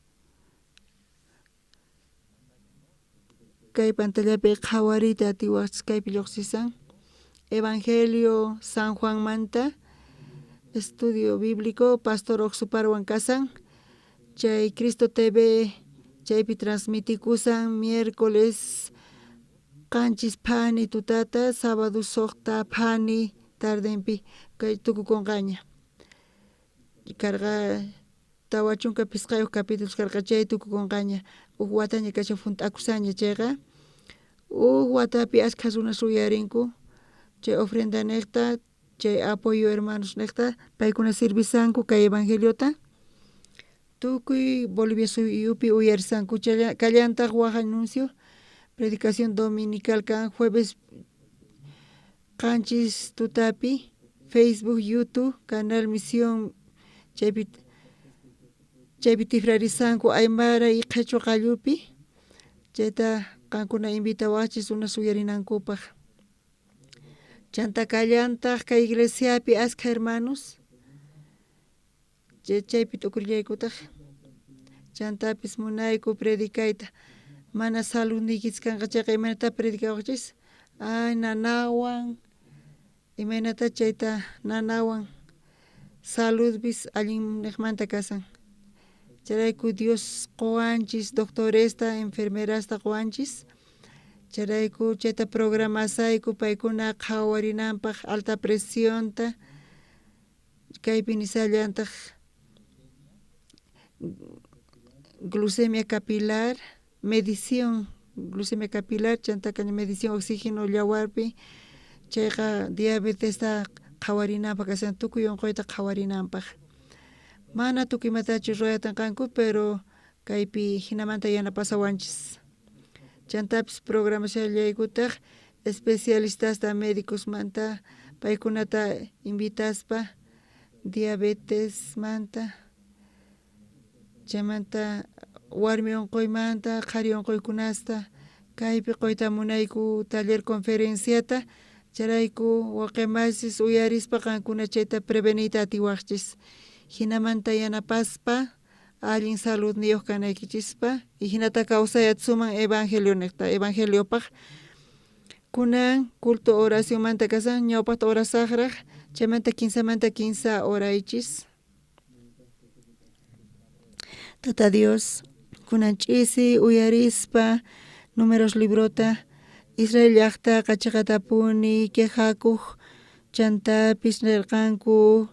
Kay pantallapi qhawariyta atiwaqchis kaypi lluqsisan. Evangelio San Juanmanta, estudio bíblico, Pastor Oxuparwan kasan. Chay Cristo TV chaypi transmitikusan miércoles qanchis phani tutata, sábado suqta phani tardenpi kay tukukunqaña. Karqa 45 capítulos karqa chay tukukunqaña. Uj wataña kashan junt'akusaña chayqa. Uj watapi askha runas uyarinku chay ofrenda niqta, chay apoyo hermanos niqta, paykuna servisanku kay evangeliota. Tukuy Bolivia suyupi uyarisanku. Kallantaq waj anuncio, predicación dominical kan jueves 7 tutapi, Facebook, YouTube, Canal Misión, chaypi tifrarisanku Aymara y Qhechua qallupi. Chayta qankuna invitawaqchis runas uyarinankupaj. Chanta kallantaq kay iglesiapi askha hermanos, chaypi t'ukurillaykutaj. Chantapis munayku predicayta. Mana saludniykichis kanqa chayqa imaynata predicawaqchis? Ay, nanawan, imaynata chayta nanawan saludpis allinniqmanta kasan. Chayrayku Dios qowanchis doctoresta, enfermerasta qowanchis. Chayrayku chayta programasayku paykuna qhawarinanpaj alta presionta, kaypi nisallantaq glucemia capilar, medición glucemia capilar, chanta kaña medición oxígeno yawarpi, chayqa diabetesta qhawarinanpaj kasan, tukuy unquyta qhawarinanpaj. Mana tukuy imatachu ruwayatanqanku, pero Kaypi jinamanta yanapasawanchis. Chantapis programashallaykutaj especialistasta médicosmanta paykunata invitaspa diabetesmanta chaymanta warmi onqoymanta qhari onqoykunasta kaypi qoyta munayku taller conferenciata chayrayku wawqe masis uyarispa qankuna chayta preveniyta atiwajchis jinamanta yanapaspa allin saludniyoj kanaykichispa y jinata kawsay atisunman evangelio nejta evangeliopaj kunan culto oracionmanta kasan ñawpajta orasajraj chaymanta kinsamanta kinsa oraychis. Tata Dios kunan ch'isi uyarispa Números librota Israel llajtaqa cheqatapuni quejakuj chantapis nerqanku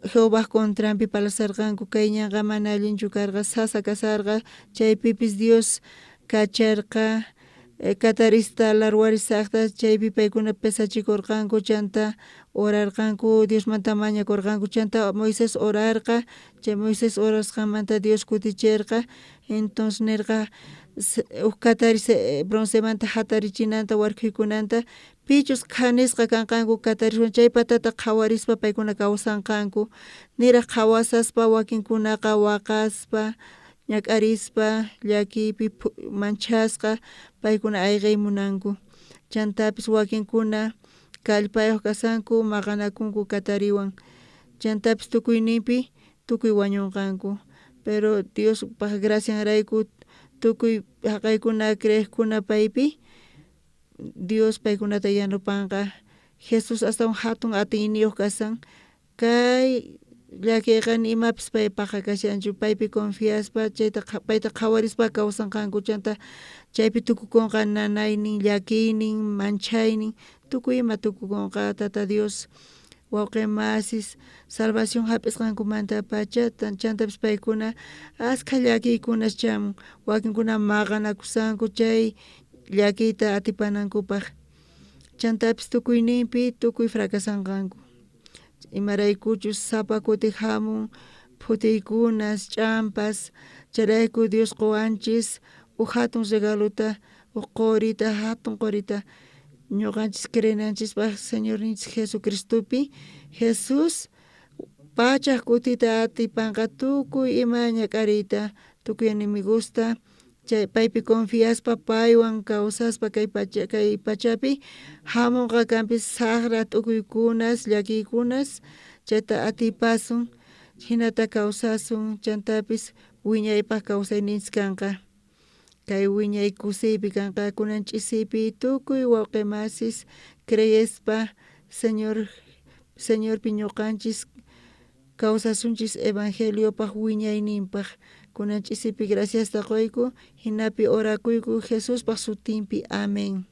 Jehovaj contranpi parlasharqanku kay ñanqa mana allinchu karqa sasa kasharqa chaypipis Dios kacharqa katarista larwarisajta chaypi paykuna pesachikorqanku chanta orarqanku Diosmanta mañakorqanku chanta Moisés orarqa chay Moisés orasqanmanta Dios kuticherqa entonces nerqa uj kataris broncemanta jatarichinanta warkhuykunanta pichus qhanisqa kanqanku katariswan chay patata qhawarispa paykuna kawsanqanku niraj qhawasaspa wakinkunaqa waqaspa ñak'arispa llakiypi manchasqa paykuna ayqey munanku chantapis wakinkuna kallpayoj kasanku maqanakunku katariwan chantapis tukuyninpi tukuy wañonqanku pero Diospaj gracianrayku tukuy jaqaykuna creejkuna paypi Dios paykunata yanapanqa Jesús astawan jatun atiyniyoj kasan kay llakeyqa ni imapis paypajqa kashanchu paypi confiaspa chayta payta qhawarispa kawsanqanku chanta chaypi tukukonqa nanaynin llakiynin manchaynin tukuy ima tukukonqa Tata Dios wawqe masis salvación jap'isqankumantapacha chantapis paykuna askha llakiykunas chamun wakinkuna maqanakusanku chay llakiyta atipanankupaj chantapis tukuyninpi tukuy fracasanqanku imaraykuchus sapa kuti jamun phutiykunas ch'ampas chayrayku Dios qowanchis uj jatun regalota uj qorita jatun qorita ñuqanchis creenanchispaj Señorninchis Jesucristopi Jesús pachaj kutita atipanqa tukuy ima ñak'ariyta tukuy enemigosta chay paypi confiaspa paywan kawsaspa kay pacha kay pachapi jamonqa kanpis sajra t'ukuykunas llakiykunas chayta atipasun jinata kawsasun chantapis wiñaypaj kawsayninchis kanqa kay wiñay kusiypi kanqa kunan ch'isipi tukuy wawqe masis creespa Señor Señorpi ñuqanchis kawsasunchis evangeliopaj wiñayninpaj kunan ch'isipi graciasta qoyku jinapi orakuyku Jesuspaj sutinpi amén.